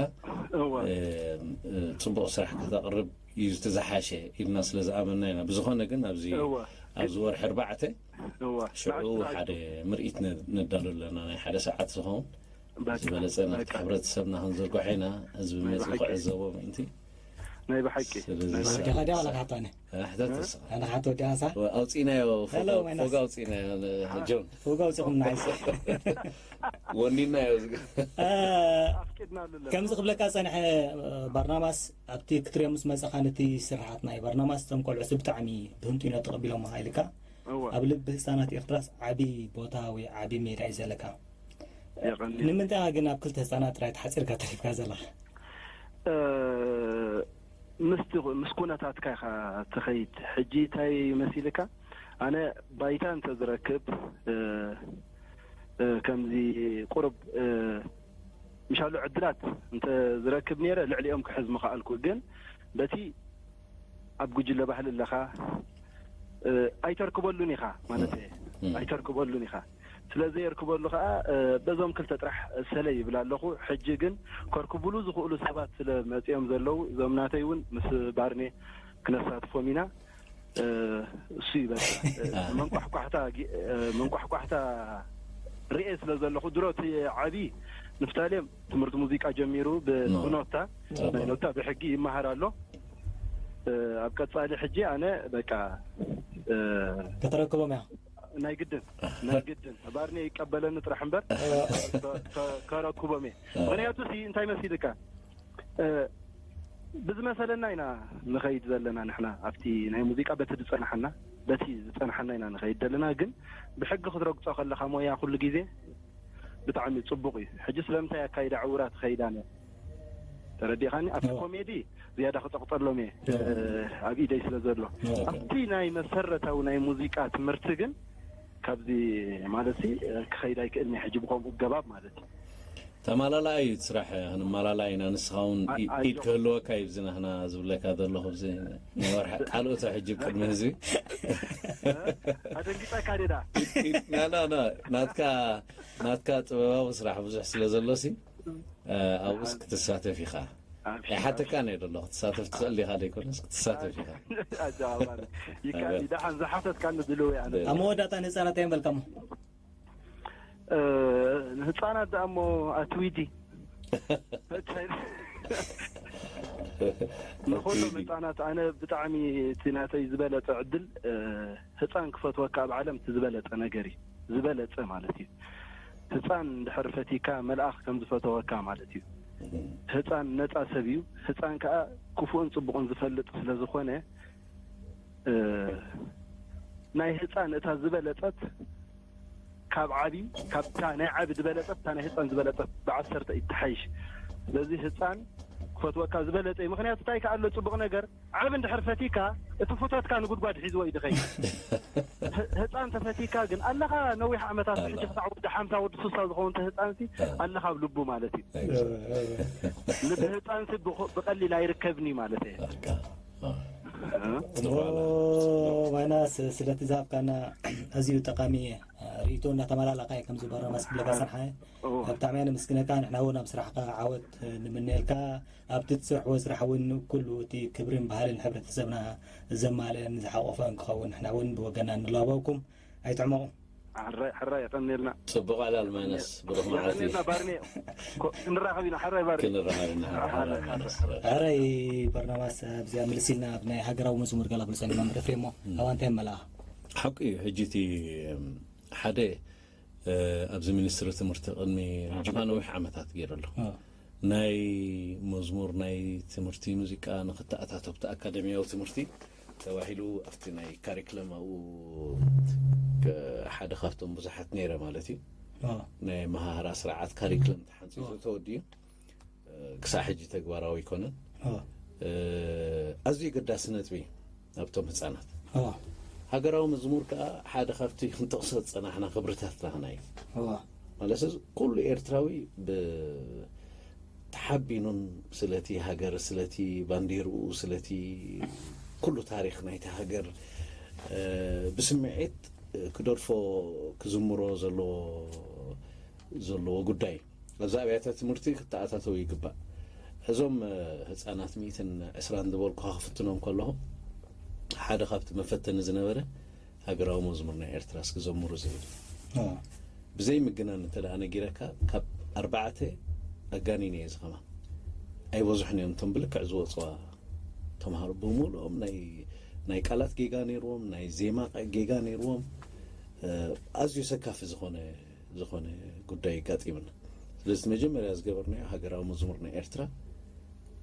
ጽቡቕ ስራሕ ከተቕርብ እዩ እቲ ዝሓሸ ኢልና ስለ ዝኣመና ኢና። ብዝኾነ ግን ኣብዚ ኣብዚ ወርሒ ኣርባዕተ ሽዑ ሓደ ምርኢት ነዳሉ ኣለና ናይ ሓደ ሰዓት ዝኸውን ዝበለፀ ናብቲ ሕብረተሰብና ክንዝርግሖ ኢና። ህዝቢ መፂ ክዕዘቦ ምእንቲ ናይ ብሓቂ ዲኻ ዲያ ዋላ ካሕታኒ ሕተት ኣነ ሓቶ ዲያሳ ኣውፂናዮ ፎጋ ኣውፂናዮ ጆን ፎጋ ኣውፂኹም ንዓይስ ወኒናዮ ከምዚ ክብለካ ፀንሐ ባርናባስ ኣብቲ ክትሪኦ ምስ መፀኻ ነቲ ስርሓት ናይ ባርናባስ እቶም ቆልዑ ብጣዕሚ ብህንጡይነት ተቐቢሎም ኢልካ ኣብ ልቢ ህፃናት ኤርትራስ ዓቢ ቦታ ወይ ዓቢ ሜዳ እዩ ዘለካ። ንምንታይ ግን ኣብ ክልተ ህፃናት ጥራይ ተሓፂርካ ተሪፍካ ዘለኻ? ምስቲ ምስ ኩነታትካ ኢኻ ትኸይድ። ሕጂ እንታይ መሲልካ ኣነ ባይታ እንተዝረክብ ከምዚ ቁርብ ምሻሉ ዕድላት እንተዝረክብ ነይረ ልዕሊኦም ክሕዝ ምኸኣልኩ። ግን በቲ ኣብ ጉጅለ ባህሊ ኣለኻ ኣይተርክበሉን ኢኻ ማለት እየ ኣይተርክበሉን ኢኻ ስለ ዘየርክበሉ ከዓ በዞም ክልተ ጥራሕ ሰለ ይብል ኣለኹ ሕጂ ግን ከርክቡሉ ዝኽእሉ ሰባት ስለ መፅኦም ዘለዉ እዞም ናተይ እውን ምስ ባርኔ ክነሳትፎም ኢና እሱ ይበል መንቋሕቋሕታ መንቋሕቋሕታ ርኤ ስለ ዘለኹ ድሮ እቲ ዓብዪ ንፍታሌም ትምህርቲ ሙዚቃ ጀሚሩ ብኖታ ናይ ኖታ ብሕጊ ይመሃር ኣሎ ኣብ ቀፃሊ ሕጂ ኣነ በቃ ከተረክቦም እያ ናይ ግድን ናይ ግድን ባርኔ ይቀበለኒ ጥራሕ እምበር ከረክቦም እየ ምክንያቱ ሲ እንታይ መሲልካ ብዝመሰለና ኢና ንኸይድ ዘለና ንሕና ኣብቲ ናይ ሙዚቃ በቲ ዝፀናሓና በቲ ዝፀናሓና ኢና ንኸይድ ዘለና ግን ብሕጊ ክትረግፆ ከለካ ሞያ ኩሉ ግዜ ብጣዕሚ ፅቡቅ እዩ ሕጂ ስለምንታይ ኣካይዳ ዕውራ ትኸይድ ኣነ ተረዲኻኒ ኣብቲ ኮሜዲ ዝያዳ ክፀቅጠሎም እየ ኣብ ኢደይ ስለ ዘሎ ኣብቲ ናይ መሰረታዊ ናይ ሙዚቃ ትምህርቲ ግን ካብዚ ማለት ክኸይድ ኣይክእልን ሕጂ ብከምኡ ገባብ ማለት እዩ ተማላላእ እዩ እቲ ስራሕ ክንማላላ ኢና ንስኻ እውን ኢድ ክህልወካ እዩ ዝናህና ዝብለካ ዘለኹ እዚ ናይ ወርሒ ካልኦት ሕጂ ቅድሚ ህዝቢ ኣደንጊፀካ ዲዳ ናና ናትካ ናትካ ጥበባዊ ስራሕ ብዙሕ ስለ ዘሎ ሲ ኣብኡስ ክትሳተፍ ኢኻ ኣይሓተካን እየ ደሎ ክትሳተፍ ትኽእል ዲኻ ዘይኮነስ ክትሳተፍ ኢኻ። ኣጀማማሪ ይካል ደሓን ዝሓተትካኒ ድልው እያ። ኣብ መወዳእታ ንህፃናት እንታይ ምበልካሞ? ንህፃናት ደኣ እሞ ኣትዊዲ ንኩሎም ህፃናት ኣነ ብጣዕሚ እቲ ናተይ ዝበለፀ ዕድል ህፃን ክፈትወካ ኣብ ዓለም እቲ ዝበለፀ ነገር እዩ። ዝበለፀ ማለት እዩ። ህፃን እንድሕር ፈቲካ መልኣኽ ከም ዝፈተወካ ማለት እዩ። ህፃን ነፃ ሰብ እዩ። ህፃን ከዓ ክፉእን ፅቡቕን ዝፈልጥ ስለ ዝኾነ ናይ ህፃን እታ ዝበለፀት ካብ ዓቢ ካብታ ናይ ዓቢ ዝበለፀት እታ ናይ ህፃን ዝበለፀት ብዓሰርተ ይተሓይሽ። ስለዚ ህፃን ክፈትወካ ዝበለፀ እዩ። ምክንያቱ እንታይ ከኣሎ ፅቡቕ ነገር ዓብ እንድሕር ፈቲካ እቲ ፍቶትካ ንጉድጓድ ሒዝዎ እዩ ድኸይ። ህፃን ተፈቲካ ግን ኣለኻ ነዊሕ ዓመታት ሕጂ ክሳዕ ወዲ ሓምሳ ወዲ ሱሳ ዝኸውን ህፃንሲ ኣለኻ ኣብ ልቡ ማለት እዩ። ልቢ ህፃንሲ ብቐሊል ኣይርከብኒ ማለት እየ። ማይናስ ስለቲ ዝሃብካና ኣዝዩ ጠቃሚ ርእይቶ እናተመላለካ ከምዚ በረማስ ክብለካ ሰንሓ ብጣዕሚ እየ ነመስግነካ። ንሕና እውን ኣብ ስራሕካ ዓወት ንምነየልካ። ኣብቲ ትሰርሕዎ ስራሕ እውን ኩሉ እቲ ክብርን ባህልን ሕብረተሰብና ዘማልእን ዝሓቆፈን ክኸውን ንሕና እውን ብወገና ንላበወኩም። ኣይትሕመቑ። ሕራይ ሕራይ የቐንየልና። ጽቡቕ ዕላል ማይናስ ብሩኽ መዓልቲ። የቐንየልና ባርኔ። ኮ- ክንራኸብ ኢና። ሕራይ ባርኔ። ክንራኸብ ኢና። ሕራይ ማይናስ። ሕራይ በርናባስ ኣብዚኣ ምልስ ኢልና ኣብ ናይ ሃገራዊ መዝሙር ገላ ብልሰኒ መምህር ኤፍሬም እሞ ኣብኣ እንታይ መላኣ? ሓቂ እዩ። ሕጂ እቲ እም፣ ሓደ እ፣ ኣብዚ ሚኒስትሪ ትምህርቲ ቅድሚ ሕጂ ነዊሕ ዓመታት ገይሩ ኣለኹ። ናይ መዝሙር ናይ ትምህርቲ ሙዚቃ ንክተኣታተው ኣብቲ ኣካደሚያዊ ትምህርቲ ተባሂሉ ኣብቲ ናይ ካሪክለም ኣብኡ ከ- ሓደ ካብቶም ብዙሓት ነይረ ማለት እዩ። ናይ መሃህራ ስርዓት ካሪክለም ተሓንፂፁ ተወዲኡ እ፣ ክሳዕ ሕጂ ተግባራዊ ኣይኮነን። እ፣ ኣዝዩ ገዳሲ ነጥቢ ኣብቶም ህፃናት። ሃገራዊ መዝሙር ከዓ ሓደ ካብቲ ክንጠቕሶ ዝፀናሕና ክብርታትና እዩ። ማለት እዚ ኩሉ ኤርትራዊ ብ- ተሓቢኑን ስለቲ ሃገር ስለቲ ባንዴርኡ ስለቲ ኩሉ ታሪክ ናይቲ ሃገር እ፣ ብስምዒት ክደርፎ ክዝምሮ ዘለዎ ዘለዎ ጉዳይ ኣብዚ ኣብያተ ትምህርቲ ክተኣታተው ይግባእ። እዞም እ፣ ህፃናት ሚእትን ዕስራን ዝበልኩኻ ክፍትኖም ከለኹ ሓደ ካብቲ መፈተኒ ዝነበረ ሃገራዊ መዝሙር ናይ ኤርትራ እስኪ ዘምሩ ዝብል ብዘይ ምግናን እንተ ደኣ ነጊረካ ካብ ኣርባዕተ ኣጋኒነ እየ ዝኸማ ኣይበዙሕን እዮም እቶም ብልክዕ ዝወፅዋ ተምሃሮ ብምሉኦም ናይ ናይ ቃላት ጌጋ ነይርዎም ናይ ዜማ ጌጋ ነይርዎም ኣዝዩ ሰካፊ ዝኾነ ዝኾነ ጉዳይ ኣጋጢምና ስለዚ መጀመርያ ዝገበርናዮ ሃገራዊ መዝሙር ናይ ኤርትራ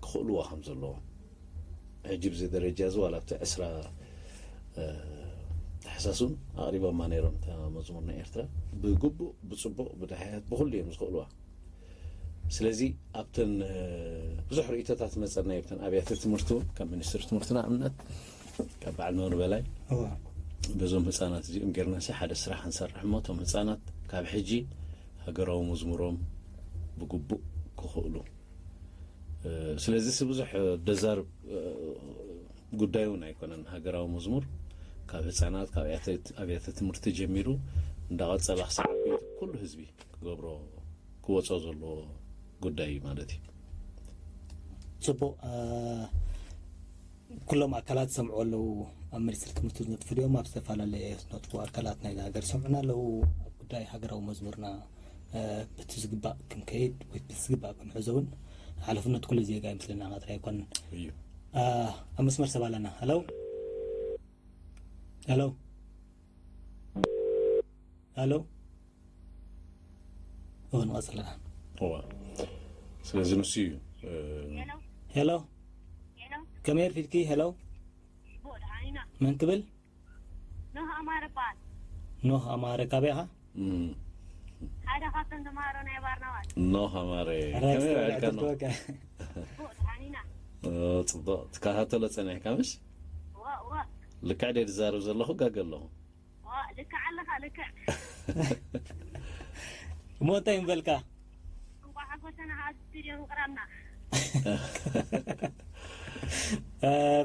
ክኽእልዎ ከም ዘለዎም ሕጂ ብዚ ደረጃ እዚ ዋላ ኣብቲ ዕስራ ተሓሳሱን ኣቕሪቦማ ነይሮም እታ መዝሙር ናይ ኤርትራ ብግቡእ ብፅቡቕ ብድሕያት ብኩሉ እዮም ዝኽእልዋ ስለዚ ኣብተን ብዙሕ ርእቶታት መፀና ኣብተን ኣብያተ ትምህርቲ እውን ካብ ሚኒስትሪ ትምህርቲ ንኣብነት ካብ በዓል መምህር በላይ በዞም ህፃናት እዚኦም ጌርና ሲ ሓደ ስራሕ ክንሰርሕ እሞ እቶም ህፃናት ካብ ሕጂ ሃገራዊ መዝሙሮም ብግቡእ ክኽእሉ ስለዚ ሲ ብዙሕ ደዛርብ ጉዳይ እውን ኣይኮነን ሃገራዊ መዝሙር ካብ ህፃናት ካብ ኣብያተ ትምህርቲ ጀሚሩ እንዳቐፀለ ክሳብ ዓበይቲ ኩሉ ህዝቢ ክገብሮ ክወፆ ዘለዎ ጉዳይ እዩ ማለት እዩ ፅቡቕ ኩሎም ኣካላት ዝሰምዑ ኣለዉ ኣብ ሚኒስትሪ ትምህርቲ ዝነጥፉ ድዮም ኣብ ዝተፈላለየ ዝነጥፉ ኣካላት ናይ ሃገር ይሰምዑና ኣለዉ ኣብ ጉዳይ ሃገራዊ መዝሙርና በቲ ዝግባእ ክንከይድ ወይ በቲ ዝግባእ ክንሕዞ እውን ሓላፍነት ኩሉ ዜጋ ይመስለና ጥራይ ኣይኮንን እዩ ኣብ መስመር ሰብ ኣለና ሄሎ ሄሎ ሄሎ እወ ንቐፅል ኣለና እዋ ስለዚ ንሱ እዩ ሄሎ ከመይ ኣርፊድኪ ሄሎ መን ክብል ኖህ ኣማረ በሃል ኖህ ኣማረ ካበይ ኢኻ ሓደ ካብቶም ተምሃሮ ናይ ባርናባስ ኖህ ኣማረ ከመይ ውዕልካ ኖህ ጽቡቕ ድሓን ኢና ጽቡቕ ትከታተሎ ጸኒሕካ ምሽ ዋ ዋ ልክዕ ድየ ዝዛረብ ዘለኹ ጋገ ኣለኹ ዋ ልክዕ ኣለኻ ልክዕ እሞ እንታይ ምበልካ እንቋዕ ሓጎሰና ኣብ ስቱድዮ ምቕራብና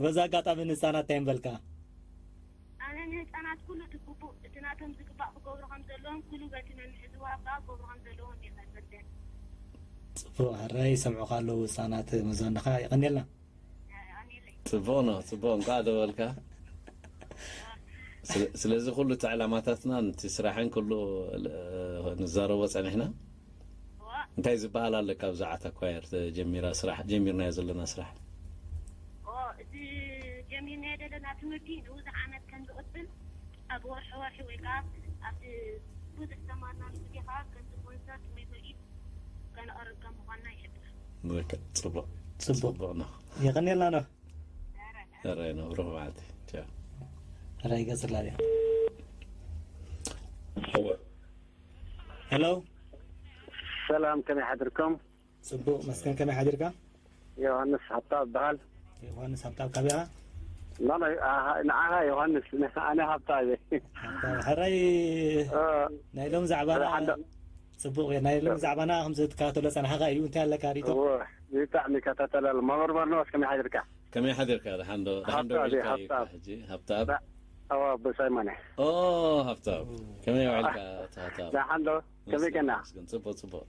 በዛ ኣጋጣሚ ንህፃናት እንታይ ምበልካ ኣነ ንህፃናት ኩሉ እቲ ግቡእ እቲ ናቶም ዝግባእ ክገብሩ ከም ዘለዎም ኩሉ በቲ መምርሒ ዝወሃብ ከዓ ክገብሩ ከም ዘለዎም እየ ከዘርግሕ ሕራይ ይሰምዑኻ ኣለዉ ህፃናት መዘንኻ። የቐንየልና። ጽቡቕ ነው፣ ጽቡቕ። እንኳዕ ደወልካ። ስለ- ስለዚ ኩሉ እቲ ዕላማታትና፣ እቲ ስራሕን ኩሉ፣ እ፣ ንዛረቦ ጸኒሕና። እንታይ ዝበሃል ኣለካ ብዛዕባ ኳየር ተጀሚራ ስራሕ፣ ጀሚርናዮ ዘለና ስራሕ? ኦ፣ እቲ ጀሚርናዮ ዘለና ትምህርቲ ንብዙሕ ዓመት ከም ዝቕጽል፣ ኣብ ወርሒ ወርሒ ወይ ከዓ ኣብቲ ብዙሕ ዝተማርናሉ ግዜ ከዓ ከም ስፖንሰር ወይ ኢድ ከነቕርብ ከም ምዃንና ይሕብር። ጽቡቕ። ጽቡቕ። ጽቡቕ ነው። የቐንየልና ነው። ኧረ ነው። ብሩኽ መዓልቲ። ቻው። ሕራይ ይገጽላ ድያ? ሄሎ። ሰላም፣ ከመይ ሓድርኩም? ጽቡቕ መስገን፣ ከመይ ሓዲርካ? ዮሃንስ ሃብታ እበሃል። ዮሃንስ ሃብታ፣ ካበይ ኢኻ? ኖ፣ ኖ፣ ኣሃ፣ ንዓኻ ዮሃንስ፣ ኣነ ሃብታ እየ። ሃብታ፣ ሕራይ። እ፣ ናይ ሎም ዛዕባና ሓደ ሓንዶ- ጽቡቕ እየ። ናይ ሎም ዛዕባና ከም ዝትከታተሎ ጸናሕካ እዩ። እንታይ ኣለካ ሪቶ? እወ፣ ብጣዕሚ ይከታተል ኣሎ። መምህር በርኖስ ከመይ ሓድርካ? ከመይ ሓዲርካ? ደሓን ዶ? ደሓን ዶ ሃብታ፣ ውዒልካ ሃብታ። ኢልካ ሕጂ? ሃብታብ? ዳ-፣ እወ፣ ብሳይ ማነ። ኦ፣ ሃብታብ። ከመይ ውዒልካ ኣቶ ሃብታብ? ደሓን ዶ? ከመይ መስገን፣ ገና? መስገን። ጽቡቕ፣ ጽቡቕ።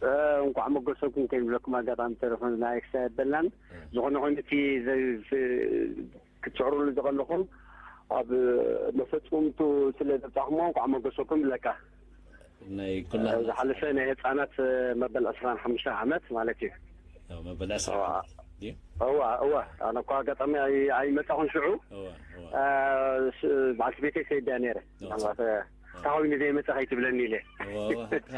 እ፣ እንኳዕ መጎሰኩም ከይብለኩም ኣጋጣሚ ተለፎን ናይ ክሳይ የበልናን። እ። ዝኾነ ኮይኑ እቲ ዘ-፣ ዘ-፣ ክትስዕሩሉ ዝቐለኹም ኣብ መፈጸምቱ ስለ ዘብጻሕኩሞ እንኳዕ መጎሰኩም ይብለካ። ናይ ኩላ ዝሓለፈ ናይ ህፃናት መበል ዕስራን ሓሙሽተን ዓመት ማለት እዩ። ያው መበል ዕስራ እዋ። ዓመት ድዩ? እዋ እዋ፣ ኣነ እኳ ኣጋጣሚ ኣይ- ኣይመፃኹን ሽዑ። እዋ፣ እዋ። እ፣ ስ- በዓልቲ ቤተይ ሰይድ እያ ነይረ። እዋ። ምናልባት እ፣ እንታይ ኮይኑ ዘይመፀ ከይትብለኒ ኢለ። እዋ፣ እዋ፣ ሓቅኻ።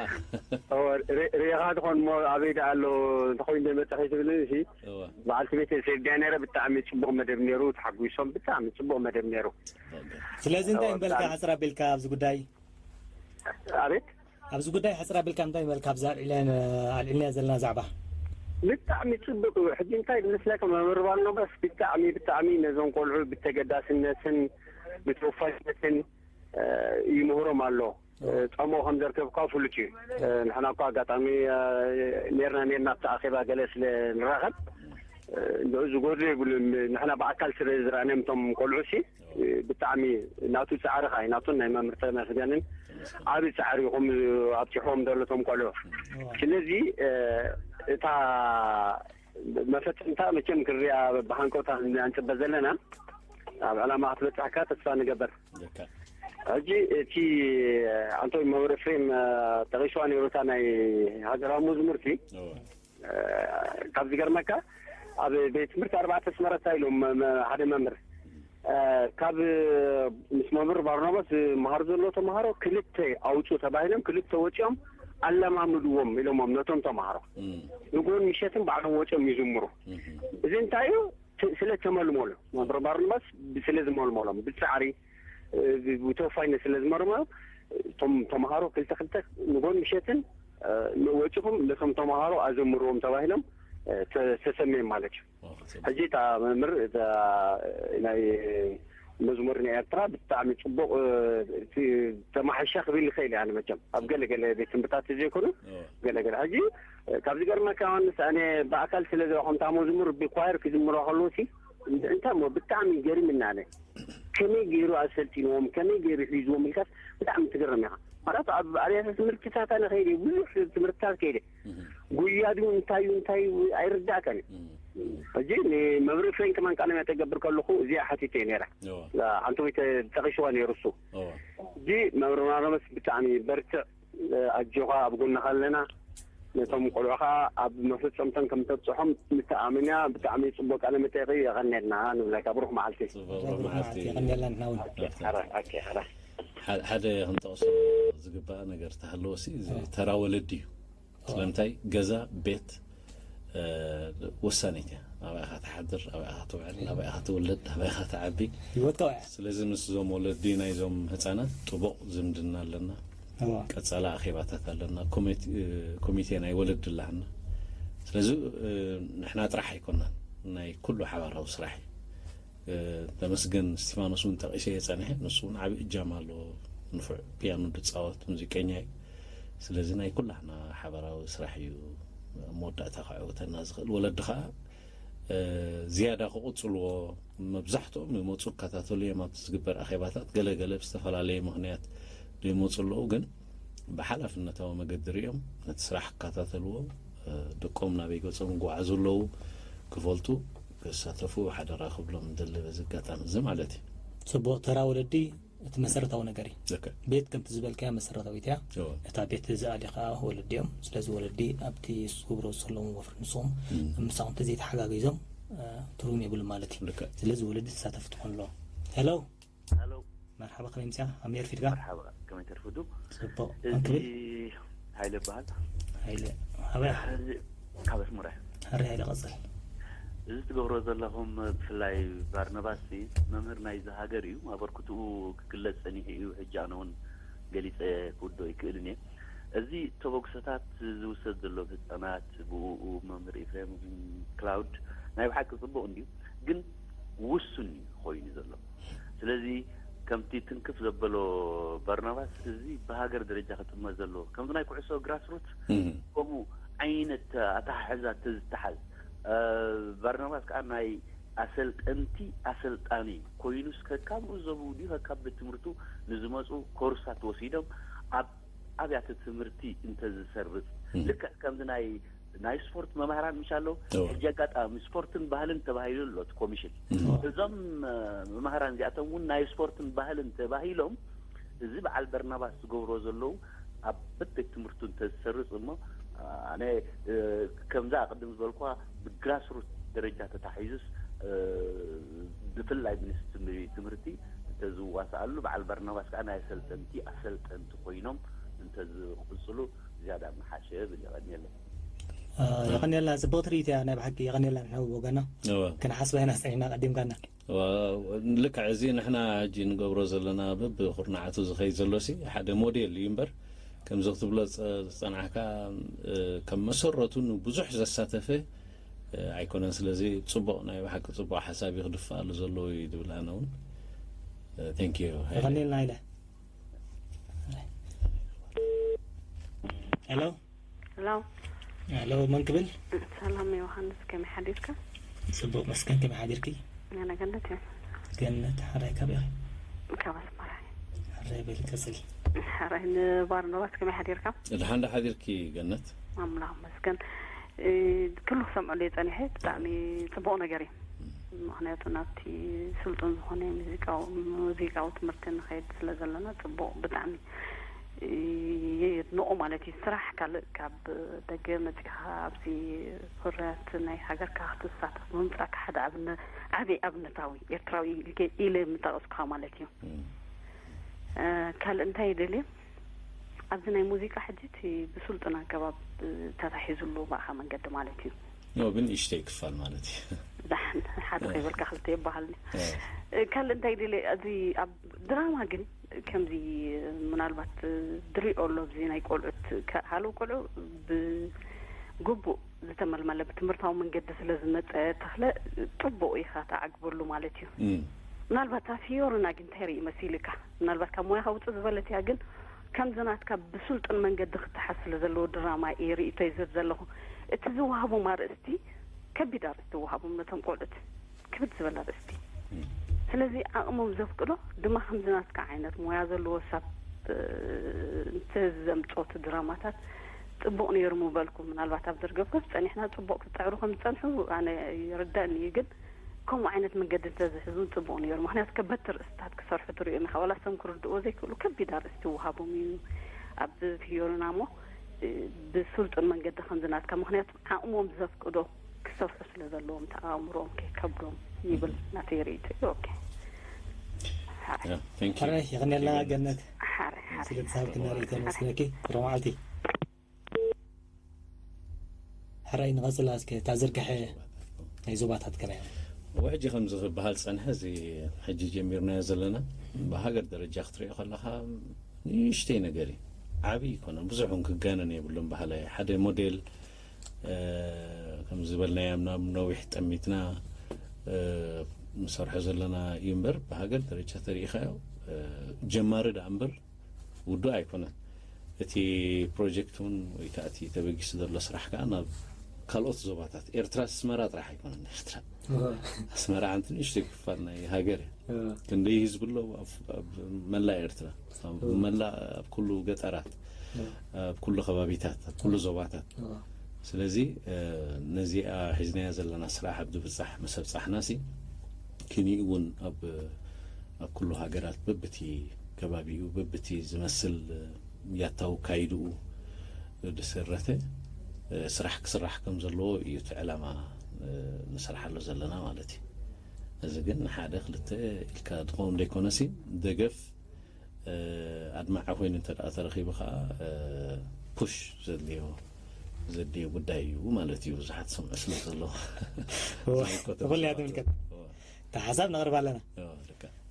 እዋ፣ ሪ- ሪኢኻ ትኾን እሞ ኣበይ ደኣ ኣሎ እንታይ ኮይኑ ዘይመፀ ከይትብለኒ እሺ። እዋ። በዓልቲ ቤተይ ሰይድ እያ ነይረ። ብጣዕሚ ፅቡቕ መደብ ነይሩ። ተሓጒሶም ብጣዕሚ ፅቡቕ መደብ ነይሩ። ጽቡቕ ገይሩ። ስለዚ እንታይ እዋ፣ ምበልካ ብጣዕሚ- ሕፅር ኣቢልካ ኣብዚ ጉዳይ? ኣቤት ኣብዚ ጉዳይ ሕፅር ኣቢልካ እንታይ ምበልካ? ኣብዚ ኣልዒልና ኣልዒልና ዘለና ዛዕባ ብጣዕሚ ፅቡቅ እዩ። ሕጂ እንታይ ዝመስለካ መምህር ባርናባስ ብጣዕሚ ብጣዕሚ ነዞም ቆልዑ ብተገዳስነትን ብተወፋይነትን እ፣ ይምህሮም ኣሎ። እ፣ ፃሞ ከም ዘርከብካ ፍሉጥ እዩ። እ፣ ንሕና እኳ ኣጋጣሚ እ፣ ኔርና ኔርና ኣብቲ ኣኼባ ገለ ስለ ንራኸብ እ፣ ንዑ ዝጎድሎ የብሉን። ንሕና ብኣካል ስለ ዝረኣናዮም እቶም ቆልዑ ሲ እ፣ ብጣዕሚ ናቱ ፃዕሪ ከዓ ናቱን ናይ መምህር ተመስገንን ዓብዪ ፃዕሪ ኢኹም ኣብፂሕዎም ዘሎ እቶም ቆልዑ። ስለዚ እ፣ እታ መፈፀምታ መቸም ክርያ ብሃንቀውታ ንፅበ ዘለና ኣብ ዕላማ ክትበፅሐካ ተስፋ ንገበር። ልካ። ሕጂ እቲ ኣንቶኒ መምህር ኤፍሬም እ፣ ጠቂስዋ ነይሩ እታ ናይ ሃገራዊ መዝሙርቲ እወ። እ፣ ካብ ዝገርመካ ኣብ ቤት ትምህርቲ ኣርባዕተ ስመረታ ኢሎም መ- መ- ሓደ መምህር እ፣ ካብ ምስ መምህር ባርናባስ ዝመሃሩ ዘሎ ተምሃሮ ክልተ ኣውፁ ተባሂሎም ክልተ ወፂኦም ኣለማምድዎም ኢሎሞም ነቶም ተምሃሮ እም፣ ንጎን ምሸትን ባዕሎም ወፂኦም ይዝምሩ። እም፣ እዚ እንታይ እዩ? ት- ስለ ተመልመሉ መምህር ባርናባስ ስለ ዝመልመሎም ብፃዕሪ እ፣ ብ- ብተወፋይነት ስለ ዝመርመሩ እቶም ተምሃሮ ክልተ ክልተ ንጎን ምሸትን እ፣ ወፂኹም ነቶም ተምሃሮ ኣዘምርዎም ተባሂሎም እ፣ ተ- ተሰምዮም ማለት እዩ። ኦ፣ ጽቡቅ። ሕጂ እታ መምህር እታ ናይ መዝሙር ናይ ኤርትራ ብጣዕሚ ፅቡቅ እ፣ እቲ ተማሕሻ ክብል ይኽእል እየ ኣነ መቸም ኣብ ገለ ገለ ቤት ትምህርታት ዘይኮኑ ኦ፣ ገለ ገለ ሕጂ እ፣ ካብ ዝገርመካ ዮሃንስ ኣነ ብኣካል ስለ ዝረኹም እታ መዝሙር ብኳየር ክዝምሮ ከለዉ ሲ እንታይ እሞ ብጣዕሚ ይገርምና ኣነ ከመይ ገይሩ ኣሰልጢንዎም ከመይ ገይሩ ሒዝዎም ኢልካስ ብጣዕሚ ትግርም ኢኻ ማለት ኣብ ኣብያተ ትምህርትታት ኣነ ከይደ ብዙሕ ትምህርትታት ከይደ እም፣ ጉያ ድዩ እንታይ እዩ እንታይ እዩ ኣይርዳእካን እዩ እም፣ ሕጂ ንመብርእ ፍሬን ከማን ቃለ መጠይቅ ክገብር ከለኹ እዚኣ ሓቲተ እየ ነይራ ኦ፣ ሓንቲ ወይ ተ- ጠቂስዋ ነይሩ እሱ ኦ፣ ሕጂ መብርእ ማረመስ ብጣዕሚ በርትዕ ኣጆኻ ኣብ ጎንኻ ኣለና ነቶም ቆልዑ ከዓ ኣብ መፈፀምተን ከም ተብፅሖም ንተኣምን እያ ብጣዕሚ ፅቡቅ ቃለ መጠይቅ እዩ የቐንየልና ንብለካ ብሩክ መዓልቲ ጽቡቅ፣ ብሩክ መዓልቲ። የቐንየልና ንሕና እውን ሐረ ሐረ ሓደ ሓደ ክንጠቕሶ ዝግባእ ነገር ተሃለወሲ እዚ ተራ ወለዲ እዩ ስለምንታይ ገዛ ቤት እ፣ ወሳኒት እያ ኣበይ ኢኻ ትሓድር ኣበይ ኢኻ ትውዕል ኣበይ ኢኻ ትውልድ ኣበይ ኢኻ ትዓቢ ህይወት ከውያ ስለዚ ምስዞም ወለዲ ናይዞም ህፃናት ጥቡቕ ዝምድና ኣለና እዋ ቀፃላ ኣኼባታት ኣለና ኮሚት- እ፣ ኮሚቴ ናይ ወለዲ ኣለና ስለዚ እ፣ ንሕና ጥራሕ ኣይኮናን ናይ ኩሉ ሓባራዊ ስራሕ እዩ እ፣ ተመስገን እስቲፋኖስ እውን ጠቂሰ እየ ፀኒሐ ንሱ እውን ዓብዪ እጃም ኣለዎ ንፉዕ ፒያኖ ዝፃወት ሙዚቀኛ እዩ ስለዚ ናይ ኩላህና ሓባራዊ ስራሕ እዩ መወዳእታ ከዕውተና ዝኽእል ወለዲ ከዓ እ፣ ዝያዳ ክቕፅልዎ መብዛሕትኦም ይመፁ ክከታተሉ እዮም ኣብቲ ዝግበር ኣኼባታት ገለገለ ብዝተፈላለየ ምኽንያት ዘይመፁ ኣለዉ ግን ብሓላፍነታዊ መገዲ ሪኦም ነቲ ስራሕ ክከታተልዎ ደቆም ናበይ ገጾም ይጓዓዙ ኣለዉ ክፈልጡ፣ ክሳተፉ ሓደራ ክብሎም እንደሊ በዚ ኣጋጣሚ እዚ ማለት እዩ። ጽቡቕ። ተራ ወለዲ እቲ መሰረታዊ ነገር እዩ። ልክዕ። ቤት ከምቲ ዝበልካያ መሰረታዊት እያ። እወ። እታ ቤት እዚኣ ዲኻ ወለዲ እዮም። ስለዚ ወለዲ ኣብቲ ዝገብሮ ዘለዎም ወፍሪ ንሶም እም። ምሳኹም ተዘይተሓጋጊዞም፣ እ፣ ትርጉም የብሉ ማለት እዩ። ልክዕ። ስለዚ ወለዲ ተሳተፍቲ ክኾኑ ኣለዎም። ሄሎ። ሄሎ። መርሓባ፣ ከመይ ምጽኣ? ኣሜር ፊድጋ? መርሓባ፣ ከመይ ተርፍዱ? ጽቡቕ። እዚ ኣንክብል? ሃይለ ይበሃል። ሃይለ። ኣበይ? እዚ ካብ ኣስመራ። ሃሪ ሃይለ፣ ቀጽል። እዚ ትገብሮ ዘለኹም፣ ብፍላይ ባርናባስ፣ መምህር ናይዚ ሃገር እዩ። ኣበርክትኡ ክግለጽ ጸኒሑ እዩ። ሕጂ ኣነ እውን ገሊጸ ክውድኦ ይክእልን እየ። እዚ ተበግሶታት ዝውሰድ ዘሎ ህጻናት፣ ብኡ መምህር ኤፍሬም ክላውድ፣ ናይ ብሓቂ ጽቡቕ እንድዩ፣ ግን ውሱን እዩ ኮይኑ ዘሎ። ስለዚ ከምቲ ትንክፍ ዘበሎ ባርናባስ፣ እዚ ብሃገር ደረጃ ክጥመ ዘለዎ፣ ከምዚ ናይ ኩዕሶ ግራስሩት እም። ከምኡ ዓይነት ኣተሓሕዛ ተዝተሓዝ፣ እ፣ ባርናባስ ከዓ ናይ ኣሰልጠንቲ ኣሰልጣኒ ኮይኑስ፣ ከካብ ርዘቡ ድዩ፣ ከካብ ቤት ትምህርቱ ንዝመፁ ኮርሳት ወሲዶም ኣብ ኣብያተ ትምህርቲ እንተዝሰርፅ፣ እም። ልክዕ ከምዚ ናይ፣ ናይ ስፖርት መማህራን ምሽ ኣሎ። እወ። ሕጂ ኣጋጣሚ ስፖርትን ባህልን ተባሂሉ ኣሎ እቲ ኮሚሽን። እወ። እዞም፣ እ፣ መማህራን እዚኣቶም እውን ናይ ስፖርትን ባህልን ተባሂሎም፣ እዚ በዓል በርናባስ ዝገብሮ ዘለዉ ኣብ ቤት ትምህርቱ እንተዝሰርፅ እሞ፣ ኣነ፣ እ፣ ከምዛ ቅድም ዝበልኳ ብግራስሩት ደረጃ ተታሒዙስ፣ እ፣ ብፍላይ ሚኒስትሪ ትምህርቲ እንተዝዋስኣሉ፣ በዓል በርናባስ ከዓ ናይ ኣሰልጠንቲ ኣሰልጠንቲ ኮይኖም እንተዝቕፅሉ ዝያዳ ምሓሸ ብል። የቐንየለይ። እ፣ የቐንየልና። ጽቡቕቲ ርእይቶ እያ ናይ ብሓቂ። የቐንየልና። ንሕና ብወገና እወ። ክንሓስባ ኢና ጸኒሕና ቀዲምካና። እወ፣ ልክዕ። እዚ ንሕና ሕጂ ንገብሮ ዘለና በብኹርናዓቱ ዝኸይድ ዘሎ ሲ ሓደ ሞዴል እዩ እምበር፣ ከምዚ ክትብሎ ዝጸ-፣ ዝጸናሕካ፣ እ፣ ከም መሰረቱ ንብዙሕ ዘሳተፈ፣ እ፣ ኣይኮነን። ስለዚ ጽቡቕ፣ ናይ ብሓቂ ጽቡቕ ሓሳብ እዩ ክድፍኣሉ ዘለዎ እዩ ዝብል ኣነ እውን። እ፣ thank you፣ ሃይለ። የቐንየልና፣ ሃይለ። ሄሎ። ሄሎ። ሄሎ፣ መን ክብል? ሰላም ዮሃንስ፣ ከመይ ሓዲርካ? ጽቡቕ መስገን፣ ከመይ ሓዲርኪ? ኣነ ገነት እየ። ገነት፣ ሓራይ ካበይ ኢኺ? ካብ ኣስመራ እየ። ሓራይ በሊ፣ ቀጽሊ። ሓራይ፣ ንባርኖባስ ከመይ ሓዲርካ? ደሓን ዶ ሓዲርኪ ገነት? ኣምላኽ መስገን። እ፣ ኩሉ ክሰምዐሉ እየ ጸኒሐ፣ ብጣዕሚ ጽቡቕ ነገር እዩ። ምኽንያቱ ናብቲ ስልጡን ዝኾነ ሙዚቃዊ፣ ሙዚቃዊ ትምህርቲ ንኸይድ ስለ ዘለና ጽቡቕ ብጣዕሚ፣ እ፣ የድንቖ ማለት እዩ። ስራሕ ካልእ ካብ ደገ መጺኻ ኣብዚ ፍርያት ናይ ሃገርካ ክትሳተፍ ምምጻእካ ሓደ ኣብነ-፣ ዓቢ ኣብነታዊ ኤርትራዊ ኢልከ-፣ ኢለ ምጠቐስኩኻ ማለት እዩ። እም። እ፣ ካልእ እንታይ ይደልየ? ኣብዚ ናይ ሙዚቃ ሕጂ እቲ ብስልጡን ኣገባብ ተታሒዙሉ ብኣኻ መንገዲ ማለት እዩ። ኖ፣ ብንእሽተይ ክፋል ማለት እዩ። ዳሕን ሓደ እ። ከይበልካ ክልተ ይበሃል። እ። እ፣ ካልእ እንታይ ደለ፣ እዚ ኣብ ድራማ ግን ከምዚ ምናልባት ድሪኦ ኣሎ፣ ኣብዚ ናይ ቆልዑት ከ-፣ ሃለው ቆልዑ ብግቡእ ዝተመልመለ ብትምህርታዊ መንገዲ ስለ ዝመጸ ተኽለ፣ ጽቡቕ ኢኻ ተዓግበሉ ማለት እዩ። እም። ምናልባት ኣብ ፊዮርና ግን እንታይ ርኢ መሲልካ? ምናልባት ካብ ሞያኻ ውጽእ ዝበለት እያ፣ ግን ከምዚ ናትካ ብስልጡን መንገዲ ክተሓዝ ስለ ዘለዎ ድራማ እየ ርእይቶይ ዝህብ ዘለኹ። እቲ ዝወሃቦም ኣርእስቲ ከቢድ ኣርእስቲ ይወሃቦም ነቶም ቆልዑት፣ ክብድ ዝበለ ኣርእስቲ። እም። ስለዚ ዓቕሞም ዘፍቅዶ ድማ ከምዚ ናትካ ዓይነት ሞያ ዘለዎ ሰብ፣ እ፣ እንተዘምጾ እቲ ድራማታት ጽቡቕ ነይሩ ምበልኩ። ምናልባት ኣብ ደርገፍገፍ ጸኒሕና ጽቡቕ ክትጽዕሩ ከም ዝጸንሑ ኣነ ይርዳእኒ እዩ፣ ግን ከምኡ ዓይነት መንገዲ እንተዝሕዙ ጽቡቕ ነይሩ። ምኽንያቱ ከበድቲ ርእስታት ክሰርሑ ትርእዮም ኢኻ። ዋላ እሶም ክርድእዎ ዘይክእሉ ከቢድ ኣርእስቲ ይወሃቦም እዩ ኣብ ፊዮርና እሞ፣ እ፣ ብስልጡን መንገዲ ከምዚ ናትካ፣ ምኽንያቱ ዓቕሞም ዘፍቅዶ ክሰርሑ ስለ ዘለዎም፣ እቲ ኣእምሮኦም ከይከብዶም ይብል ናተይ ርእይቶ እዩ። ኦኬ። ሓራይ። ያ፣ thank you። ሓራይ፣ የቐንየልና ገነት። ሓራይ፣ ሓራይ። ስለ ተሳብክና ርእይቶ ነመስግነኪ። ጥሩ መዓልቲ። ሕራይ ንቐጽላ እስከ፣ እታ ዝርግሐ ናይ ዞባታት ከመይ? ሕጂ ከምዚ ክበሃል ጸንሐ፣ እዚ ሕጂ ጀሚርናዮ ዘለና፣ ብሃገር ደረጃ ክትሪኦ ከለኻ ንእሽተይ ነገር እዩ። ዓቢ ኣይኮነን፣ ብዙሕ እውን ክጋነን የብሉን። በሃላይ ሓደ ሞዴል፣ እ፣ ከም ዝበልናዮ፣ ናብ ነዊሕ ጠሚትና፣ እ፣ ንሰርሖ ዘለና እዩ እምበር፣ ብሃገር ደረጃ ተሪኢኻዮ፣ እ፣ ጀማሪ ደኣ እምበር፣ ውዱእ ኣይኮነን። እቲ ፕሮጀክት እውን ወይ ከዓ እቲ ተበጊሱ ዘሎ ስራሕ ከዓ ናብ ካልኦት ዞባታት ኤርትራ፣ ኣስመራ ጥራሕ ኣይኮነን። ኤርትራ፣ ኣስመራ ሓንቲ ንእሽተይ ክፋል ናይ ሃገር እያ። ክንደይ ህዝቢ ኣሎ ኣብ፣ ኣብ መላእ ኤርትራ፣ ኣብ መላእ፣ ኣብ ኩሉ ገጠራት፣ ኣብ ኩሉ ከባቢታት፣ ኣብ ኩሉ ዞባታት። ስለዚ ነዚኣ ሒዝናያ ዘለና ስራሕ ኣብ ድብጻሕ ምስ ኣብጻሕናሲ፣ ክኒኡ እውን ኣብ ኣብ ኩሉ ሃገራት በብቲ ከባቢኡ በብቲ ዝመስል ያታዊ ካይድኡ ድሰረተ ስራሕ ክስራሕ ከም ዘለዎ እዩ እቲ ዕላማ ንሰርሓሉ ዘለና ማለት እዩ። እዚ ግን ንሓደ ክልተ ኢልካ ዝኸውን ዘይኮነሲ፣ ደገፍ ኣድማዒ ኮይኑ እንተ ደኣ ተረኺቡ ኸዓ ፑሽ ዘድልዮ ዘድልዮ ጉዳይ እዩ ማለት እዩ። ብዙሓት ዝሰምዑ ስለ ዘለዉ ኩልያ ትምልከት። እታ ሓሳብ ነቕርብ ኣለና።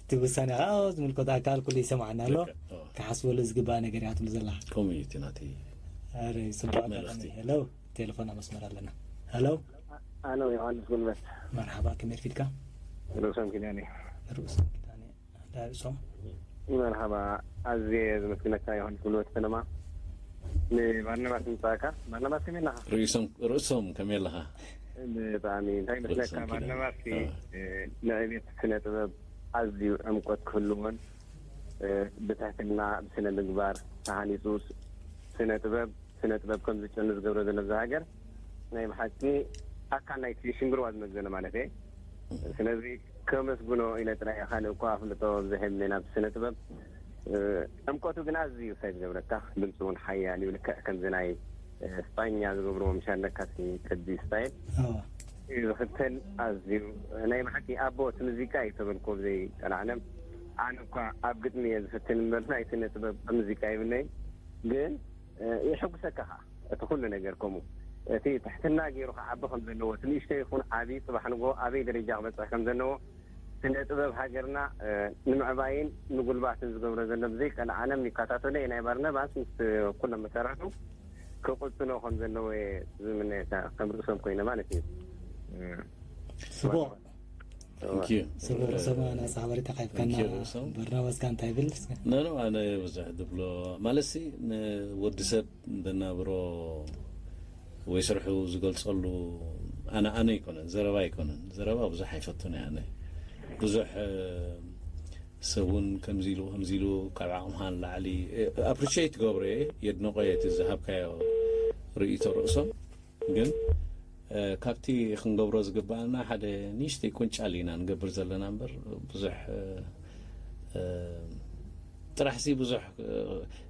እቲ ውሳኔ ከዓ ዝምልከቶ ኣካል ኩሉ ይሰማዓና ኣሎ። ክሓስበሉ ዝግባእ ነገር እያ ትብሉ ዘለኻ። ከምኡ እዩ እቲ ናተይ ኣረ ጽቡቅ ኣጋጣሚ። ሄሎ፣ ቴሌፎን ኣብ መስመር ኣለና። ሄሎ። ኣነ ዮሃንስ ጉልበት። መርሓባ፣ ከመይ ርፊድካ? ርእሶም ኪዳነ። ርእሶም ኪዳነ። ርእሶም መርሓባ፣ ኣዝየ ዝመስግነካ ዮሃንስ ጉልበት ከነማ። ንባርናባስ ምጻእካ። ባርናባስ ከመይ ኣለኻ? ርእሶም ርእሶም ከመይ ኣለኻ? ብጣዕሚ እንታይ መስለካ፣ ባርናባስ ንዕቤት ስነ ጥበብ ኣዝዩ ዕምቆት ክህልዎን ብትሕትና ብስነ ምግባር ተሃኒፁ ስነ ጥበብ ስነ ጥበብ ከም ዝጨኑ ዝገብሮ ዘሎ ኣብዚ ሃገር ናይ ብሓቂ ኣካል ናይቲ ሽንግርዋ ዝመዘነ ማለት እየ። ስለዚ ከመስግኖ ኢለ ጥራይ እየ፣ ካልእ እኳ ኣፍልጦ ብዘሕም ናብ ስነ ጥበብ ዕምቆቱ ግን ኣዝዩ እንታይ ዝገብረካ፣ ድምፂ እውን ሓያል እዩ። ልክዕ ከምዚ ናይ ስጳኛ ዝገብርዎ ምሻ ኣለካ ቅዲ ስታይል ዝኽተል ኣዝዩ ናይ ብሓቂ ኣቦ እቲ ሙዚቃ እዩ ተበልኮ ብዘይ ቀልዓለም። ኣነ እኳ ኣብ ግጥሚ እየ ዝፍትን እምበር ናይ ስነ ጥበብ ኣብ ሙዚቃ ይብለይ። ግን ይሕጉሰካ ኸዓ እቲ ኩሉ ነገር ከምኡ እቲ ትሕትና ገይሩ ክዓቢ ከም ዘለዎ እቲ ንእሽተይ ይኹን ዓብዪ ፅባሕ ንጎ ኣበይ ደረጃ ክበፅሕ ከም ዘለዎ ስነ ጥበብ ሃገርና ንምዕባይን ምጉልባትን ዝገብሮ ዘሎ ብዘይ ቀልዓለም ይከታተሎ እየ። ናይ ባርነባስ ምስ ኩሎም መሰራቱ ክቕፅሎ ከም ዘለዎ እየ ዝምነ ከም ርእሶም ኮይነ ማለት እዩ። ስቡቕ ስቡቕ ርእሶም ናፃ ሓበሬታ ካይብካና። በርናባስ ከ እንታይ ይብል እስከ? ኖ ኖ ኣነ ብዙሕ ድብሎ ማለትሲ ንወዲ ሰብ ብናብሮ ወይ ስርሑ ዝገልፀሉ ኣነ ኣነ ኣይኮነን፣ ዘረባ ኣይኮነን። ዘረባ ብዙሕ ኣይፈቱን እየ ኣነ። ብዙሕ ሰብ እውን ከምዚ ኢሉ ከምዚ ኢሉ ካብ ዓቕምኻ ንላዕሊ ኣፕሪሼት ገብሮ እየ፣ የድንቆ እየ እቲ ዝሃብካዮ ርእይቶ ርእሶም። ግን ካብቲ ክንገብሮ ዝግባኣና ሓደ ንእሽተይ ቁንጫል ኢና ንገብር ዘለና እምበር ብዙሕ ጥራሕሲ ብዙሕ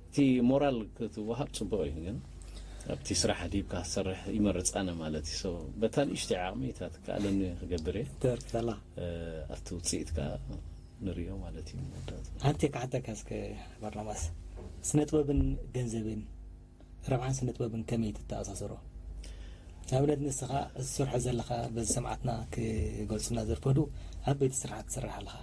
እቲ ሞራል ክትወሃብ ፅቡቕ እዩ፣ ግን ኣብቲ ስራሕ ዲብካ ክትሰርሕ ይመርፅ ኣነ ማለት እዩ። በታ ንእሽተይ ዓቕሚ እታ ትከኣለኒ ክገብር እየ። ኣብቲ ውፅኢት ከዓ ንሪኦ ማለት እዩ። መወዳእታ ሓንቲ ክሓተካ እስከ ባርናባስ፣ ስነ ጥበብን ገንዘብን ረብሓን ስነ ጥበብን ከመይ ትተኣሳሰሮ? ንኣብነት ንስኻ እዚ ትሰርሖ ዘለኻ በዚ ሰማዕትና ክገልፁልና ዝርፈዱ ዓበይቲ ስራሓት ትሰርሕ ኣለኻ።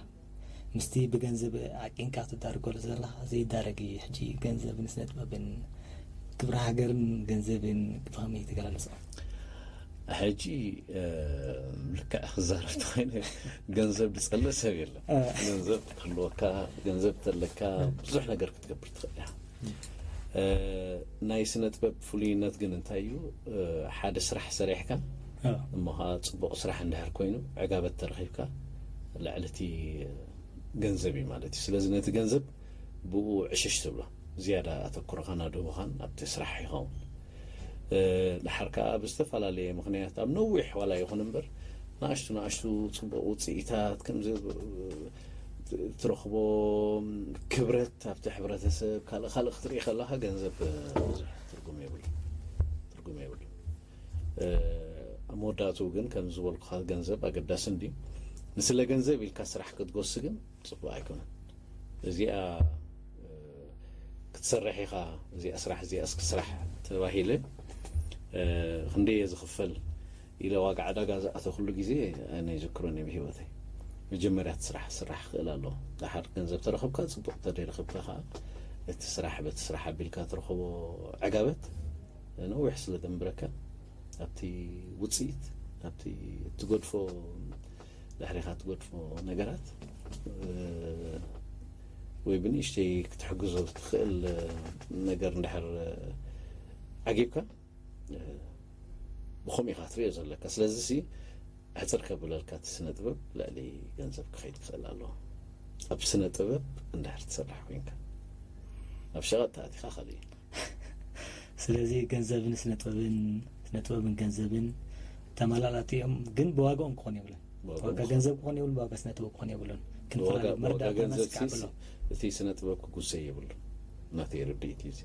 ምስቲ ብገንዘብ ዓቂንካ ትዳርገሉ ዘለኻ ዘይዳረግ እዩ። ሕጂ ገንዘብን ስነ ጥበብን ክብሪ ሃገርን ገንዘብን ብኸመይ ትገላልፆ? ሕጂ ልክዕ ክዛረብ ተኮይነ ገንዘብ ዝፀልእ ሰብ የለን። ገንዘብ ክህልወካ ገንዘብ ተለካ ብዙሕ ነገር ክትገብር ትኽእል ኢኻ። ናይ ስነ ጥበብ ፍሉይነት ግን እንታይ እዩ? ሓደ ስራሕ ሰሪሕካ እሞ ከዓ ፅቡቕ ስራሕ እንድሕር ኮይኑ ዕጋበት ተረኺብካ ልዕሊ እቲ ገንዘብ እዩ ማለት እዩ። ስለዚ ነቲ ገንዘብ ብኡ ዕሽሽ ትብሎ፣ ዝያዳ ኣተኩሮኻን ኣድህቦኻን ኣብቲ ስራሕ ይኸውን። ድሓር ከዓ ብዝተፈላለየ ምኽንያት ኣብ ነዊሕ ዋላ ይኹን እምበር ንኣሽቱ ንኣሽቱ ፅቡቕ ውፅኢታት ከምዚ ትረኽቦ ክብረት ኣብቲ ሕብረተሰብ ካልእ ካልእ ክትርኢ ከለኻ ገንዘብ ብዙሕ ትርጉም የብሉ ትርጉም የብሉ። ኣብ መወዳእትኡ ግን ከም ዝበልኩኻ ገንዘብ ኣገዳሲ እንዲ ንስለ ገንዘብ ኢልካ ስራሕ ክትጎሲ ግን ፅቡቅ ኣይኮነን። እዚኣ ክትሰርሕ ኢኻ፣ እዚኣ ስራሕ እዚኣ እስኪ ስራሕ ተባሂለ ክንደየ ዝኽፈል ኢለ ዋጋ ዕዳጋ ዝኣተኹሉ ግዜ ኣነ ይዝክሮን እየ ብሂወተይ። መጀመርያ እቲ ስራሕ ስራሕ ክእል ኣለዎ። ድሓር ገንዘብ ተረኸብካ ፅቡቅ፣ ተደይረኸብካ ከዓ እቲ ስራሕ በቲ ስራሕ ኣቢልካ ትረኸቦ ዕጋበት ነዊሕ ስለ ዘንብረካ ኣብቲ ውፅኢት ኣብቲ እትገድፎ ድሕሪኻ ትገድፎ ነገራት ወይ ብንእሽተይ ክትሕግዞ ትኽእል ነገር እንድሕር ዓጊብካ ብኸምኡ ኢኻ ትሪኦ ዘለካ። ስለዚ ሲ ሕፅር ከብለልካ እቲ ስነ ጥበብ ልዕሊ ገንዘብ ክኸይድ ክኽእል ኣለዎ። ኣብ ስነ ጥበብ እንድሕር ትሰርሕ ኮይንካ ኣብ ሸቐጥ ተኣቲኻ ካልእ እዩ። ስለዚ ገንዘብን ስነ ጥበብን ስነ ጥበብን ገንዘብን ተመላላጢ እዮም፣ ግን ብዋጋኦም ክኾን የብለን። ዋጋ ገንዘብ ክኾን የብሉን፣ ብዋጋ ስነ ጥበብ ክኾን የብሉን። ክንፈላለ መርዳእታና ስካዕ ብሎ። እቲ ስነ ጥበብ ክጉሰ የብሉን። ናተይ ርድኢት እዩ እዚ።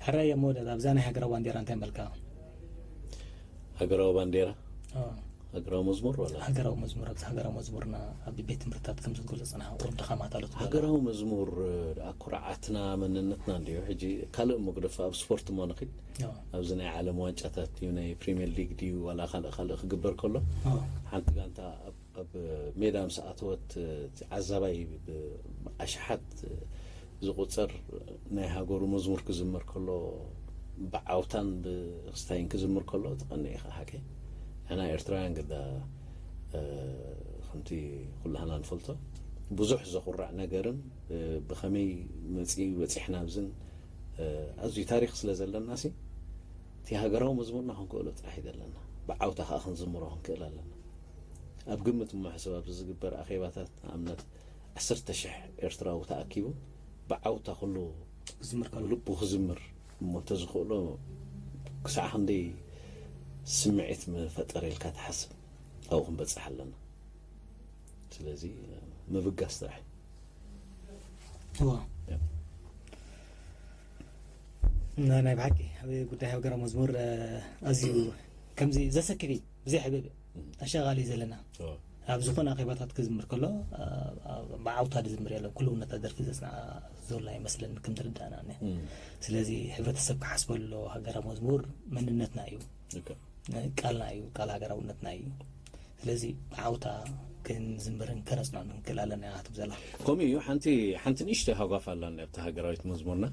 ሕራይ እየ መወዳእታ ኣብዛ ናይ ሃገራዊ ባንዴራ እንታይ መልካ? ሃገራዊ ባንዴራ፣ ሃገራዊ መዝሙር ወላ ሃገራዊ መዝሙር፣ ኣብዚ ሃገራዊ መዝሙርና ኣብ ቤት ትምህርትታት ከም ዝትገልጾ ጽናሕ ቁሩብ ድኻማት ኣሎ ትብሎ። ሃገራዊ መዝሙር ደኣ ኩርዓትና መንነትና እንድዩ። ሕጂ ካልእ መጉደፍ ኣብ ስፖርት እሞ ንኺድ። ኣብዚ ናይ ዓለም ዋንጫታት ድዩ ናይ ፕሪምየር ሊግ ድዩ ዋላ ካልእ ካልእ ክግበር ከሎ ሓንቲ ጋንታ ኣብ ኣብ ሜዳ ምስ ኣተወት እቲ ዓዛባይ ብኣሽሓት ዝቑጸር ናይ ሃገሩ መዝሙር ክዝምር ከሎ ብዓውታን ብክስታይን ክዝምር ከሎ ትቐንእ ኢኻ ሓቀይ። ንሕና ኤርትራውያን ግዳ ከምቲ ኩላህና ንፈልጦ ብዙሕ ዘኹርዕ ነገርን ብኸመይ መፂኡ በፂሕና ኣብዝን ኣዝዩ ታሪክ ስለ ዘለና ሲ እቲ ሃገራዊ መዝሙርና ክንክእሎ ጥራሕ እዩ ዘለና። ብዓውታ ከዓ ክንዝምሮ ክንክእል ኣለና። ኣብ ግምት እሞ ሕሰብ ኣብዚ ዝግበር ኣኼባታት ንኣብነት ዓሰርተ ሽሕ ኤርትራዊ ተኣኪቡ ብዓውታ ኩሉ ዝምር ከሎ ልቡ ክዝምር እሞ እንተዝኽእሎ ክሳዕ ክንደይ ስምዒት ምፈጠረ ኢልካ ትሓስብ? ኣብኡ ክንበፅሕ ኣለና። ስለዚ ምብጋስ ጥራሕ እዋ ናይ ብሓቂ ኣብ ጉዳይ ሃገራዊ መዝሙር ኣዝዩ ከምዚ ዘሰክፍ እዩ። ብዘይ ሕብብ ኣሻቓሊ እዩ ዘለና። ኣብ ዝኾነ ኣኼባታት ክዝምር ከሎ ብዓውታ ዝዝምር የለን። ኩሉ ነታ ደርፊ ዘጽንዓ ዘሎ ኣይመስለኒ ከም ዝርዳእና እኒ። ስለዚ ሕብረተሰብ ክሓስበሉ ኣለዎ። ሃገራዊ መዝሙር መንነትና እዩ፣ ቃልና እዩ፣ ቃል ሃገራውነትና እዩ። ስለዚ ብዓውታ ክንዝምርን ከነጽንዖን ንክእል ኣለና ኢኻ ትብል ዘላ። ከምኡ እዩ። ሓንቲ ሓንቲ ንእሽተይ ሃጓፍ ኣላኒ ኣብታ ሃገራዊት መዝሙርና።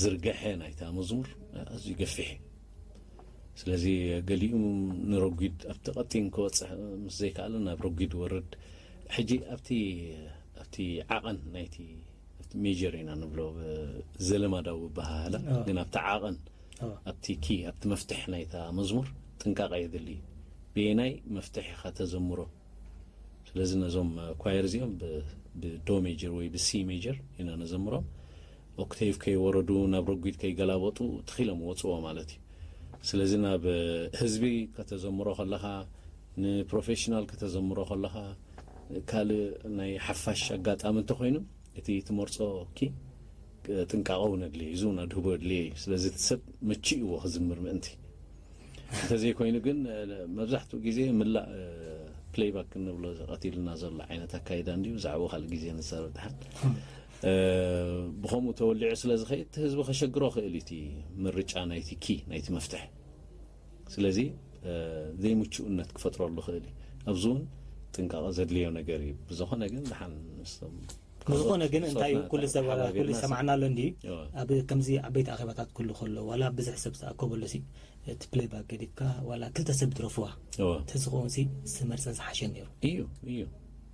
ዝርግሐ ናይታ መዝሙር ኣዝዩ ገፊሕ እዩ። ስለዚ ገሊኡ ንረጒድ ኣብቲ ቀጢን ክበጽሕ ምስ ዘይከኣለ ናብ ረጒድ ወርድ። ሕጂ ኣብቲ ኣብቲ ዓቐን ናይቲ ኣብቲ ሜጀር ኢና ንብሎ ብዘለማዳዊ ኣበሃህላ፣ ግን ኣብቲ ዓቐን ኣብቲ ኪ ኣብቲ መፍትሕ ናይታ መዝሙር ጥንቃቐ የድሊ። ብየናይ መፍትሕ ኢኻ ተዘምሮ? ስለዚ ነዞም ኳየር እዚኦም ብዶ ሜጀር ወይ ብሲ ሜጀር ኢና ነዘምሮም። ኦክቴቭ ከይወረዱ ናብ ረጒድ ከይገላበጡ ትኺሎም ወፅዎ ማለት እዩ። ስለዚ ናብ ህዝቢ ከተዘምሮ ከለኻ፣ ንፕሮፌሽናል ከተዘምሮ ከለኻ፣ ካልእ ናይ ሓፋሽ ኣጋጣሚ እንተኮይኑ እቲ ትመርፆ ኪ ጥንቃቐ እውን ኣድልየ እዩ። እዚ እውን ኣድህቦ ኣድልየ እዩ። ስለዚ እቲ ሰብ መችእዎ ክዝምር ምእንቲ እንተዘይኮይኑ ግን መብዛሕትኡ ግዜ ምላእ ፕሌይባክ እንብሎ ቀቲልና ዘሎ ዓይነት ኣካይዳ እንድዩ። ብዛዕባኡ ካልእ ግዜ ንዛረብ ድሓን። ብኸምኡ ተወሊዑ ስለ ዝኸይድ እቲ ህዝቢ ከሸግሮ ክእል እዩ እቲ ምርጫ ናይቲ ኪ ናይቲ መፍትሒ። ስለዚ ዘይምቹእነት ክፈጥረሉ ክእል እዩ። ኣብዚ እውን ጥንቃቐ ዘድልዮ ነገር እዩ። ብዝኾነ ግን ድሓን ምስቶም ብዝኾነ ግን እንታይ እዩ ኩሉ ሰብ ዋላ ኩሉ ይሰማዕና ኣሎ እንዲ ኣብ ከምዚ ዓበይቲ ኣኼባታት ኩሉ ከሎ ዋላ ብዙሕ ሰብ ዝተኣከበሉ ሲ እቲ ፕሌይባክ ገዲፍካ ዋላ ክልተ ሰብ ድረፍዋ ተዝኸውን ሲ ዝመርፀ ዝሓሸ ነይሩ እዩ እዩ።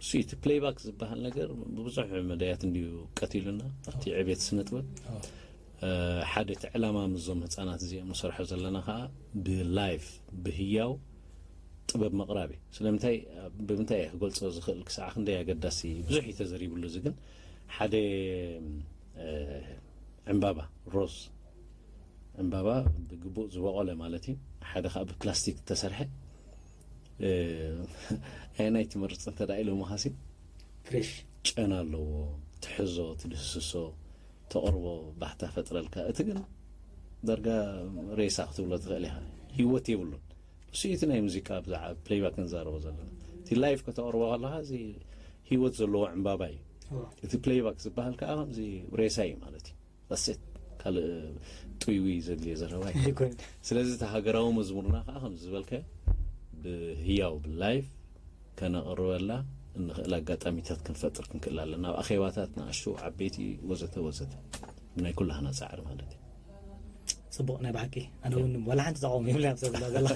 እሱ እቲ ፕሌይባክ ዝበሃል ነገር ብብዙሕ መዳያት እንድዩ ቀቲሉና ኣብቲ ዕቤት ስነ ጥበብ ሓደ እቲ ዕላማ ምስዞም ህፃናት እዚኦም ንሰርሖ ዘለና ከዓ ብላይፍ ብህያው ጥበብ ምቕራብ እዩ። ስለምንታይ ብምንታይ እየ ክገልፆ ዝኽእል ክሳዕ ክንደይ ኣገዳሲ ብዙሕ እዩ ተዘሪብሉ። እዚ ግን ሓደ ዕምባባ ሮዝ ዕምባባ ብግቡእ ዝበቆለ ማለት እዩ። ሓደ ከዓ ብፕላስቲክ ዝተሰርሐ ኣየናይ ትመርፅ እንተ ኢሉ ምሃሲ ፍሬሽ ጨና ኣለዎ ትሕዞ ትድህስሶ ተቕርቦ ባህታ ፈጥረልካ። እቲ ግን ዳርጋ ሬሳ ክትብሎ ትኽእል ኢኻ። ህይወት የብሉን። እሱ እቲ ናይ ሙዚቃ ብዛዕባ ፕሌይባክ ንዛረቦ ዘለና። እቲ ላይፍ ከተቕርቦ ከለኻ እዚ ህይወት ዘለዎ ዕምባባ እዩ። እቲ ፕሌይባክ ዝበሃል ከዓ ከምዚ ሬሳ እዩ ማለት እዩ። ሴት ካልእ ጥይዊ ዘድልየ ዘረባ እዩ። ስለዚ እቲ ሃገራዊ መዝሙርና ከዓ ከምዚ ዝበልከ ብህያው ብላይፍ ከነቕርበላ እንኽእል ኣጋጣሚታት ክንፈጥር ክንክእል ኣለና። ኣብ ኣኼባታት ንኣሽቱ ዓበይቲ ወዘተ ወዘተ ናይ ኩላህና ፃዕሪ ማለት እዩ። ፅቡቕ ናይ ብሓቂ ኣነ እውን ዋላ ሓንቲ ተቃውሞ የብለይ ኣብ ሰብ ዘላ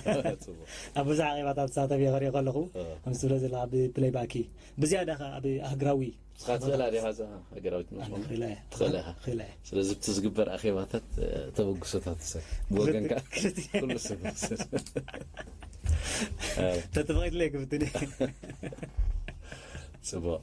ኣብ ብዙሕ ኣኼባታት ዝሳተፍ እየ ክሪኦ ከለኹ ከም ዝብሎ ዘለካ ብፕሌይባክ ብዝያዳ ከ ኣብ ኣህግራዊ ንስኻ ትኽእላ ዲኻ እዛ ሃገራዊት መስመር ክእላ እየ ትኽእላ ኢኻ ክእላ እየ ስለዚ እቲ ዝግበር ኣኼባታት ተበግሶታት ሰብ ብወገንካ ኩሉ ሰብ ተተፈቂድለይ ክፍትን ፅቡቕ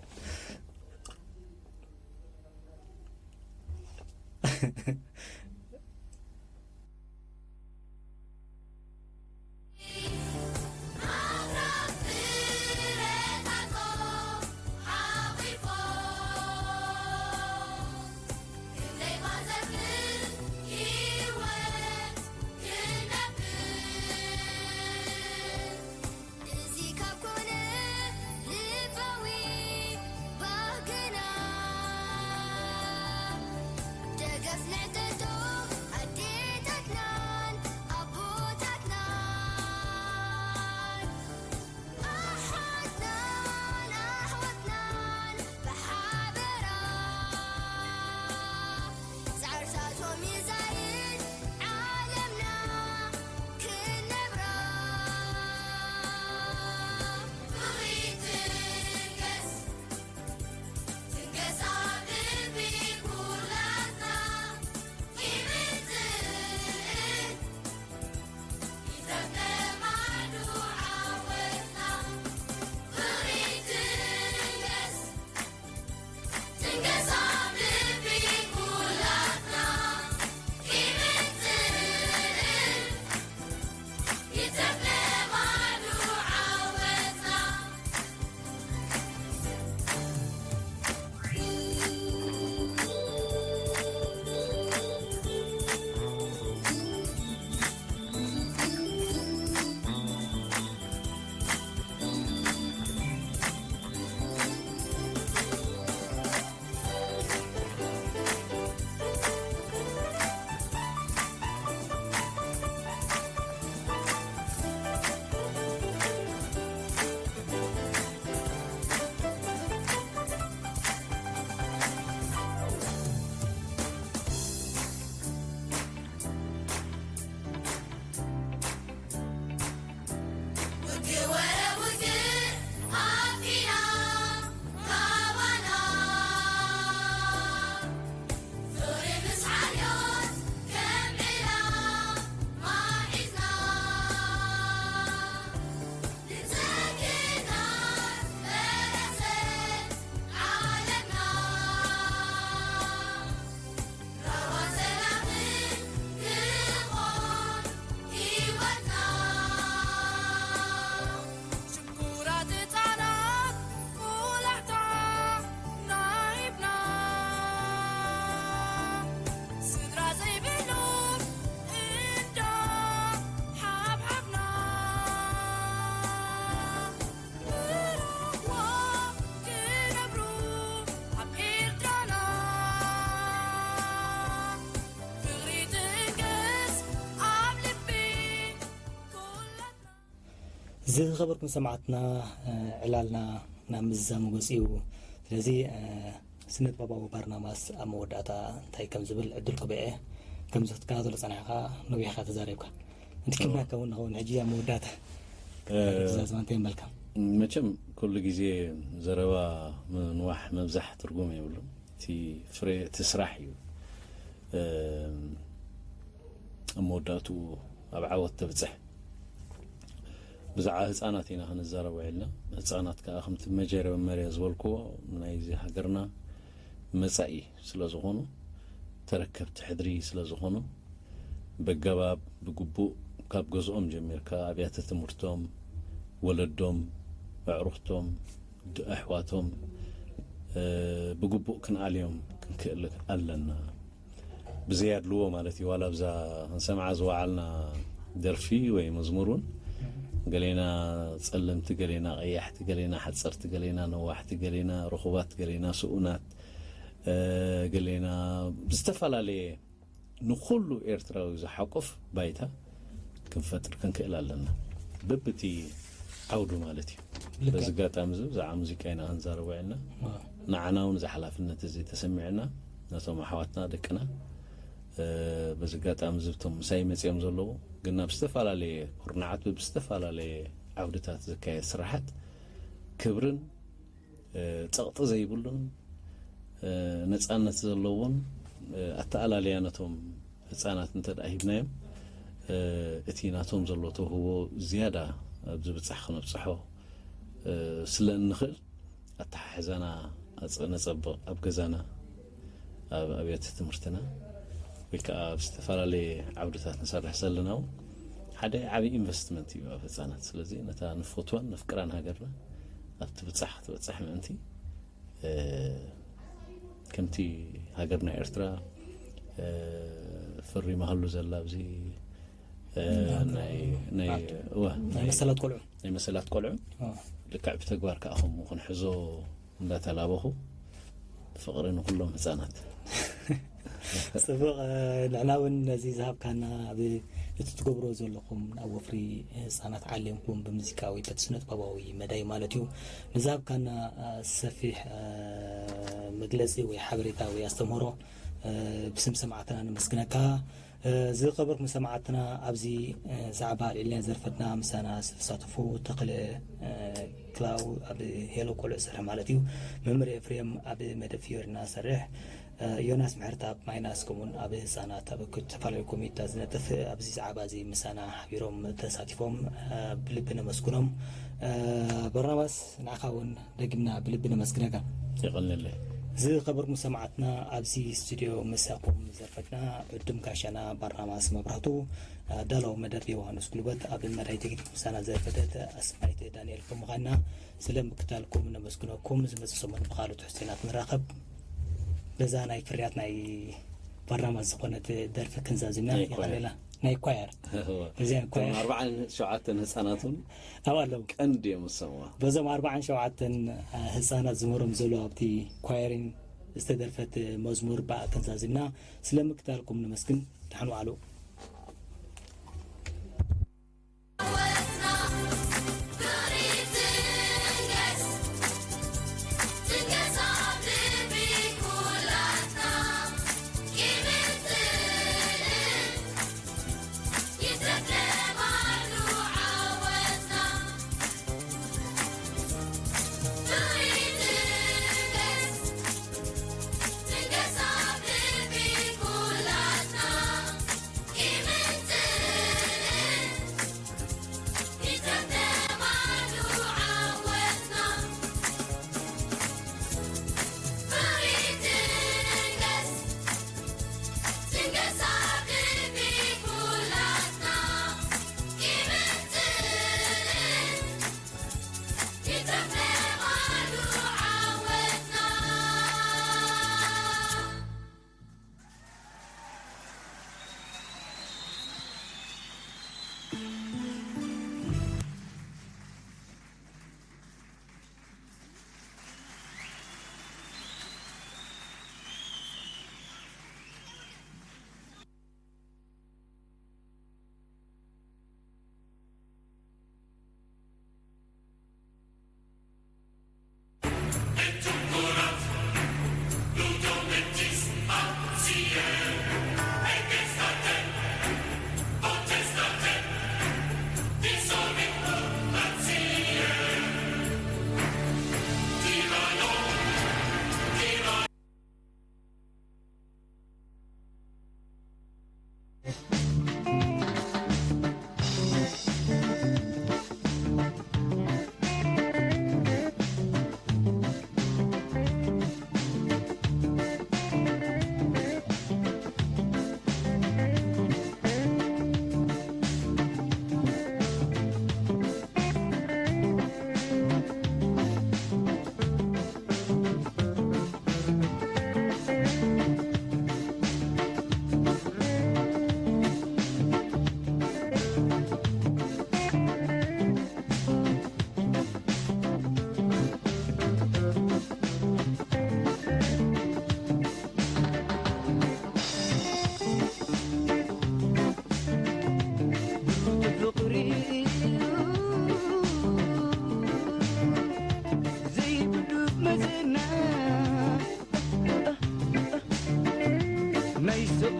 ዝኸበርኩም ሰማዕትና፣ ዕላልና ናብ ምዝዛሙ ገጽ እዩ። ስለዚ፣ ስነ ጥበባዊ ባርናማስ ኣብ መወዳእታ እንታይ ከም ዝብል ዕድል ክበኤ ከም ክትከታተሎ ጸኒሕካ፣ ነዊሕካ ተዛሪብካ። እንድኪ ኦ። ናካ እውን ንኸውን ሕጂ ኣብ መወዳእታ እ፣ ትእዛዝ ማንተ ይመልካ። መቸም ኩሉ ግዜ ዘረባ ምንዋሕ ምብዛሕ ትርጉም የብሉን። እቲ ፍሬ እቲ ስራሕ እዩ። እ፣ ኣብ መወዳእትኡ ኣብ ዓወት ተብጽሕ። ብዛዕባ ህጻናት ኢና ክንዛረብ ውዒልና። ህጻናት ከኣ ከምቲ መጀመርያ ዝበልክዎ ናይዚ ሃገርና መጻኢ ስለ ዝኾኑ፣ ተረከብቲ ሕድሪ ስለ ዝኾኑ፣ በገባብ ብግቡእ ካብ ገዝኦም ጀሚርካ ኣብያተ ትምህርቶም፣ ወለዶም፣ ኣዕሩኽቶም፣ ድ-፣ ኣሕዋቶም፣ እ፣ ብግቡእ ክንኣልዮም ክንክእል ኣለና። ብዘይ ኣድልዎ ማለት እዩ። ዋላ ኣብዛ ክንሰምዓ ዝወዓልና ደርፊ ወይ መዝሙር እውን ገሌና ጸለምቲ፣ ገሌና ቀያሕቲ፣ ገሌና ሓጸርቲ፣ ገሌና ነዋሕቲ፣ ገሌና ርኹባት፣ ገሌና ስኡናት፣ እ፣ ገሌና ዝተፈላለየ ንኹሉ ኤርትራዊ ዝሓቁፍ ባይታ ክንፈጥር ክንክእል ኣለና። በብቲ ዓውዱ ማለት እዩ። ልክዕ። በዚ ኣጋጣሚ እዚ ብዛዕባ ሙዚቃ ኢና ክንዛረብ ውዒልና። ዋው። ንዓና እውን እዚ ሓላፍነት እዚ ተሰሚዕና፣ ነቶም ኣሕዋትና ደቅና፣ እ፣ በዚ ኣጋጣሚ እዚ እቶም ምሳይ መጺኦም ዘለዉ ግን ኣብ ዝተፈላለየ ኩርናዓት ብዝተፈላለየ ዓውድታት ዝካየድ ስራሓት ክብርን እ፣ ጸቕጢ ዘይብሉን፣ እ፣ ነጻነት ዘለዎን፣ እ፣ ኣተኣላልያ ነቶም ህጻናት እንተ ደኣ ሂብናዮም፣ እ፣ እቲ ናቶም ዘሎ ተውህቦ ዝያዳ ኣብ ዝብጻሕ ክነብጽሖ፣ እ፣ ስለ እንኽእል ኣተሓሕዛና ኣጽ-፣ ነጸብቕ ኣብ ገዛና። ኣብ ኣብያተ ትምህርትና ወይ ከዓ ኣብ ዝተፈላለየ ዓውድታት ንሰርሕ ዘለና እውን ሓደ ዓብዪ ኢንቨስትመንት እዩ ኣብ ህፃናት። ስለዚ ነታ ንፈትዋን ነፍቅራን ሃገርና ኣብቲ ብፃሕ ክትበፅሕ ምእንቲ፣ እ፣ ከምቲ ሃገርና ኤርትራ፣ እ፣ ፈሪማሃሉ ዘላ ኣብዚ፣ እ፣ ናይ፣ ናይ፣ እዋ፣ ናይ ናይ መሰላት ቆልዑ። ናይ መሰላት ቆልዑ አ። ልክዕ ብተግባር ከዓ ከምኡ ክንሕዞ እንዳተላበኹ ፍቕሪ ንኹሎም ህፃናት። ጽቡቕ፣ እ፣ ንሕና እውን ነዚ ዝሃብካና ኣብ እቲ ትገብሮ ዘለኹም ኣብ ወፍሪ ህፃናት ዓሊምኩም ብምዚቃዊ በቲ ስነ ጥበባዊ መዳይ ማለት እዩ ንዝሃብካና፣ እ፣ ሰፊሕ፣ እ፣ መግለጺ ወይ ሓበሬታ ወይ ኣስተምህሮ፣ እ፣ ብስም ሰማዕትና ነመስግነካ። እ፣ ዝኸበርኩም ሰማዕትና፣ ኣብዚ፣ እ፣ ዛዕባ ኣልዒልና ዘርፈትና ምሳና ዝተሳተፉ ተኽለ፣ እ፣ ክላው ኣብ ሄሎ ቆልዑ ዝሰርሕ ማለት እዩ፣ መምህር ኤፍሬም ኣብ መደብ ፊዮሪና ዝሰርሕ፣ እ፣ ዮናስ ምሕረት ኣብ ማይናስ ከምኡውን ኣብ ህፃናት ኣብ ዝተፈላለዩ ኮሚቴታት ዝነጥፍ ኣብዚ ዛዕባ እዚ ምሳና ሓቢሮም ተሳቲፎም፣ እ፣ ብልቢ ነመስግኖም። እ፣ በርናባስ ንዓኻ እውን ደጊምና ብልቢ ነመስግነካ። የቐንየለይ። ዝኸበርኩም ሰማዕትና፣ ኣብዚ ስቱድዮ ምሳኹም ዘርፈትና ዕዱም ጋሻና ባርናባስ መብራህቱ፣ ኣዳላዊ መደብ ዮሃንስ ጉልበት፣ ኣብ መዳይ ቴክኒክ ምሳና ዘርፈተት ኣስማይት ዳንኤል ብምዃንና ስለ ምክታልኩም ነመስግነኩም። ዝመጽእ ሰሙን ብኻልእ ትሕዝቶ ኢና ክንራኸብ። በዛ ናይ ፍርያት ናይ ባርናባስ ዝኾነት ደርፊ ክንዛዝምና ናይ ኳየር። ይቐንየልና። ናይ ኳየር። እዋ። እዚኣ እቶም ኳየር። ኣርባዓን ሸውዓተን ህጻናት እውን ኣብኡ ኣለዉ። ቀንዲ እዮም ዝሰምዑ። በዞም ኣርባዓን ሸውዓተን ህጻናት ዝመሮም ዘለዉ ኣብቲ ኳየሪን ዝተደርፈት መዝሙር ብኣ ክንዛዝምና ስለ ምክታልኩም ነመስግን። ደሓን ዋዕሉ።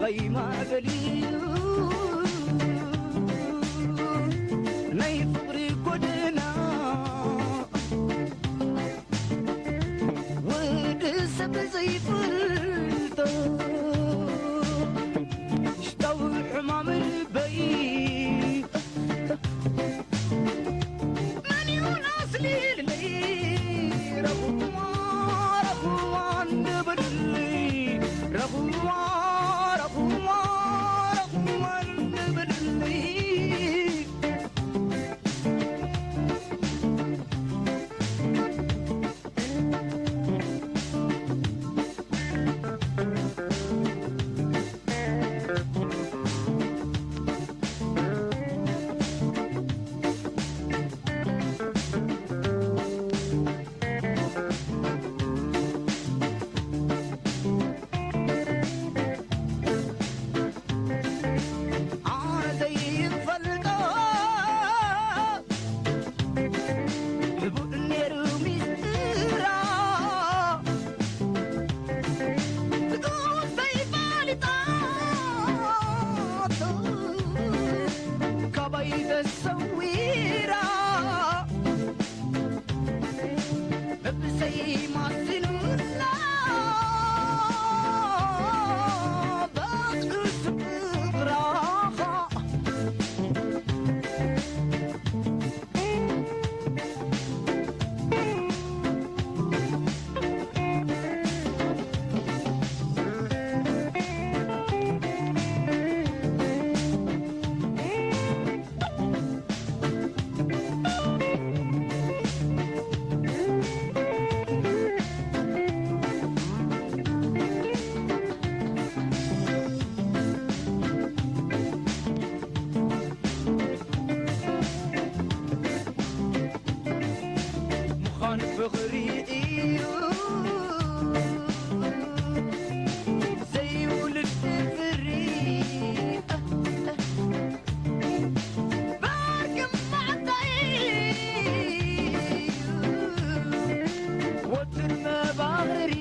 ማዕበል እዩ ናይ ፍቕሪ ጎደና፣ ወዲ ሰብ ዘይፈልጦ ሽታዊ ሕማም ልበይ። መን እዩ ኣስሊልለይ? ረኽዋ፣ ረኽዋ እንድበልለይ። ረኽዋ፣ ረኽዋ፣ ረኽዋ እንድበልለይ። ኣነ ዘይፈልጦ ሕቡእ ነይሩ ሚስጥራ፣ ብጉስ ዘይፈሊጣቶ ካባይ ተሰዊራ። ብዘይማስኑላ በቅስ ፍቅራኻ። ምዃን ፍቕሪ እዩ ዘይውልድ ፍሪ። ባርግማዕታይ ወትር መባህሪ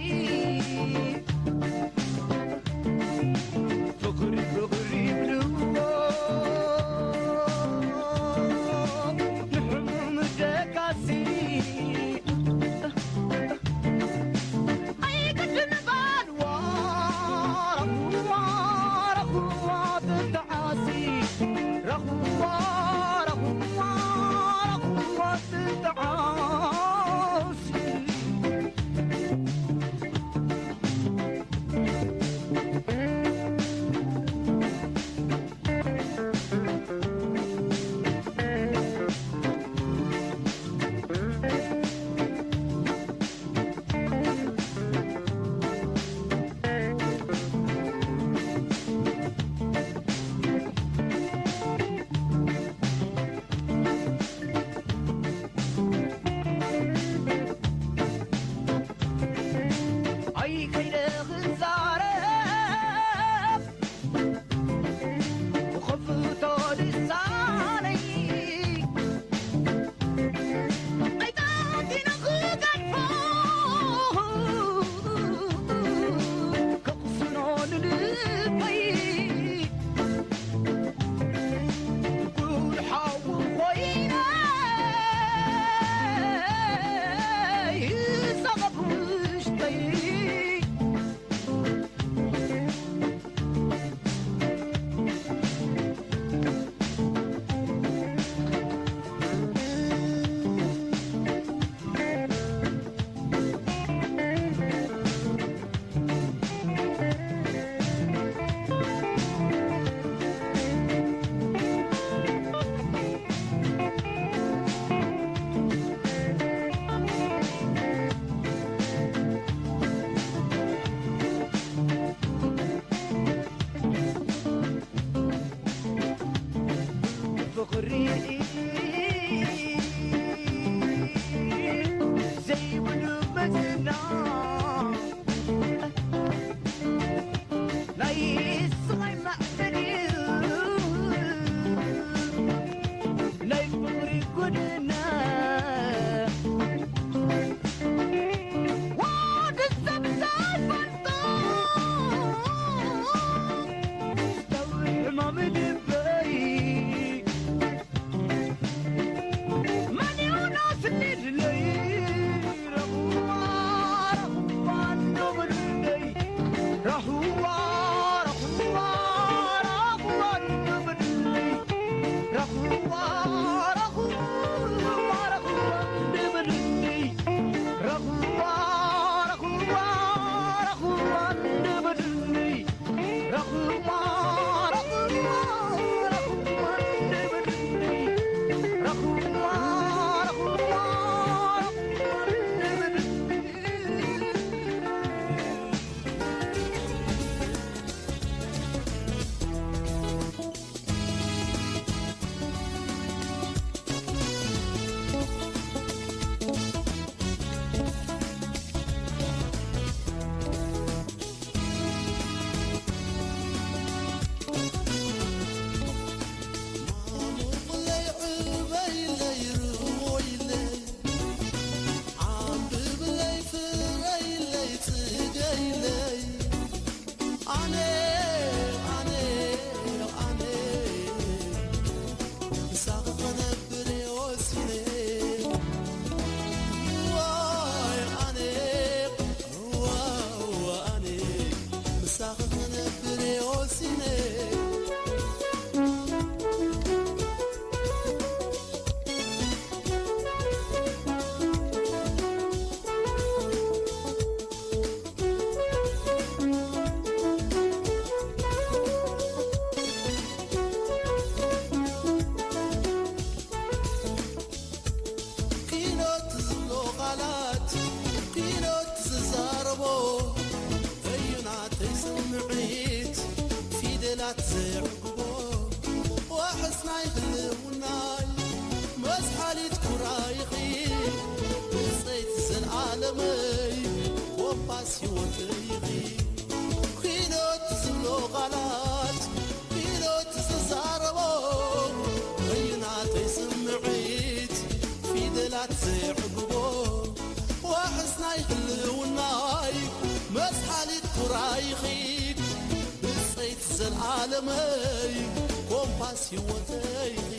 ፍቕሪ ፍቕሪ ይብልዎ ንሕሙም ደቃሲ። ኣይግድን በልዋ፣ ረኽዋ፣ ረኽዋ ትጠዓሲ። ረኽዋ፣ ረኽዋ፣ ረኽዋ ትጠዓሲ። ኣይ ከይደ ክዛረብ ብኸፍቶ ልሳነይ ኣይጣጢነ ክገድፎ ከቕስኖ ንልበይ። ጉድ ሓዊ ኮይነ ይጸቐጥ ውሽጠይ። ፍቕሪ ዘይብሉ መዘና ናይ ስቓይ ማዕበል እዩ ናይ ፍቕሪ ጎደና። ወዲ ሰብ ዘይፈልጦ ኪኖት ዝብሎ ቓላት፣ ኪኖት ዝዛረቦ፣ እዩ ናተይ ስምዒት፣ ፊደላት ዘዕግቦ፣ ዋሕስ ናይ ህልውናይ፣ መስሓሊት ኩራይኺ፣ ብጸይቲ ዘልኣለመይ፣ ኮምፓስ ህይወተይኺ። ኪኖት ዝብሎ ቓላት፣ ኪኖት ዝዛረቦ፣ እዩ ናተይ ስምዒት፣ ፊደላት ዘዕግቦ፣ ዋሕስ ናይ ህልውናይ፣ መስሓሊት ኩራይኺ፣ ብጸይቲ ዘልኣለመይ፣ ኮምፓስ ህይወተይኺ።